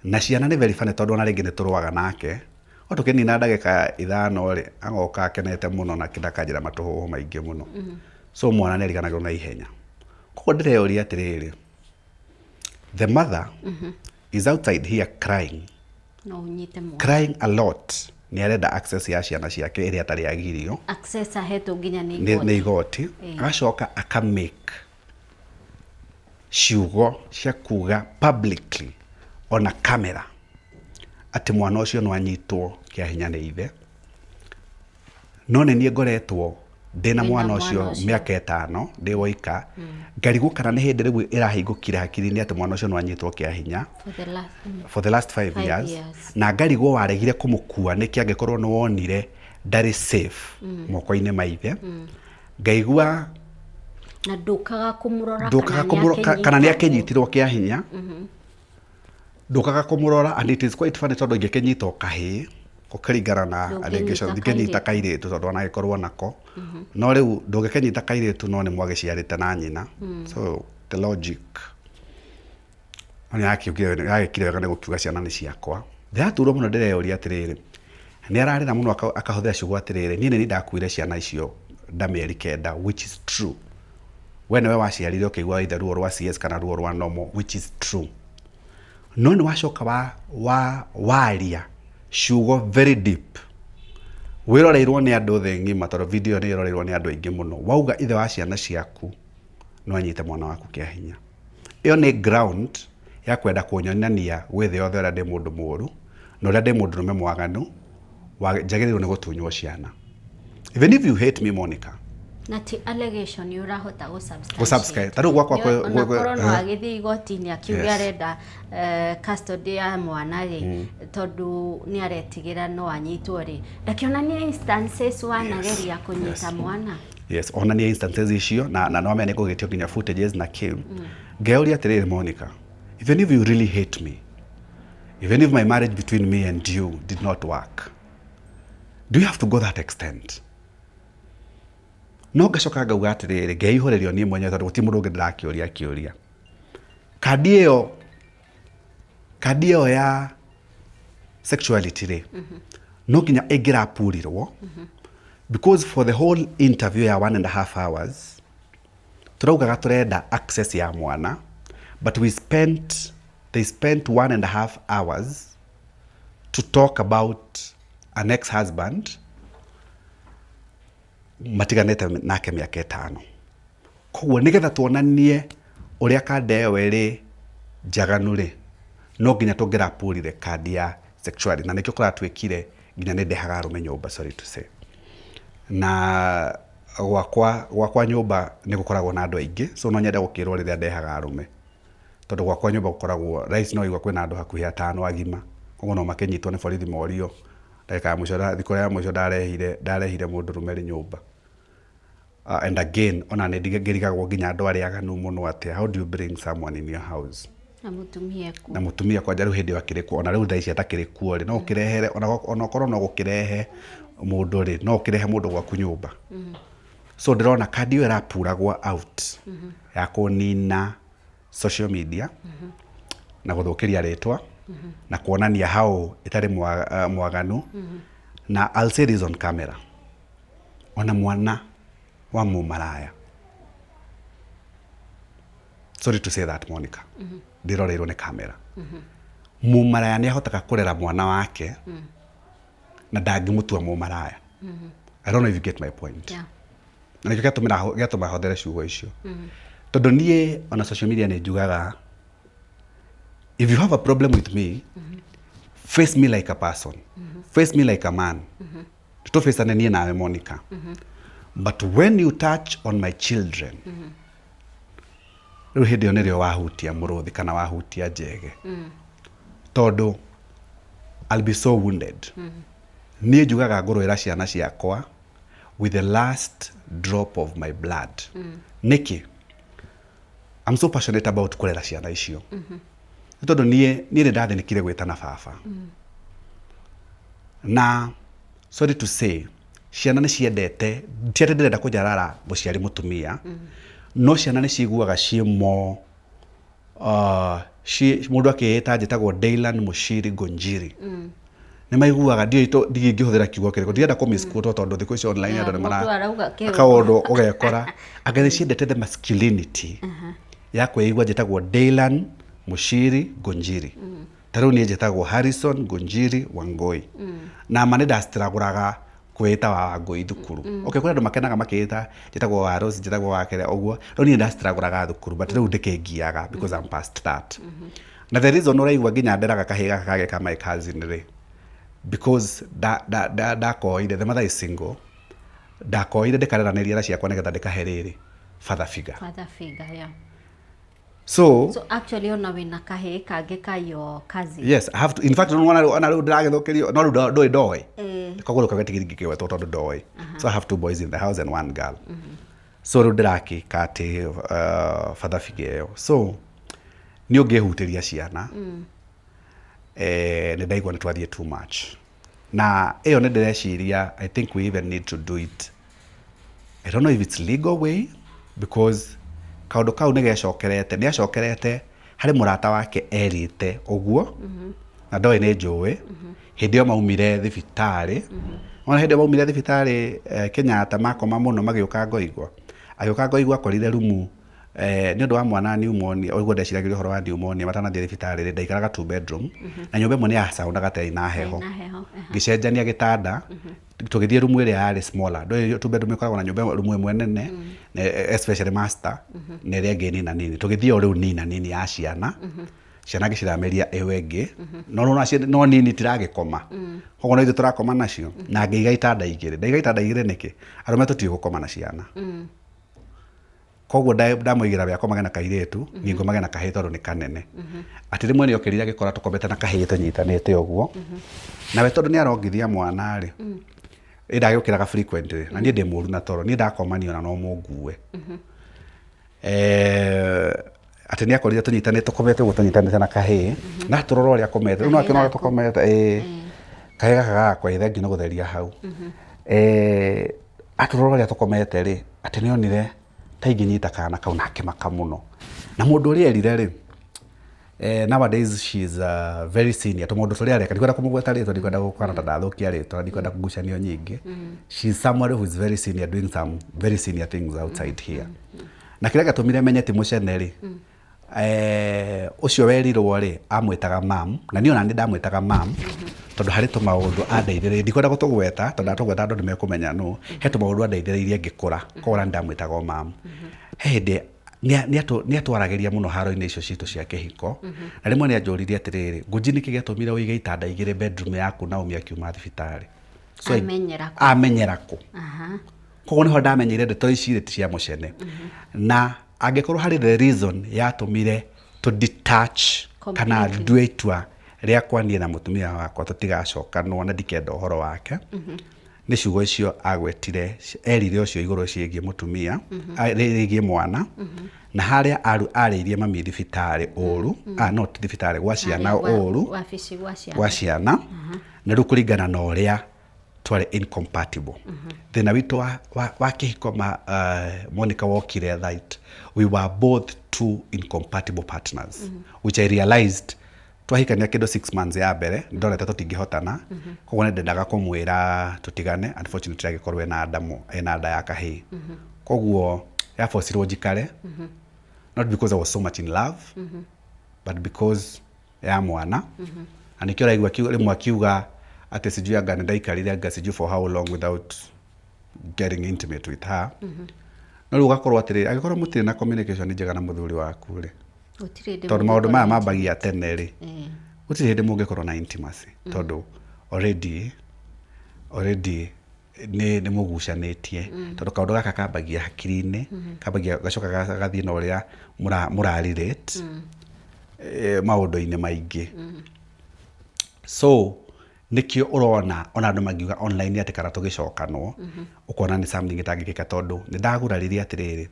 Na ciana nĩ very funny tondũ ona rĩngĩ nĩ tũrũaga nake, no tũkĩnina ndagĩka 5 rĩ, agoka akenete mũno na akanjĩra matũhũhũ maingĩ mũno. So mwana nĩ ariganagĩrwo na ihenya. Koguo ndĩreyũria atĩrĩrĩ, the mother is outside here crying. No ũnyite mwana. Crying a lot. Nĩ arenda access ya ciana ciake ĩrĩa atarĩ agirio. Access ahetwo nginya nĩ Nĩ igoti. Nĩ igoti. Agacoka akamake ciugo cia kuga publicly ona camera atĩ mwana ũcio no anyitwo kĩa hinya nĩ ithe. No nĩ niĩ ngoretwo ndĩna Wĩna mwana mwana ũcio ũcio. mĩaka 5 ndĩ woika, ngarigwo kana nĩ hĩndĩ rĩu ĩrahingũkire hakiri-inĩ atĩ mwana ũcio no anyitwo kĩa hinya For the last, for the last 5 5 years, years. Na ngarigwo waregire kũmũkua nĩkĩ angĩkorwo nĩ wonire ndarĩ safe moko-inĩ ma ithe. Ngaigua na ndũkaga kũmũrora. Ndũkaga kũmũrora kana nĩ akĩnyitirwo kĩa hinya, ndũkaga kũmũrora. And it is quite funny tondũ ingĩkĩnyita o kahĩĩ gũkĩringana na Ndũngĩnyita allegations, ndingĩnyita kairĩtu tondũ onagĩkorwo nako. No rĩu ndũngĩkĩnyita kairĩtu, no nĩ mwagĩciarĩte na nyina, so the logic no nĩ arakiugire, nĩ wega nĩ gũkiuga ciana nĩ ciakwa. Ndĩraturwo mũno, ndĩreyũria atĩrĩrĩ, nĩ ararĩra mũno akahũthĩra ciugo atĩrĩrĩ, niĩ nĩ niĩ ndakuire ciana icio nda mĩeri 9, which is true. We nĩwe waciarire ũkĩigua either ruo rwa CS kana ruo rwa normal, which is true. No nĩ wacoka wa waria ciugo very deep wĩroreirwo nĩ andũ thĩ ng'ima, tondũ video ĩyo nĩ ĩroreirwo nĩ andũ aingĩ mũno, wauga ithe wa ciana ciaku no anyite mwana waku kĩa hinya. Ĩyo nĩ ground ya kwenda kũnyonania gwĩ thĩ yothe ũrĩa ndĩ mũndũ mũru na ũrĩa ndĩ mũndũrũme mwaganu njagĩrĩirwo nĩ gũtunywo ciana. Even if you hate me, Monica. Na ti allegation ũrahota gũ Gũ-subscribe. Ta rĩu gwakwa Onakorwo no agĩthiĩ igoti-inĩ akiuge arenda custody ya mwana rĩ, tondũ nĩ aretigĩra no anyitwo rĩ, ndakĩonania instances wanageria kũnyita mwana. Yes, onania instances icio na no amenya nĩ kũgĩtio nginya footages na kĩ. Ngeyũria atĩrĩrĩ, Monica, even if you really hate me, even if my marriage between me and you did not work, do you have to go that extent? No ngacoka ngauga atĩrĩrĩ, ngeihũrĩrio niĩ mwenyewe tondũ gũtirĩ mũndũ ũngĩ ndĩrakĩũria kĩũria. Kandi ĩyo ya sexuality rĩ, no nginya ĩngĩrapurirwo, because for the whole interview ya 1.5 hours turaugaga turenda access ya mwana, but we spent they spent 1.5 hours to talk about an ex-husband matiganĩte nake mĩaka 5. Koguo nĩgetha tuonanie ũrĩa kanda ĩyo ĩrĩ njaganu rĩ, no nginya tũngĩrapurire kandi ya sexuality, na nĩkĩo kũratuĩkire nginya nĩ ndehaga arũme nyũmba, sorry to say. Na gwakwa nyũmba nĩ gũkoragwo na andũ aingĩ, so no nyende gũkĩrwo rĩrĩa ndehaga arũme, tondũ gwakwa nyũmba gũkoragwo right, no igua kwĩna andũ hakuhĩ atano agima. Koguo no makĩnyitwo nĩ borithi morio ndagĩka ya mũico, thikũ ya mũico ndarehire mũndũrũme rĩ nyũmba. And again ona nĩ ngĩrigagwo nginya andũ arĩa aganu mũno atĩa, how do you bring someone in your house? Na mũtumia ekuo. Na mũtumia kwanja rĩu hĩndĩ ĩyo akĩrĩ kuo, ona rĩu thaa ici atakĩrĩ kuo rĩ, no ũkĩrehere, ona ũkorwo no gũkĩrehe mũndũ rĩ, no ũkĩrehe mũndũ gwaku nyũmba. So ndĩrona kandi ĩyo ĩrapuragwo out ya kũnina social media na gũthũkĩria rĩtwa na kuonania how ĩtarĩ mwaganu na I'll say this on camera, ona mwana wa mũmaraya, sorry to say that Monica, ndĩroreirwo nĩ kamera, mũmaraya nĩ ahotaga kũrera mwana wake na ndangĩmũtua mũmaraya. I don't know if you get my point. Na nĩkĩo gĩatũma hũthĩre ciugo icio, tondũ niĩ ona social media nĩ njugaga, if you have a problem with me, face me like a person, face me like a man, tũbĩcane niĩ nawe Monica, but when you touch on my children, rĩu hĩndĩ ĩyo nĩrĩo wahutia mũrũthi kana wahutia njege, tondũ I'll be so wounded. Niĩ njugaga ngũrũĩra ciana ciakwa with the last drop of my blood. Nĩkĩ I'm so passionate about kũrera ciana icio? Nĩ tondũ niĩ nĩ ndathĩnĩkire gwĩtana baba, na sorry to say, ciana nĩ ciendete, ti atĩ ndĩrenda kũnyarara mũciari mũtumia, no ciana nĩ ciguaga ciĩ mo mũndũ akĩĩta njĩtagwo Daylan Mushiri Ngunjiri, nĩ maiguaga ndiũĩ ndingĩhũthĩra kiugo kĩrĩkũ, ndirenda kũ misquote tondũ thikũ ici online andũ nĩ Mũndũ arauga kĩu. Kaũndũ ũgekora anga nĩ ciendete the masculinity ya kwĩigua njĩtagwo Daylan Mushiri Ngunjiri. Ta rĩu niĩ njĩtagwo Harrison Ngunjiri Wangui, na ma nĩ ndacitiragũraga kwĩĩta wa Wangui thukuru. Okay, kũrĩ andũ makenaga makĩĩta njĩtagwo wa Rose, njĩtagwo wa kĩrĩa ũguo, rĩu niĩ ndacitiragũraga thukuru, but rĩu ndĩkĩngiaga because I'm past that. Na the reason ũraigua nginya nderaga kahĩĩ gaka kangĩ ka my cousin rĩ, because ndakoire, the mother is single, ndakoire ndĩkareranĩria na ciakwa nĩgetha ndĩkahe rĩrĩ father figure. Father figure, yeah. So, So actually ona wĩna kahĩĩ kangĩ ka your cousin. Yes, I have to, in fact ona rĩu ndĩragĩthũkĩrio, no rĩu ndũĩ ndoĩ, koguo rĩu kagĩtigiri ngĩgwetwo tondũ ndoĩ. So I have two boys in the house and one girl. So rĩu ndĩrakĩka atĩ father figure ĩyo, so nĩ ũngĩhutĩria ciana, nĩ ndaigua nĩ twathiĩ too much, na ĩyo nĩ ndĩreciria I think we even need to do it, I don't know if it's legal way, because kaũndũ kau nĩ gecokerete, nĩ acokerete harĩ mũrata wake erĩte ũguo, na ndoĩ nĩ njũĩ hĩndĩ ĩyo maumire thibitarĩ, ona hĩndĩ ĩyo maumire thibitarĩ Kenyatta, makoma mũno magĩũka Ngoigwa, agĩũka Ngoigwa akorire rumu nĩ ũndũ wa mwana pneumonia ũguo. Ndeciragĩria ũhoro wa pneumonia matanathiĩ thibitarĩ rĩ, ndaikaraga two bedroom na nyũmba ĩmwe nĩ yasoundaga ta ĩna heho. Ĩna heho, aha. Ngĩcenjania gĩtanda, tũgĩthiĩ rumu ĩrĩa yarĩ smaller. Ndũĩ two bedroom ĩkoragwo na nyũmba rumu ĩmwe nene na especially master, na ĩrĩa ĩngĩ nina nini. Tũgĩthiĩ o rĩu nina nini ya ciana, ciana ngĩcithamĩria ĩyo ĩngĩ, no nĩwona no nini tiragĩkoma, koguo no ithuĩ tũrakoma nacio, na ngĩiga itanda igĩrĩ. Ndaiga itanda igĩrĩ nĩkĩ? Arũme tũtiũĩ gũkoma na ciana, koguo ndamũigĩra we akomage na kairĩtu, niĩ ngomage na kahĩĩ tondũ nĩ kanene. Atĩ rĩmwe nĩ okĩrire agĩkora tũkomete na kahĩĩ tũnyitanĩte ũguo, nawe tondũ nĩ arongithia mwana rĩ, ĩ ndagĩũkĩraga frequently, na niĩ ndĩ mũru na toro, niĩ ndakomania ona no mũngue. Atĩ nĩ akorire tũnyitanĩte tũkomete ũguo, tũnyitanĩte na kahĩĩ, na tũrora ũrĩa akomete rĩu, no akĩona ũrĩa tũkomete. Ĩ kahĩĩ gaka gakwa, ĩ thengiũ nĩ gũtheria hau. Atũrora ũrĩa tũkomete rĩ, atĩ nĩ onire ta ingĩnyita kana kau, na akĩmaka mũno. Na mũndũ ũrĩa erire rĩ, nowadays she is very senior tũmaũndũ tũrĩa areka, ndikwenda kũmũgweta rĩtwa, ndikwenda gũkana ta ndathũkia rĩtwa, ndikwenda ngucanio nyingĩ. She is somebody who is very senior, doing some very senior things outside here. Na kĩrĩa gĩatũmire menye ti mũcene rĩ, ũcio werirwo rĩ, amwĩtaga mam, na niĩ ona nĩ ndamwĩtaga mam, tondũ harĩ tũmaũndũ andeithĩrĩirie, ndikwenda gũtũgweta tondũ ndatũgweta andũ nĩ mekũmenya nũ. He tũmaũndũ andeithĩrĩirie ngĩkũra, koguo ona nĩ ndamwĩtaga o mam. He hĩndĩ nĩ atwaragĩria mũno haro-inĩ icio citũ cia kĩhiko, na rĩmwe nĩ anjũririe atĩrĩrĩ, "Ngũnji, nĩkĩ gĩatũmire ũige itanda igĩrĩ bedroom yaku Naomi akiuma thibitarĩ?" So Amenyera kũ? Amenyera kũ? Koguo nĩho ndamenyeire ndeto ici rĩ ti cia mũcene, na angĩkorwo harĩ the reason yatũmire to detach kana Completely. ndue itua rĩakwa niĩ na mũtumia wakwa tũtigacokanwo na ndikenda ũhoro wake. Nĩ ciugo icio agwetire erire ũcio igũrũ ciĩgiĩ mũtumia, rĩgiĩ mwana, na harĩa arĩirie mami thibitarĩ ũru, no ti thibitarĩ, gwa ciana ũru, wabici gwa ciana, gwa ciana, na rĩu kũringana na ũrĩa twarĩ incompatible. Thĩna witũ wa kĩhiko ma Monica wokire that we were both two incompatible partners, which I realized twahikania kĩndũ 6 months ya mbere ndonete tũtingĩhotana. Koguo nĩ ndendaga kũmwĩra tũtigane. Unfortunately agĩkorwo ena nda, ena nda ya kahĩĩ, koguo yabocirwo njikare, not because I was so much in love, but because ya mwana. Na nĩkĩo ũraigua rĩmwe akiuga atĩ sijui anga nĩ ndaikarire anga sijui for how long without getting intimate with her. No rĩu ũgakorwo atĩrĩrĩ, angĩkorwo mũtirĩ na communication njega na mũthuri waku rĩ, gũtirĩ hĩndĩ tondũ maũndũ maya mũngĩkorwo mambagia tene rĩ, gũtirĩ hĩndĩ mũngĩkorwo na intimacy, tondũ already nĩ mũgucanĩtie, tondũ kaũndũ gaka kambagia hakiri-inĩ, kambagia gacoka gathiĩ na ũrĩa mũra relate maũndũ-inĩ maingĩ. So nĩkĩo ũrona ona andũ mangiuga online atĩ kana tũgĩcokanwo, ũkona nĩ something ĩtangĩkĩka, tondũ nĩ ndaguraririe atĩrĩrĩ,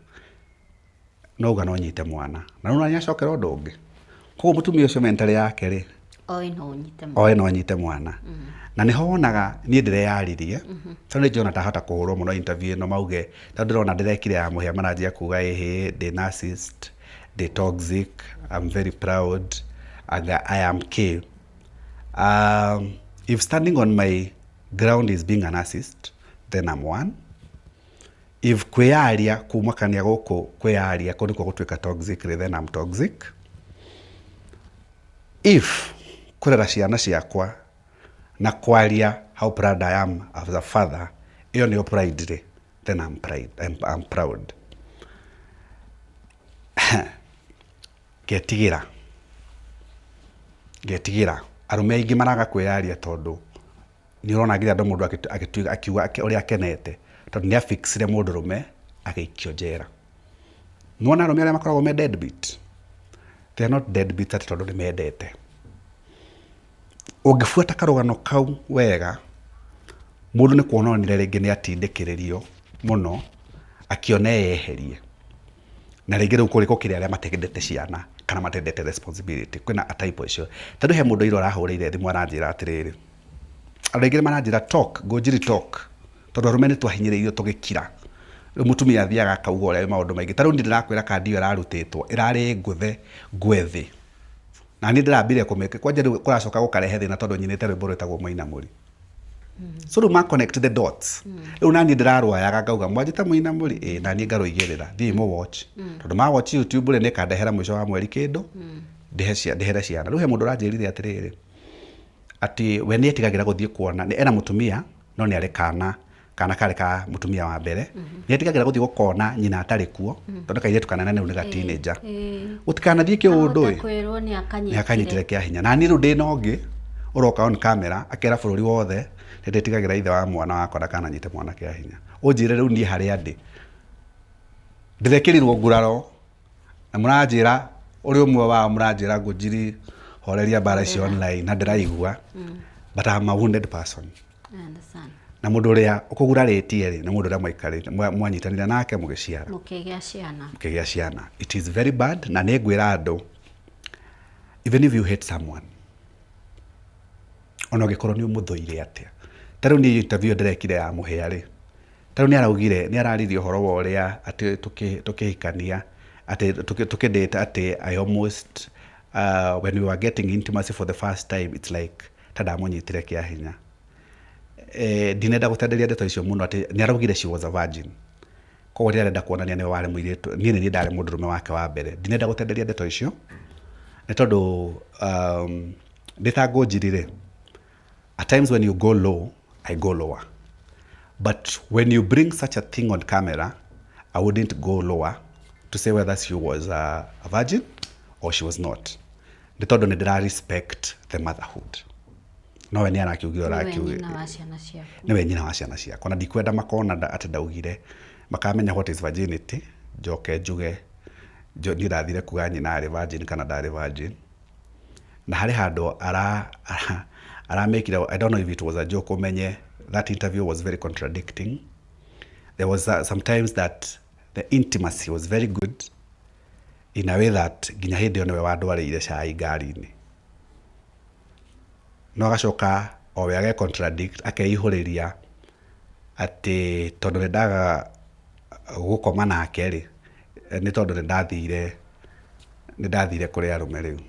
no uga no nyite mwana na rĩu nĩacokera ũndũ ũngĩ. Koguo mũtumia ũcio mentally yake rĩ, oĩ no ũnyite mwana. Oĩ no nyite mwana, na nĩho wonaga niĩ ndĩreyaririe, tondũ nĩ njona ndahota kũhũrwo mũno interview ĩno, mauge tondũ ndĩrona ndĩrekire ya mũhĩa, maranjia kuga ĩhĩ ndĩ narcissist, ndĩ toxic, I'm very proud anga I am K. If standing on my ground is being a narcissist, then I'm one. If kwĩyaria kumakania gũkũ, kwĩyaria kũu nĩkuo gũtuĩka toxic rĩ, then I'm toxic. If kũrera ciana ciakwa na kwaria how proud I am as a father, ĩyo nĩyo pride rĩ, then I'm proud. Ngetigĩra arũme aingĩ maraga kwĩyaria, tondũ nĩ ũrona nginya andũ mũndũ akiuga ũrĩa akenete tondũ nĩ afixire mũndũrũme agĩikio njera. Nĩwona arũme arĩa makoragwo me deadbeat, they are not deadbeat atĩ tondũ nĩ mendete. Ũngĩbuata karũgano kau wega, mũndũ nĩ kuona onire rĩngĩ nĩ atindĩkĩrĩrio mũno akĩona eyeherie, na rĩngĩ rĩu kũrĩ gũkĩrĩ arĩa matendete ciana kana matendete responsibility. Kwĩna a type icio, tondũ he mũndũ ira ũrahũrĩire thimũ aranjĩra atĩrĩrĩ, andũ aingĩ nĩ maranjĩra talk ngũnjiri talk, tondũ arũme nĩ twahinyĩrĩirio tũgĩkira. Rĩu mũtumia athiaga akauga ũrĩa maũndũ maingĩ. Ta rĩu niĩ ndĩrakwĩra, kandi ĩyo ĩrarutĩtwo ĩrarĩ ngũthe ngwe thĩ, na niĩ ndĩrambire kũmĩka kwanja. Rĩu kũracoka gũkarehe thĩna tondũ nyinĩte rwĩmbo rwĩtagwo Mũinamũri. So rĩu ma connect the dots. Rĩu naniĩ ndĩrarwayaga ngauga mwanjĩta Mũinamũri ĩ, naniĩ ngarũigĩrĩra thiĩ mũ watch, tondũ ma watch YouTube rĩ, nĩkandehera mũico wa mweri kĩndũ ndĩhere ciana. Rĩu he mũndũ ũranjĩrire atĩrĩrĩ, atĩ we nĩ etigagĩra gũthiĩ kuona nĩ ena mũtumia, no nĩ arĩ kana, kana karĩ ka mũtumia wa mbere, nĩ etigagĩra gũthiĩ gũkona nyina atarĩ kuo, tondũ kairĩtu kanene rĩu nĩ ga teenager, gũtikanathiĩ kĩũndũ ĩ. Kwĩrwo nĩ nĩ akanyitire. Akanyitire kĩa hinya. Na niĩ rĩu ndĩna ũngĩ ũroka on camera akera bũrũri wothe nĩ ndĩtigagĩra ithe wa mwana wakwa ndakananyite mwana kĩa hinya. Ũnjĩre rĩu niĩ harĩa ndĩ ndĩrekĩrirwo nguraro, na mũranjĩra ũrĩ ũmwe wao, mũranjĩra ngũnjiri horeria mbara icio online, na ndĩraigua, but I'm a wounded person. I understand. Na mũndũ ũrĩa ũkũgurarĩtie rĩ, nĩ mũndũ ũrĩa mwaikarĩte, mwanyitanĩire nake mũgĩciara, mũkĩgĩa ciana. Mũkĩgĩa ciana. It is very bad. Na nĩ ngwĩra andũ, even if you hate someone, ona ũngĩkorwo nĩ ũmũthũire atĩa, ta rĩu niĩ interview ndĩrekire ya mũhĩa rĩ, ta rĩu nĩ araugire, nĩ araririe ũhoro wa ũrĩa atĩ tũkĩhikania, atĩ tũkĩdate, atĩ I almost when we were getting intimacy for the first time, it's like ta ndamũnyitire kĩa hinya. Ndinenda gũtenderia ndeto icio mũno, atĩ nĩ araugire she was a virgin, koguo nĩ arenda kuonania nĩwe warĩ mũirĩtu, niĩ nĩ niĩ ndarĩ mũndũrũme wake wa mbere. Ndinenda gũtenderia ndeto icio nĩ tondũ ndĩ ta ngũnjiri rĩ, at times when you go low, I go lower, but when you bring such a thing on camera, I wouldn't go lower to say whether she was a virgin or she was not, nĩ tondũ nĩ ndĩra respect the motherhood. Nowe nĩ arakiugire nĩwe ũrakiugire nyina wa ciana ciaku. Nĩwe nyina wa ciana ciakwa, na ndikwenda makona atĩ ndaugire makamenya what is virginity, njoke njuge niĩ ndathire kuga nyina arĩ virgin kana ndarĩ virgin. Na harĩ handũ aramĩkire, I don't know if it was a joke, ũmenye That interview was very contradicting. There was sometimes that the intimacy was very good in a way that nginya hĩndĩ ĩyo nĩwe wandwarĩire cai ngari-inĩ. No agacoka o we age contradict akeihũrĩria atĩ tondũ nĩ ndaga gũkoma nake rĩ, nĩ tondũ nĩ ndathire kũrĩ arũme rĩu.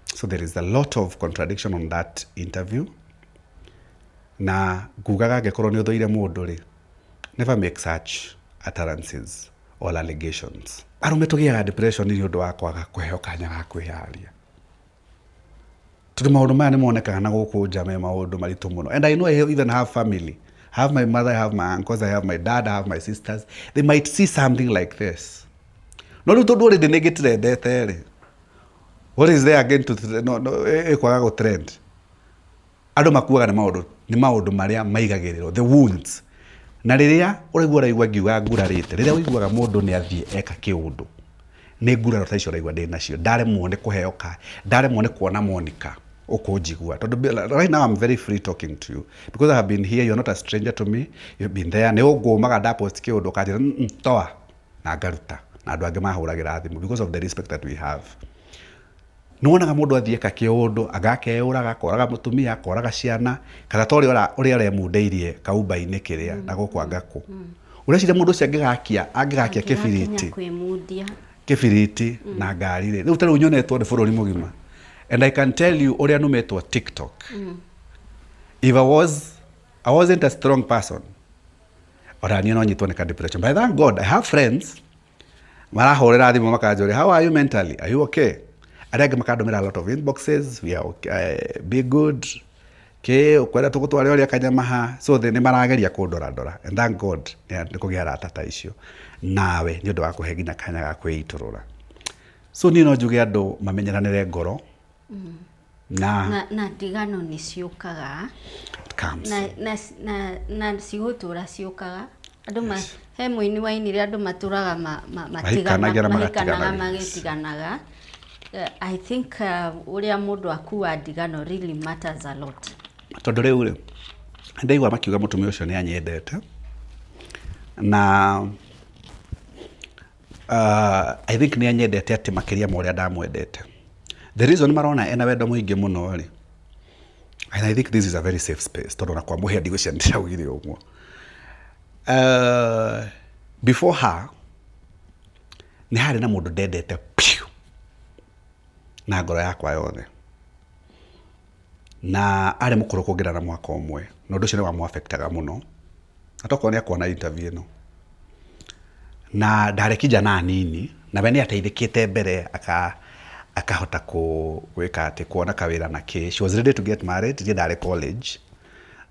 So there is a lot of contradiction on that interview. Na ngugaga angĩkorwo nĩ ũthũire mũndũ rĩ, never make such utterances or allegations. Arũme tũgĩaga depression nĩ ũndũ wa kwaga kũheo kanya ga kwĩyaria, tondũ maũndũ maya nĩ monekaga na gũkũ nja me maũndũ maritũ mũno. And I know I even have family. I have my mother, I have my uncles, I have my dad, I have my sisters. They might see something like this. No rĩu tondũ already nĩ ngĩtrendete rĩ, what is there again to no, ĩkwaga gũ trend? Andũ makuaga nĩ maũndũ marĩa maigagĩrĩrwo, the wounds. Na rĩrĩa ũraigua ngiuga ngurarĩte, rĩrĩa ũiguaga mũndũ nĩ athiĩ eka kĩũndũ, nĩ nguraro ta icio ũraigua ndĩ nacio. Ndaremwo nĩ kũheo ka ndaremwo nĩ kuona Monica ũkũnjigua, tondũ right now I'm very free talking to you because I have been here. You're not a stranger to me. You've been there. Nĩ ũngũmaga ndapost kĩũndũ ũkanjĩra, toa," na ngaruta, na andũ angĩ mahũragĩra thimũ because of the respect that we have. Nĩ wonaga mũndũ athiĩ eka kĩũndũ, agakeyũraga, akoraga mũtumia, akoraga ciana, kana ta ũrĩa aremundĩirie kaumba-inĩ kĩrĩa na gũkũ angakũ. Ũreciria mũndũ ũcio angĩgakia kĩbiriti? Kwĩmundia. Kĩbiriti na ngari rĩ, rĩu ta rĩu nyonetwo nĩ bũrũri mũgima, and I can tell you ũrĩa numĩtwo TikTok, if I wasn't a strong person, ona niĩ no nyitwo nĩ ka depression. But thank God I have friends marahũrĩra thimũ makanjũria, "How are you mentally? Are you okay?" Arĩa angĩ makandũmĩra a lot of inboxes, "We are okay, be good kä ũkwenda tũgũtware ũrĩa kanyama ha." So they nĩ marageria kũndora ndora, and thank God nĩ kũgĩa arata ta icio nawe nĩ ũndũ wa kũhe nginya kanya ga kwĩitũrũra. So niĩ no njuge andũ mamenyeranĩre ngoro na Na ndigano nĩ ciũkaga. It comes. Na cigũtũra ciũkaga. Andũ ma he mũini wainire andũ matũraga Mahikanagia na mahikanaga magatiganaga. Magĩtiganaga. I think ũrĩa mũndũ akua ndigano really matters a lot. Tondũ rĩu rĩ, ndaigua makiuga mũtumia ũcio nĩ anyendete na I think nĩ anyendete atĩ makĩria ma ũrĩa ndamwendete. The reason marona ena wendo mũingĩ mũno rĩ, and I think this is a very safe space, tondũ ona kwa mũhĩa ndigũcia ndĩraugire ũguo, before her nĩ harĩ na mũndũ ndendete piũ na ngoro yakwa yothe, na arĩ mũkũrũ kũngĩra na mwaka ũmwe, na ũndũ ũcio nĩ wamũafectaga mũno, na tokorwo nĩ akuona interview ĩno. Na ndarĩ kijana anini, na we nĩ ateithĩkĩte mbere akahota gwĩka atĩ kuona kawĩra na kĩ. She was ready to get married. Niĩ ndarĩ college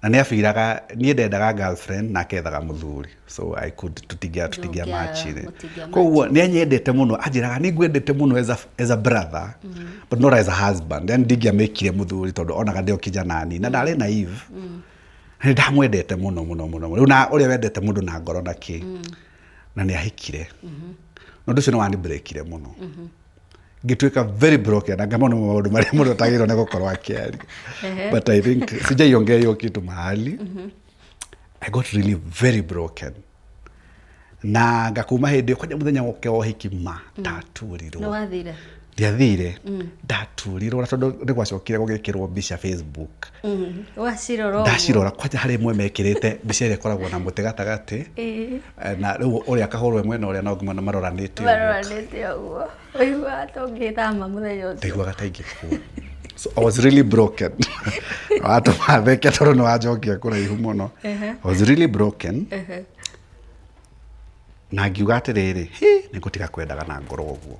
na nĩ abiraga niĩ ndendaga girlfriend nake ethaga mũthuri, so I could tũtingia machire. Mũtingĩa. Koguo nĩ anyendete mũno, anjĩraga nĩ ngwendete mũno as a brother but not as a husband. Yani ndingĩamĩkire mũthuri tondũ onaga ndĩ o kijana anini na ndarĩ naive. Nĩ ndamwendete mũno mũno mũno mũno. Rĩu na ũrĩa wendete mũndũ na ngoro na kĩ, na nĩ ahikire, na ũndũ ũcio nĩ wanibreakire mũno, ngĩtuĩka very broken, na ngamona maũndũ marĩa mũndũ atagĩrĩirwo nĩ gũkorwo akĩaria, but I think sijaiongea hiyo kitu mahali. I got really very broken na ngakuma hĩndĩ ĩyo kwanja mũthenya woke wa ũhiki ma ndaturirwo. Nĩ wathire? Ndiathire, ndaturirwo, na tondũ nĩ gwacokire gũgĩkĩrwo mbica Facebook. Wacirora ũguo. Ndacirora kwanja harĩ ĩmwe mekĩrĩte mbica ĩrĩa ĩkoragwo na mũtĩ gatagatĩ. Na rĩu ũrĩa akahũrwo mwena ũrĩa na ũngĩ mwena maroranĩte ũguo. Maroranĩte ũguo, ũiguaga ta ũngĩthama mũthenya ũcio. Ndaiguaga ta ingĩkua. So I was really broken. Watũma theke tondũ nĩ wanjokia kũraihu mũno. I was really broken na ngiuga atĩrĩrĩ, "Hĩ, nĩ ngũtiga kwendaga na ngoro ũguo."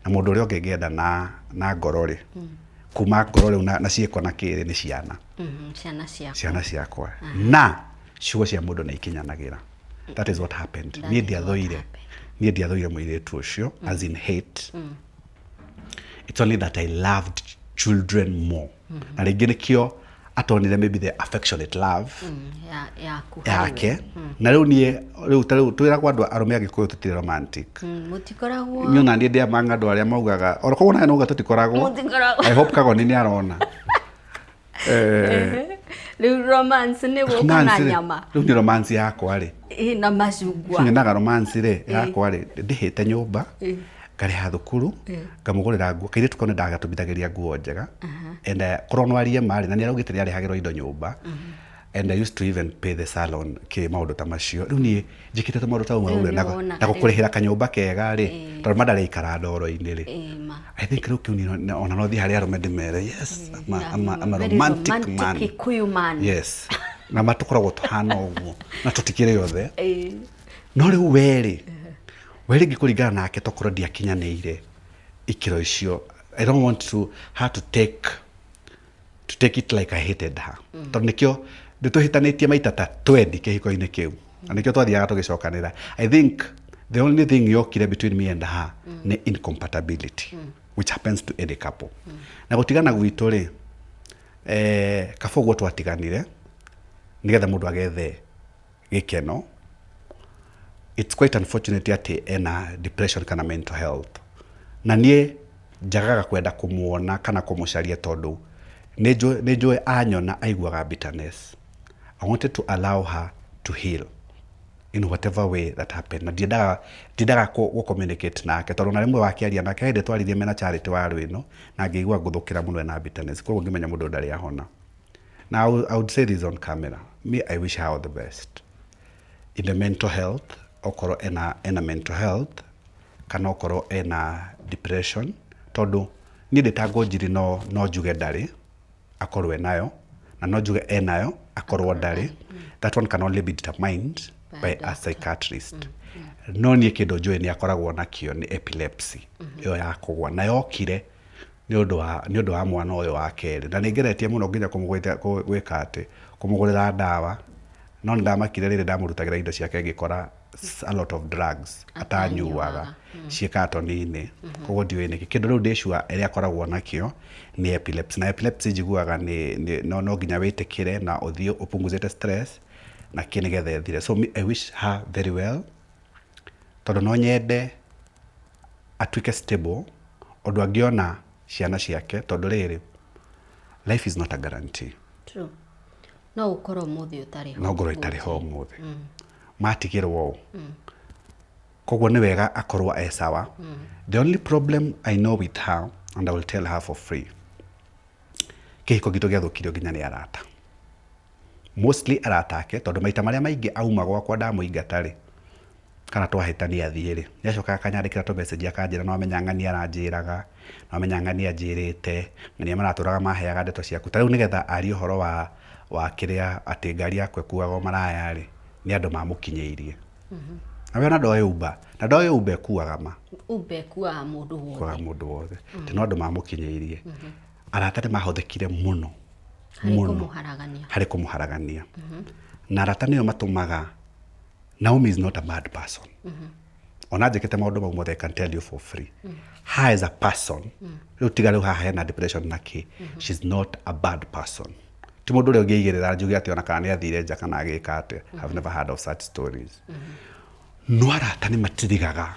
Na mũndũ ũrĩa ũngĩ ngĩenda na ngoro rĩ, kuma ngoro rĩu na ciĩko na kĩrĩ nĩ ciana. Ciana ciaku. Ciana ciakwa, na ciugo cia mũndũ nĩ ikinyanagĩra. That is what happened. That Niĩ is what ndiathũire happened. Niĩ ndiathũire mũirĩtu ũcio as in hate. It's only that I loved children more, na rĩngĩ nĩkĩo atonire maybe the affectionate love yaku harĩ we. Yake. Na rĩu niĩ rĩu ta rĩu twĩragwo andũ arũme Agĩkũyũ tũtirĩ romantic. Mũtikoragwo. Niĩ ona niĩ ndĩ among andũ arĩa maugaga oro koguo nawe nauga tũtikoragwo. Mũtikoragwo. I hope Kagoni nĩ arona. Rĩu romance nĩ gũka na Romance rĩ, nyama. Rĩu nĩ romance yakwa rĩ. Ĩ, na macungwa. Nyonaga romance rĩ yakwa rĩ, ndĩhĩte nyũmba, ngarĩha thukuru, ngamũgũrĩra nguo. Kairĩtu kau nĩ ndagatũmithagĩria nguo njega. And korwo no arie ma rĩ, na nĩ araugĩte nĩ arehagĩrwo indo nyũmba. And I used to even pay the salon kĩ maũndũ ta macio. Rĩu niĩ njĩkĩte tũmaũndũ ta Rĩu ũguo nĩ na wonaga na rĩu. gũkũrĩhĩra kanyũmba kega rĩ, tondũ ma ndarĩikara ndoro-inĩ rĩ. Ĩ, ma. I think rĩu kĩu niĩ ona no thiĩ harĩ arũme ndĩmere, yes, I'm a Very romantic man. Kikuyu man. Yes. Na ma tũkoragwo tũhana ũguo na tũtikĩrĩ othe. Ĩ. No rĩu werĩ, we rĩngĩ kũringana nake tokorwo ndiakinyanĩire ikĩro icio. I don't want to her to take it like I hated her. Tondũ nĩkĩo nĩtũhĩtanĩtie maita ta 20 kĩhiko-inĩ kĩu. Na nĩkĩo twathiaga tũgĩcokanĩra. I think the only thing yokire between me and her nĩ incompatibility, which happens to any couple. Na gũtigana gwitũ rĩ, kaba ũguo twatiganire nĩgetha mũndũ agethe gĩkeno. It's quite unfortunate atĩ ena depression kana mental health. Na niĩ njagaga kwenda kũmuona kana kũmũcaria tondũ nĩ njũĩ anyona aiguaga bitterness. I wanted to allow her to heal in whatever way that happened. Na ndiendaga gũ communicate nake tondũ na rĩmwe wakĩaria nake hĩndĩ twaririe mena Charity wa rwĩno na ngĩigua ngũthũkĩra mũno ena bitterness. Koguo ngĩmenya mũndũ ndarĩ ahona. Now I would say this on camera. Me, I wish her all the best in the mental health, okorwo ena mental health kana okorwo ena depression, tondũ niĩ ndĩ ta Ngũnjiri no njuge ndarĩ akorwo enayo, na no njuge enayo akorwo ndarĩ. That one can only be determined by a psychiatrist. No niĩ kĩndũ njũĩ nĩ akoragwo nakĩo nĩ epilepsy ĩyo ya kũgwa, na yokire nĩ ũndũ wa mwana ũyũ wa kerĩ, na nĩ ngeretie mũno nginya gwĩka atĩ kũmũgũrĩra ndawa, no nĩ ndamakire rĩrĩ ndamũrutagĩra indo ciake ngĩkora a lot of drugs atanyuaga ciĩ katoni-inĩ. Koguo ndiũĩ nĩkĩ kĩndũ rĩu ndĩ sure ĩrĩa akoragwo nakĩo nĩ epilepsy. Na epilepsy njiguaga nĩ no nginya wĩtĩkĩre na ũthiĩ ũpunguzĩte stress na kĩ nĩgetha ĩthire. So me, I wish her very well, tondũ no nyende atuĩke stable ũndũ angĩona ciana ciake, tondũ rĩrĩ, life is not a guarantee. True. No ũkorwo ũmũthĩ ũtarĩ ho. No ngorwo itarĩ ho ũmũthĩ matigĩrwo ũũ. Koguo nĩ wega akorwo e sawa. The only problem I know with her, and I will tell her for free, kĩhiko gitũ gĩathũkirio nginya nĩ arata, mostly arata ake, tondũ maita marĩa maingĩ auma gwakwa ndamũingata rĩ, kana twahĩtania athiĩ rĩ, nĩ acokaga akanyandĩkĩra tũ message akanjĩra, no amenya ng'ania aranjĩraga, no amenya ng'ania anjĩrĩte, ng'ania maratũraga maheaga ndeto ciaku. Ta rĩu nĩgetha arie ũhoro wa kĩrĩa atĩ ngari yakwa ĩkuagwo maraya rĩ, nĩ andũ mamũkinyĩirie. Na we ona ndoĩ Uber, na ndoĩ Uber ĩkuaga ma. Uber ĩkuaga mũndũ wothe. Ĩkuaga mũndũ wothe. Atĩ no andũ mamũkinyĩirie. Arata nĩ mahũthĩkire mũno harĩ mũno kũmũharagania. Harĩ kũmũharagania. Na arata nĩo matũmaga. Naomi is not a bad person. Ona njĩkĩte maũndũ mau mothe, I can tell you for free, her as a person, rĩu tiga rĩu haha hena depression na kĩ, she's not a bad person. Ti mũndũ ũrĩa ũngĩigĩrĩra njuge atĩ ona kana nĩ athire nja kana agĩka atĩa. I've never heard of such stories. No arata nĩ matirigaga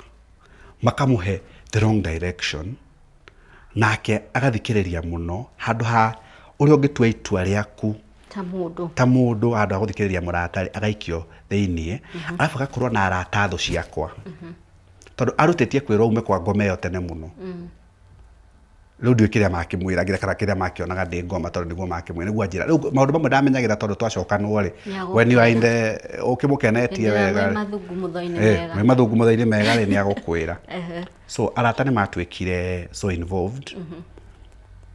makamũhe the wrong direction, nake agathikĩrĩria mũno handũ ha ũrĩa ũngĩtua itua rĩaku ta mũndũ. Ta mũndũ, handũ ha gũthikĩrĩria mũrata rĩ, agaikio thĩiniĩ, arabu agakorwo na arata thũ ciakwa, tondũ arutĩtie kwĩrwo ume kwa ngoma ĩyo tene mũno. Rĩu ndiũĩ kĩrĩa makĩmwĩragĩra kana kĩrĩa makĩonaga ndĩ ngoma, tondũ nĩguo makĩmwĩra nĩguo anjĩra. Rĩu maũndũ mamwe ndamenyagĩra tondũ twacokanwo rĩ, when you are in the ũkĩmũkenetie Hĩndĩ ĩrĩa wega mwĩ rĩ, mathungumutho-inĩ mega. Mwĩ mathungumutho-inĩ mega rĩ, nĩ agũkwĩra. So arata nĩ matuĩkire so involved.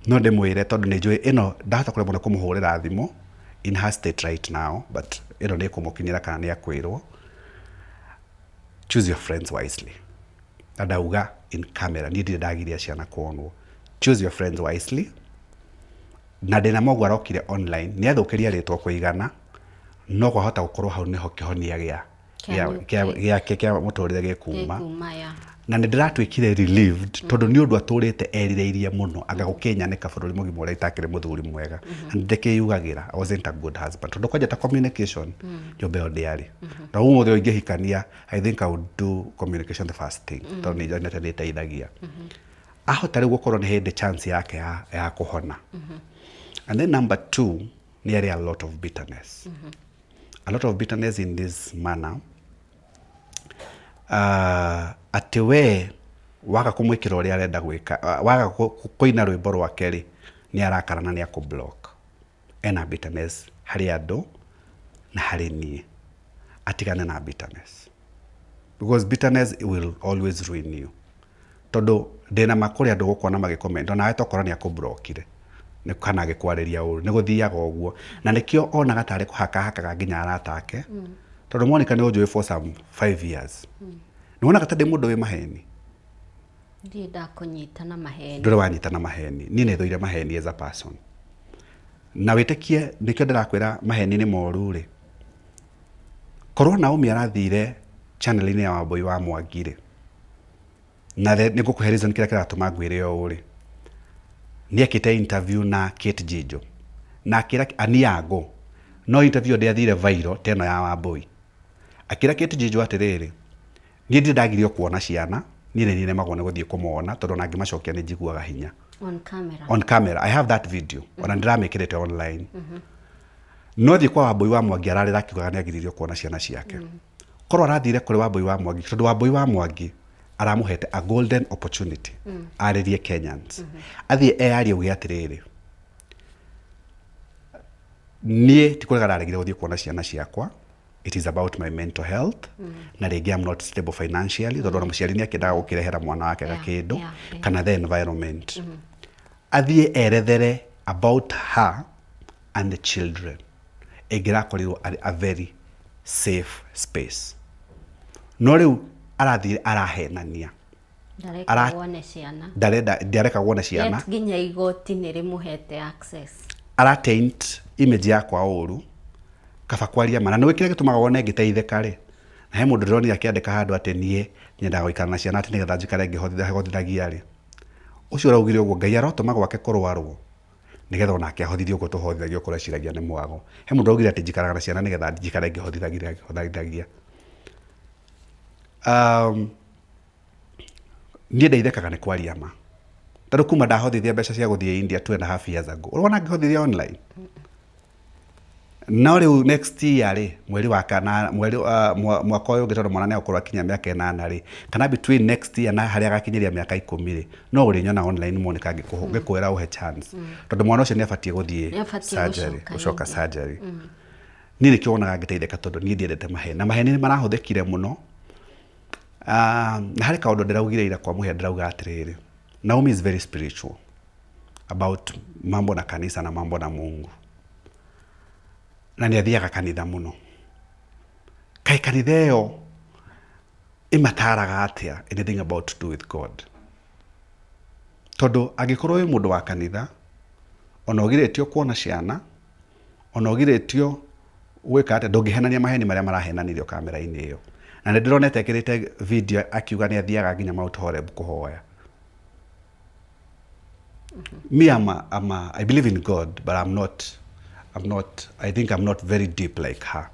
No ndĩmwĩre, tondũ nĩ njũĩ ĩno ndahota kũremwo nĩ kũmũhũrĩra thimũ in her state right now, but ĩno nĩ ĩkũmũkinyĩra kana nĩ akwĩrwo, choose your friends wisely. Na ndauga in camera, niĩ ndirĩ ndagiria ciana kuonwo. Choose your friends wisely. Na ndĩna moguo arokire online nĩ athũkĩria rĩtwa kũigana, no kwahota gũkorwo hau nĩho kĩhonia gĩa gĩake kĩa mũtũrĩre gĩkuma. Gĩkuma ya. Na nĩ ndĩratuĩkire relieved, tondũ nĩ ũndũ atũrĩte erirĩirie mũno anga gũkĩnyanĩka bũrũri mũgima ũrĩa itakĩrĩ mũthuri mwega. Na nĩ ndĩkĩyugagĩra I wasn't a good husband, tondũ kwanja ta communication nyũmba ĩyo ndĩarĩ. Na ũmũthĩ ũyũ ingĩhikania, I think I would do communication the first thing, tondũ nĩ nyonete nĩ ĩteithagia. Ahota rĩu gũkorwo nĩ hĩndĩ chance yake ya kũhona. And then number two, Nĩ arĩ a lot of bitterness, a lot of bitterness in this manner, atĩ we waga kũmwĩkĩra ũrĩa arenda gwĩka, waga kũina rwĩmbo rwake rĩ, nĩ arakara na nĩ akũ block. Ena bitterness harĩ andũ na harĩ niĩ. Atigane na bitterness, because bitterness will always ruin you, tondũ ndĩna ma kũrĩ andũ gũkuona magĩcomment onawe tokorwo nĩ akũblockire nĩ kana agĩkwarĩria ũru. Nĩ gũthiaga ũguo, na nĩkĩo onaga tarĩ kũhakahakaga nginya arata ake, tondũ Monica nĩ ũnjũĩ for some 5 years, nĩ wonaga ta ndĩ mũndũ wĩ maheni? Ndirĩ ndakũnyita na maheni. Ndũrĩ wanyita na maheni. Niĩ nĩ thũire maheni as a person, na wĩtĩkie nĩkĩo ndĩrakwĩra maheni nĩ moru rĩ. Korwo Naomi arathire channel-inĩ ya Wambui wa Mwangi rĩ, na nĩ ngũkũhe reason kĩrĩa kĩratũma ngwĩre ũũ rĩ, nĩ ekĩte interview na Kate Jijo na akĩra Aniango, no interview ĩyo ndĩathire viral ta ĩno ya Wambui. Akĩra Kate Jijo atĩrĩrĩ, "Niĩ ndirĩ ndagirio kuona ciana, niĩ nĩ nĩremagwo nĩ gũthiĩ kũmona tondũ ona ngĩmacokia nĩ njiguaga hinya." On camera? On camera. I have that video, ona ndĩramĩkĩrĩte online. No thiĩ kwa Wambui wa Mwangi ararĩra akiugaga nĩ agiririo kuona ciana ciake. Korwo arathire kũrĩ Wambui wa Mwangi, tondũ Wambui wa Mwangi aramũhete a golden opportunity arĩrie Kenyans, athiĩ eyarie uge atĩrĩrĩ, "Niĩ ti kũrega ndaregire gũthiĩ kuona ciana ciakwa, it is about my mental health, na rĩngĩ I'm not stable financially," tondũ ona mũciari nĩ akĩendaga gũkĩrehera mwana wake gakĩndũ, kana the environment. Athiĩ erethere about her and the children, ĩngĩrakorirwo arĩ a very safe space. No rĩu arathire arahenania. Ndareka wone ciana. Ndarenda, ndareka wone ciana. Yet nginya igoti nĩ rĩmũhete access. Ara taint image yakwa ũru. Kaba kwaria ma. Na nĩ kĩrĩa gĩtũmaga wone ngĩteithĩka rĩ, na he mũndũ ndĩronire akĩandĩka handũ atĩ niĩ nyendaga gũikara na ciana atĩ nĩgetha njikare ngĩhotithagia rĩ, ũcio ũraugire ũguo, Ngai arotũma gwake kũrwarwo nĩgetha onake ahothithie ũguo tũhotithagia ũkorwo eciragia nĩ mwago. He mũndũ ũraugire atĩ njikaraga na ciana nĩgetha njikare ngĩhotithagia. Niĩ ndeithĩkaga nĩ kwaria ma, tondũ kuma ndahothithia mbeca cia gũthiĩ India 2.5 years ago, ũrona ngĩhothithia online? No rĩu next year rĩ, mweri wa kana, mweri mwaka ũyũ ũngĩ, tondũ mwana nĩ egũkorwo akinyia mĩaka 8 rĩ, kana between next year na harĩa agakinyĩria mĩaka 10 rĩ, no ũrĩnyona online, Monica, ngĩkwĩra ũhe chance, tondũ mwana ũcio nĩ abatiĩ gũthiĩ Nĩ abatiĩ surgery. Gũcoka gũcoka India. Surgery. Niĩ nĩkĩo wonaga ngĩteithĩka, tondũ niĩ ndiendete maheni, na maheni nĩ marahũthĩkire mũno. Na harĩ kaũndũ ndĩraugire ira kwa mũhĩa, ndĩrauga atĩrĩrĩ, Naomi is very spiritual about mambo na kanisa na mambo na Mungu, na nĩ athiaga kanitha mũno. Kaĩ kanitha ĩyo ĩmataraga atĩa anything about to do with God? Tondũ angĩkorwo wĩ mũndũ wa kanitha, ona ũgirĩtio kuona ciana, ona ũgirĩtio gwĩka atĩa, ndũngĩhenania maheni marĩa marahenanirio kamera-inĩ ĩyo. Na nĩ ndĩronete ekĩrĩte video akiuga nĩ athiaga nginya Mount Horeb kũhoya. Me, I believe in God, but I'm not, I think I'm not very deep like her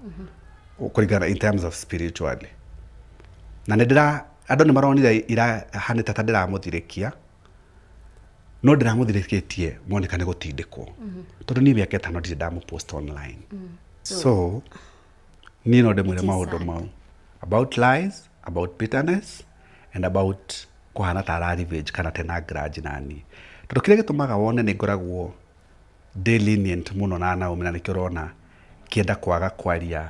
kũringana in terms of spiritually. Na nĩ ndĩra andũ nĩ maronire irahanĩte ta ndĩramũthirĩkia, no ndĩramũthirĩkĩtie, Monica, nĩ gũtindĩkwo, tondũ niĩ mĩaka 5 ndirĩ ndamũpost online. So niĩ no ndĩmwĩre It is maũndũ sad. mau about lies, about bitterness and about kũhana ta ara revenge kana tena grudge na niĩ, tondũ kĩrĩa gĩtũmaga wone nĩ ngoragwo ndĩ lenient mũno na Naomi, na nĩkĩo ũrona kĩenda kwaga kwaria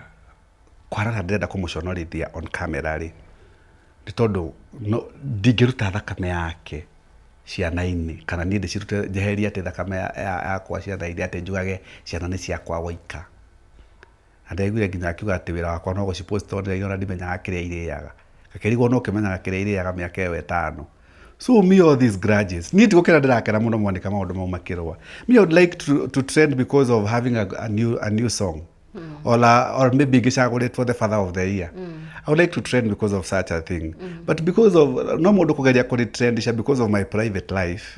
kũhana ta ndĩrenda kũmũconorithia on camera rĩ, nĩ tondũ no ndingĩruta thakame yake ciana-inĩ, kana niĩ ndĩcirute njeherie atĩ thakame yakwa ciana-inĩ, atĩ njugage ciana nĩ ciakwa woika. Na ndĩraiguire nginya akiuga atĩ wĩra wakwa no gũcipost online, ona ndimenyaga kĩrĩa irĩaga. Gakĩrigwo no ũkĩmenyaga kĩrĩa irĩaga mĩaka ĩyo 5. So me, all these grudges, niĩ ndigũkena, ndĩrakena mũno, Monica, maũndũ mau makĩrũa. Me, I would like to trend because of having a new song, or maybe ngĩcagũrĩtwo the father of the year. I would like to trend because of such a thing, but because of no mũndũ kũgeria kũrĩ because of my private life,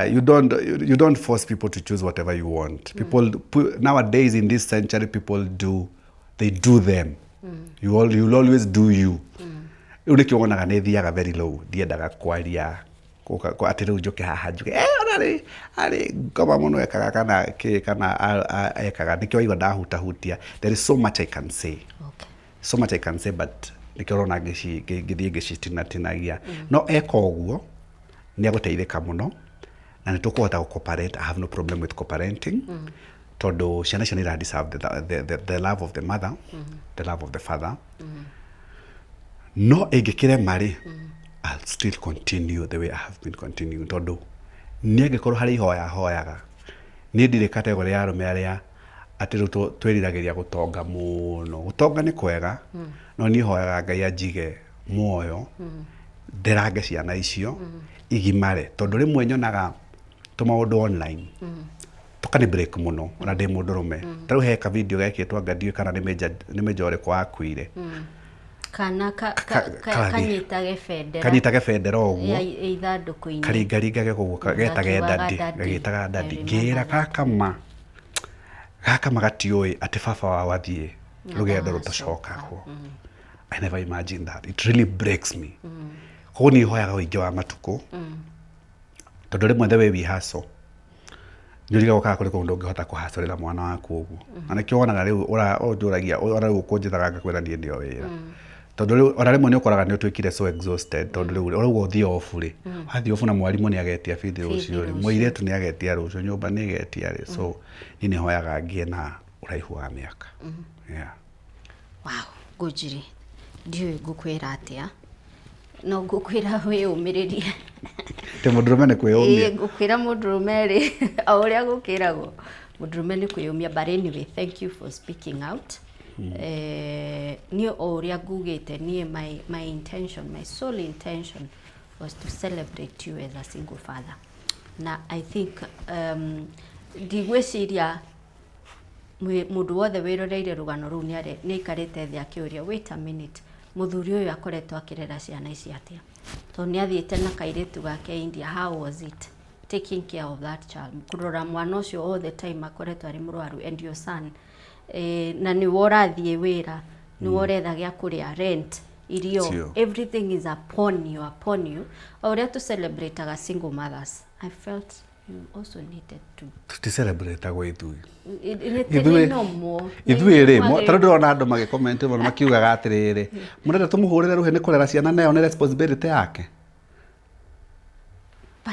you don't force people to choose whatever you want. People nowadays in this century, people do, they do them. You'll always do you. Rĩu nĩkĩo wonaga nĩ thiaga very low, ndiendaga kwaria. Gũka atĩ rĩu njũke haha njuge eh, ona rĩ arĩ ngoma mũno ekaga kana kĩ kana ekaga nĩkĩo waigua ndahutahutia. There is so much I can say. So much I can say, but nĩkĩo ũrona ngĩthiĩ ngĩcitinatinagia. No eka ũguo nĩ agũteithĩka mũno na nĩ tũkũhota gũ cooperate. I have no problem with co-parenting tondũ ciana icio nĩ ira deserve the love of the mother, the love of the father. No ĩngĩkĩrema rĩ, I'll still continue the way I have been continuing, tondũ niĩ angĩkorwo harĩ ihoya hoyaga, niĩ ndirĩ category ya arũme arĩa atĩ rĩu twĩriragĩria gũtonga mũno. Gũtonga nĩ kwega, no niĩ hoyaga Ngai anjige muoyo, nderange ciana icio igimare, tondũ rĩmwe nyonaga tũmaũndũ online tũkani break mũno ona ndĩ mũndũrũme. Ta rĩu he ka video gekĩtwo, anga ndiũĩ kana nĩ major, nĩ major ũrĩkũ wakuire. Kana Kanyita kanyitage bendera. Kanyitage bendera ũguo. Ya ithandũkũ-inĩ. Karingaringage ũguo getage Gakiugaga daddy. daddy. Gagĩtaga I daddy. remember Ngĩra that. Gakama gatiũĩ atĩ baba wao athiĩ rũgendo Atagacoka. rũtacokagwo. I never imagined that. It really breaks me. Koguo niĩ hoyaga ũingĩ wa matukũ, tondũ rĩmwe the way we hustle, nĩ ũrigagwo kana kũrĩ kũndũ ũngĩhota kũhacorera mwana waku ũguo. Na nĩkĩo wonaga rĩu ũnjũragia ona rĩu ũkũnjĩtaga ngakwĩra niĩ ndĩ o wĩra, tondũ rĩu ona rĩmwe nĩ ũkoraga nĩ ũtuĩkire so exhausted, tondũ rĩu ũrauga ũthiĩ off rĩ, wathiĩ off na mwarimũ nĩ agetia bithi rũciũ rĩ, mũirĩtu nĩ agetia rũciũ, nyũmba nĩ ĩgetia rĩ. So niĩ nĩ hoyaga ngĩe na ũraihu wa mĩaka, yeah. Wow, Ngũnjiri, ndiũĩ ngũkwĩra atĩa, no ngũkwĩra wĩyũmĩrĩrie. Atĩ mũndũrũme nĩ kwĩyũmia. Ĩĩ, ngũkwĩra mũndũrũme rĩ, o ũrĩa gũkĩragwo mũndũrũme nĩ kwĩyũmia. But anyway, thank you for speaking out. Niĩ o ũrĩa ngugĩte, niĩ my intention, my sole intention was to celebrate you as a single father, na I think ndigwĩciria mũndũ wothe wĩroreire rũgano rũu nĩ aikarĩte thĩ akĩũria, "Wait a minute, mũthuri ũyũ akoretwo akĩrera ciana ici atĩa?" Tondũ nĩ athiĩte na kairĩtu gake India. How was it taking care of that child, kũrora mwana ũcio all the time akoretwo arĩ mũrwaru, and your son, na nĩwe ũrathiĩ wĩra, nĩwe ũretha gĩa kũrĩa, rent, irio? Sio. Everything is upon you, upon you. O ũrĩa tũ celebrataga single mothers, I felt you also needed to Tũticelebrate-agwo ithuĩ. Nĩ normal. Ithuĩ rĩ, tarĩu ndĩrona andũ magĩcomment mũno makiugaga atĩrĩrĩ, mũrenda tũmũhũrĩre rũhĩ nĩ kũrera ciana nayo nĩ responsibility yake.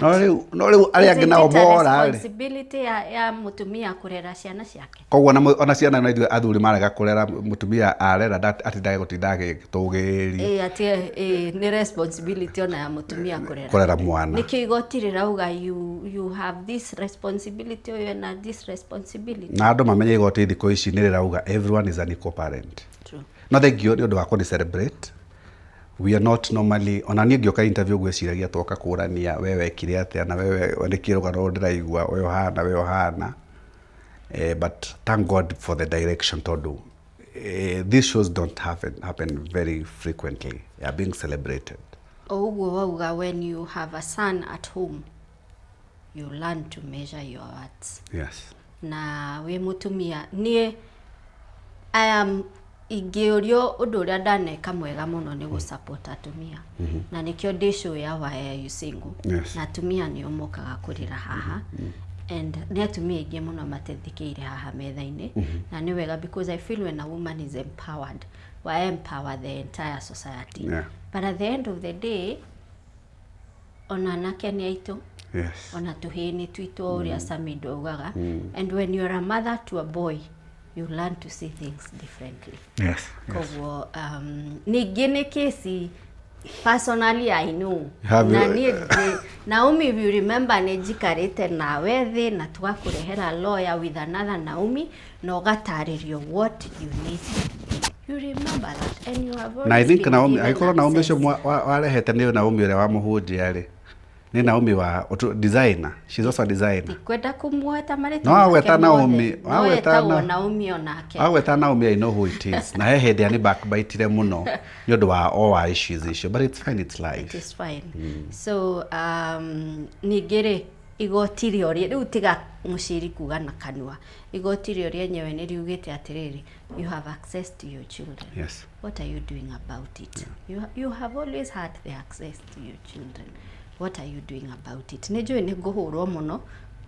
No rĩu arĩa angĩ nao mora rĩ. Responsibility ya mũtumia kũrera ciana ciake. Koguo ona ciana na ithuĩ athuri marega kũrera, mũtumia arera atindage gũtinda agĩtũgĩria. Ĩ, atĩ ĩ, nĩ responsibility ona ya mũtumia kũrera. Kũrera mwana. Nĩkĩo igoti rĩrauga you have this responsibility, ũyũ ena this responsibility. Na andũ mamenye igoti thikũ ici nĩ rĩrauga everyone is an equal parent. True. No thank you nĩ ũndũ wa kũni celebrate. We are not normally, ona niĩ ngĩũka interview gwĩciragia twoka kũrania we wekire atĩa na wewe nĩkĩ rũgano rũrũ ndĩraigua we ũhana we ũhana, but thank God for the direction, tondũ these shows don't happen very frequently. They are being celebrated. O ũguo wauga, when you have a son at home, you learn to measure your words. Na wĩ mũtumia, niĩ I am ingĩũrio ũndũ ũrĩa ndaneka mwega mũno nĩ gũ-support atumia, na nĩkĩo ndĩ show ya Why Are You Single. Na atumia nĩo mokaga kũrĩra haha, and nĩ atumia aingĩ mũno matethĩkĩire haha metha-inĩ, na nĩ wega because I feel when a woman is empowered, wa empower the entire society. But at the end of the day, ona anake nĩ aitũ, ona tũhĩĩ nĩ twitũ, o ũrĩa Samido augaga. And when you are a mother to a boy, you learn to see things differently. Koguo ningĩ nĩ kesi personally I know. Have Na niĩ Naomi, if you remember, nĩ njikarĩte nawe thĩ na tũgakũrehera lawyer with another Naomi na ũgatarĩrio what you need. You remember that, and you have Na I always think been Naomi given angĩkorwo Naomi ũcio access. warehete nĩ Naomi ũrĩa wa mũhunjia rĩ, nĩ Naomi wa designer. She's also a designer. Ndikwenda kũmweta marĩtwa No wagweta make mothe. Naomi, No wagweta etagwo Naomi onake. Wagweta Naomi, I know who it is. Na he hĩndĩ ani backbitire mũno nĩ ũndũ wa all wa issues icio, but it's fine, it's It life. is fine. So ningĩ rĩ, igoti rĩo rĩu tiga mũciri kuga na kanua, igoti rĩo rĩenyewe nĩ riugĩte atĩrĩrĩ, you have access to your children. What are you doing about it? You have always had the access to your children. What are you doing about it? Nĩ njũĩ nĩ ngũhũrwo mũno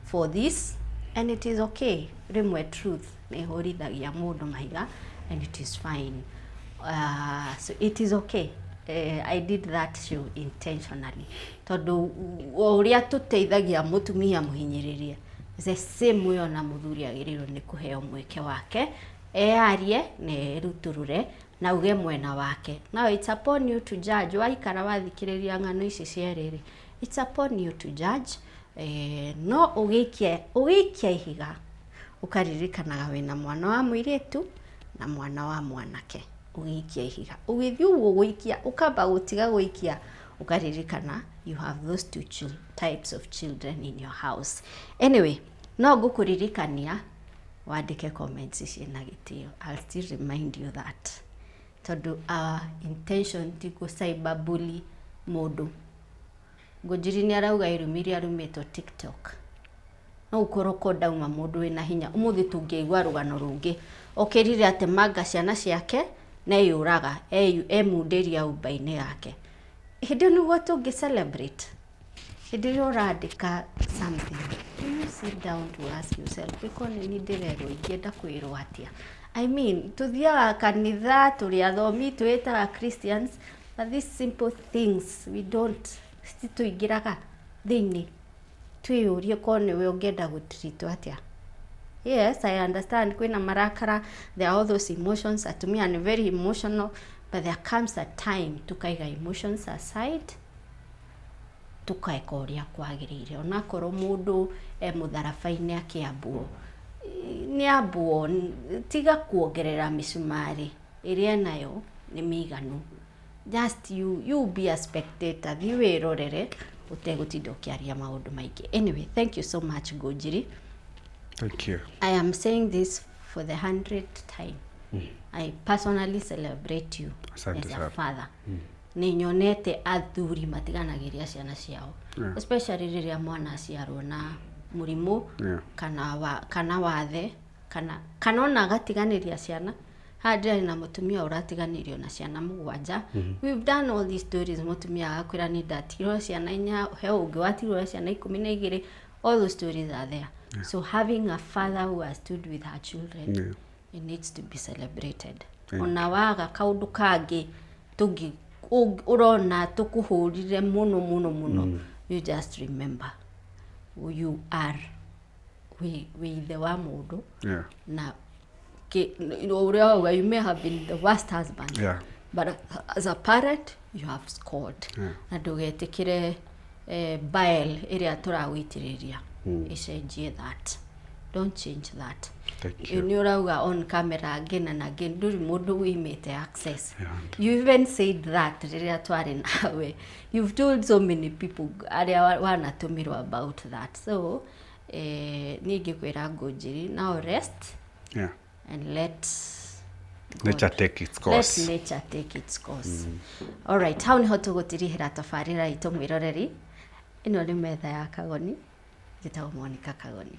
for this, and it is okay. Rĩmwe truth nĩ ĩhũrithagia mũndũ mahiga, and it is fine. So it is okay. I did that show intentionally tondũ o ũrĩa tũteithagia mũtumia mũhinyĩrĩrie, the same way ona mũthuri agĩrĩirwo nĩ kũheo mweke wake eyarie na erutũrũre na auge mwena wake. Now it's upon you to judge. Waikara wathikĩrĩria ng'ano ici cierĩ rĩ, it's upon you to judge. No ũgĩikia ũgĩikia ihiga ũkaririkanaga wĩna mwana wa mũirĩtu na mwana wa mwanake. Ũgĩikia ihiga, ũgĩthiĩ ũguo gũikia, ũkamba gũtiga gũikia, ũkaririkana you have those two types of children in your house. Anyway, no ngũkũririkania wandĩke comments ciĩna gĩtĩo. I'll still remind you that tondũ our intention ti kũ cyberbully mũndũ. Ngũnjiri nĩ arauga irumi iria arumĩtwo TikTok no ũkorwo ko ndauma mũndũ wĩna hinya. Ũmũthĩ tũngĩaigua rũgano rũngĩ, okĩrire atemanga ciana ciake na eyũraga, emundĩria umba-inĩ yake. Hĩndĩ ĩyo nĩguo tũngĩ celebrate. Hĩndĩ ĩrĩa ũrandĩka something, do you sit down to ask yourself, ĩkorwo nĩ niĩ ndĩrerwo ingĩenda kwĩrwo atĩa? I mean, tũthiaga kanitha, tũrĩ athomi, twĩĩtaga Christians, but these simple things we don't, citũingĩraga thĩinĩ. Twĩyũrie korwo nĩwe ũngĩenda gũtreatwo atĩa. Yes, I understand kwĩna marakara, there are all those emotions, atumia nĩ very emotional, but there comes a time tukaiga emotions aside, tukeka ũrĩa kwagĩrĩire. Onakorwo mũndũ e mũtharaba-inĩ akĩambwo, nĩ ambwo, tiga kuongerera mĩcumarĩ ĩrĩa enayo nĩ mĩiganu. Just you be a spectator, thiĩ wĩrorere ũtegũtinda ũkĩaria maũndũ maingĩ. Anyway, thank you so much, Ngũnjiri. Thank you. I am saying this for the 100th time. I personally celebrate you Asante as a sana. father. Nĩ nyonete athuri matiganagĩria ciana ciao, especially rĩrĩa mwana aciarwo na mũrimũ kana wathe kana ona agatiganĩria ciana. Haha ndĩrarĩ na mũtumia ũratiganĩrio na ciana 7. We've done all these stories. Mũtumia agakwĩra nĩ ndatigirwo ciana 4, he ũngĩ watigirwo na ciana 12. All those stories are there. So having a father who has stood with her children, it needs to be celebrated. Ona waga kaũndũ kangĩ tũngĩ ũrona tũkũhũrire mũno mũno mũno, you just remember you are wĩ ithe wa mũndũ. Na ũrĩa wauga, you may have been the worst husband, but as a parent you have scored. Na ndũgetĩkĩre bile ĩrĩa tũragũitĩrĩria ĩcenjie that. Don't change that. Thank you. Nĩ ũrauga on camera again and again, ndũrĩ mũndũ wĩimĩte access. You even said that rĩrĩa twarĩ nawe. You've told so many people arĩa wanatũmĩrwo about that. So niĩ ingĩkwĩra Ngũnjiri, now rest and let nature take its course. Let nature take its course. All right, hau niho tũgũtirihĩra tabarĩra itũ mwĩroreri. Ĩno nĩ metha ya Kagoni. Njĩtagwo Monica Kagoni.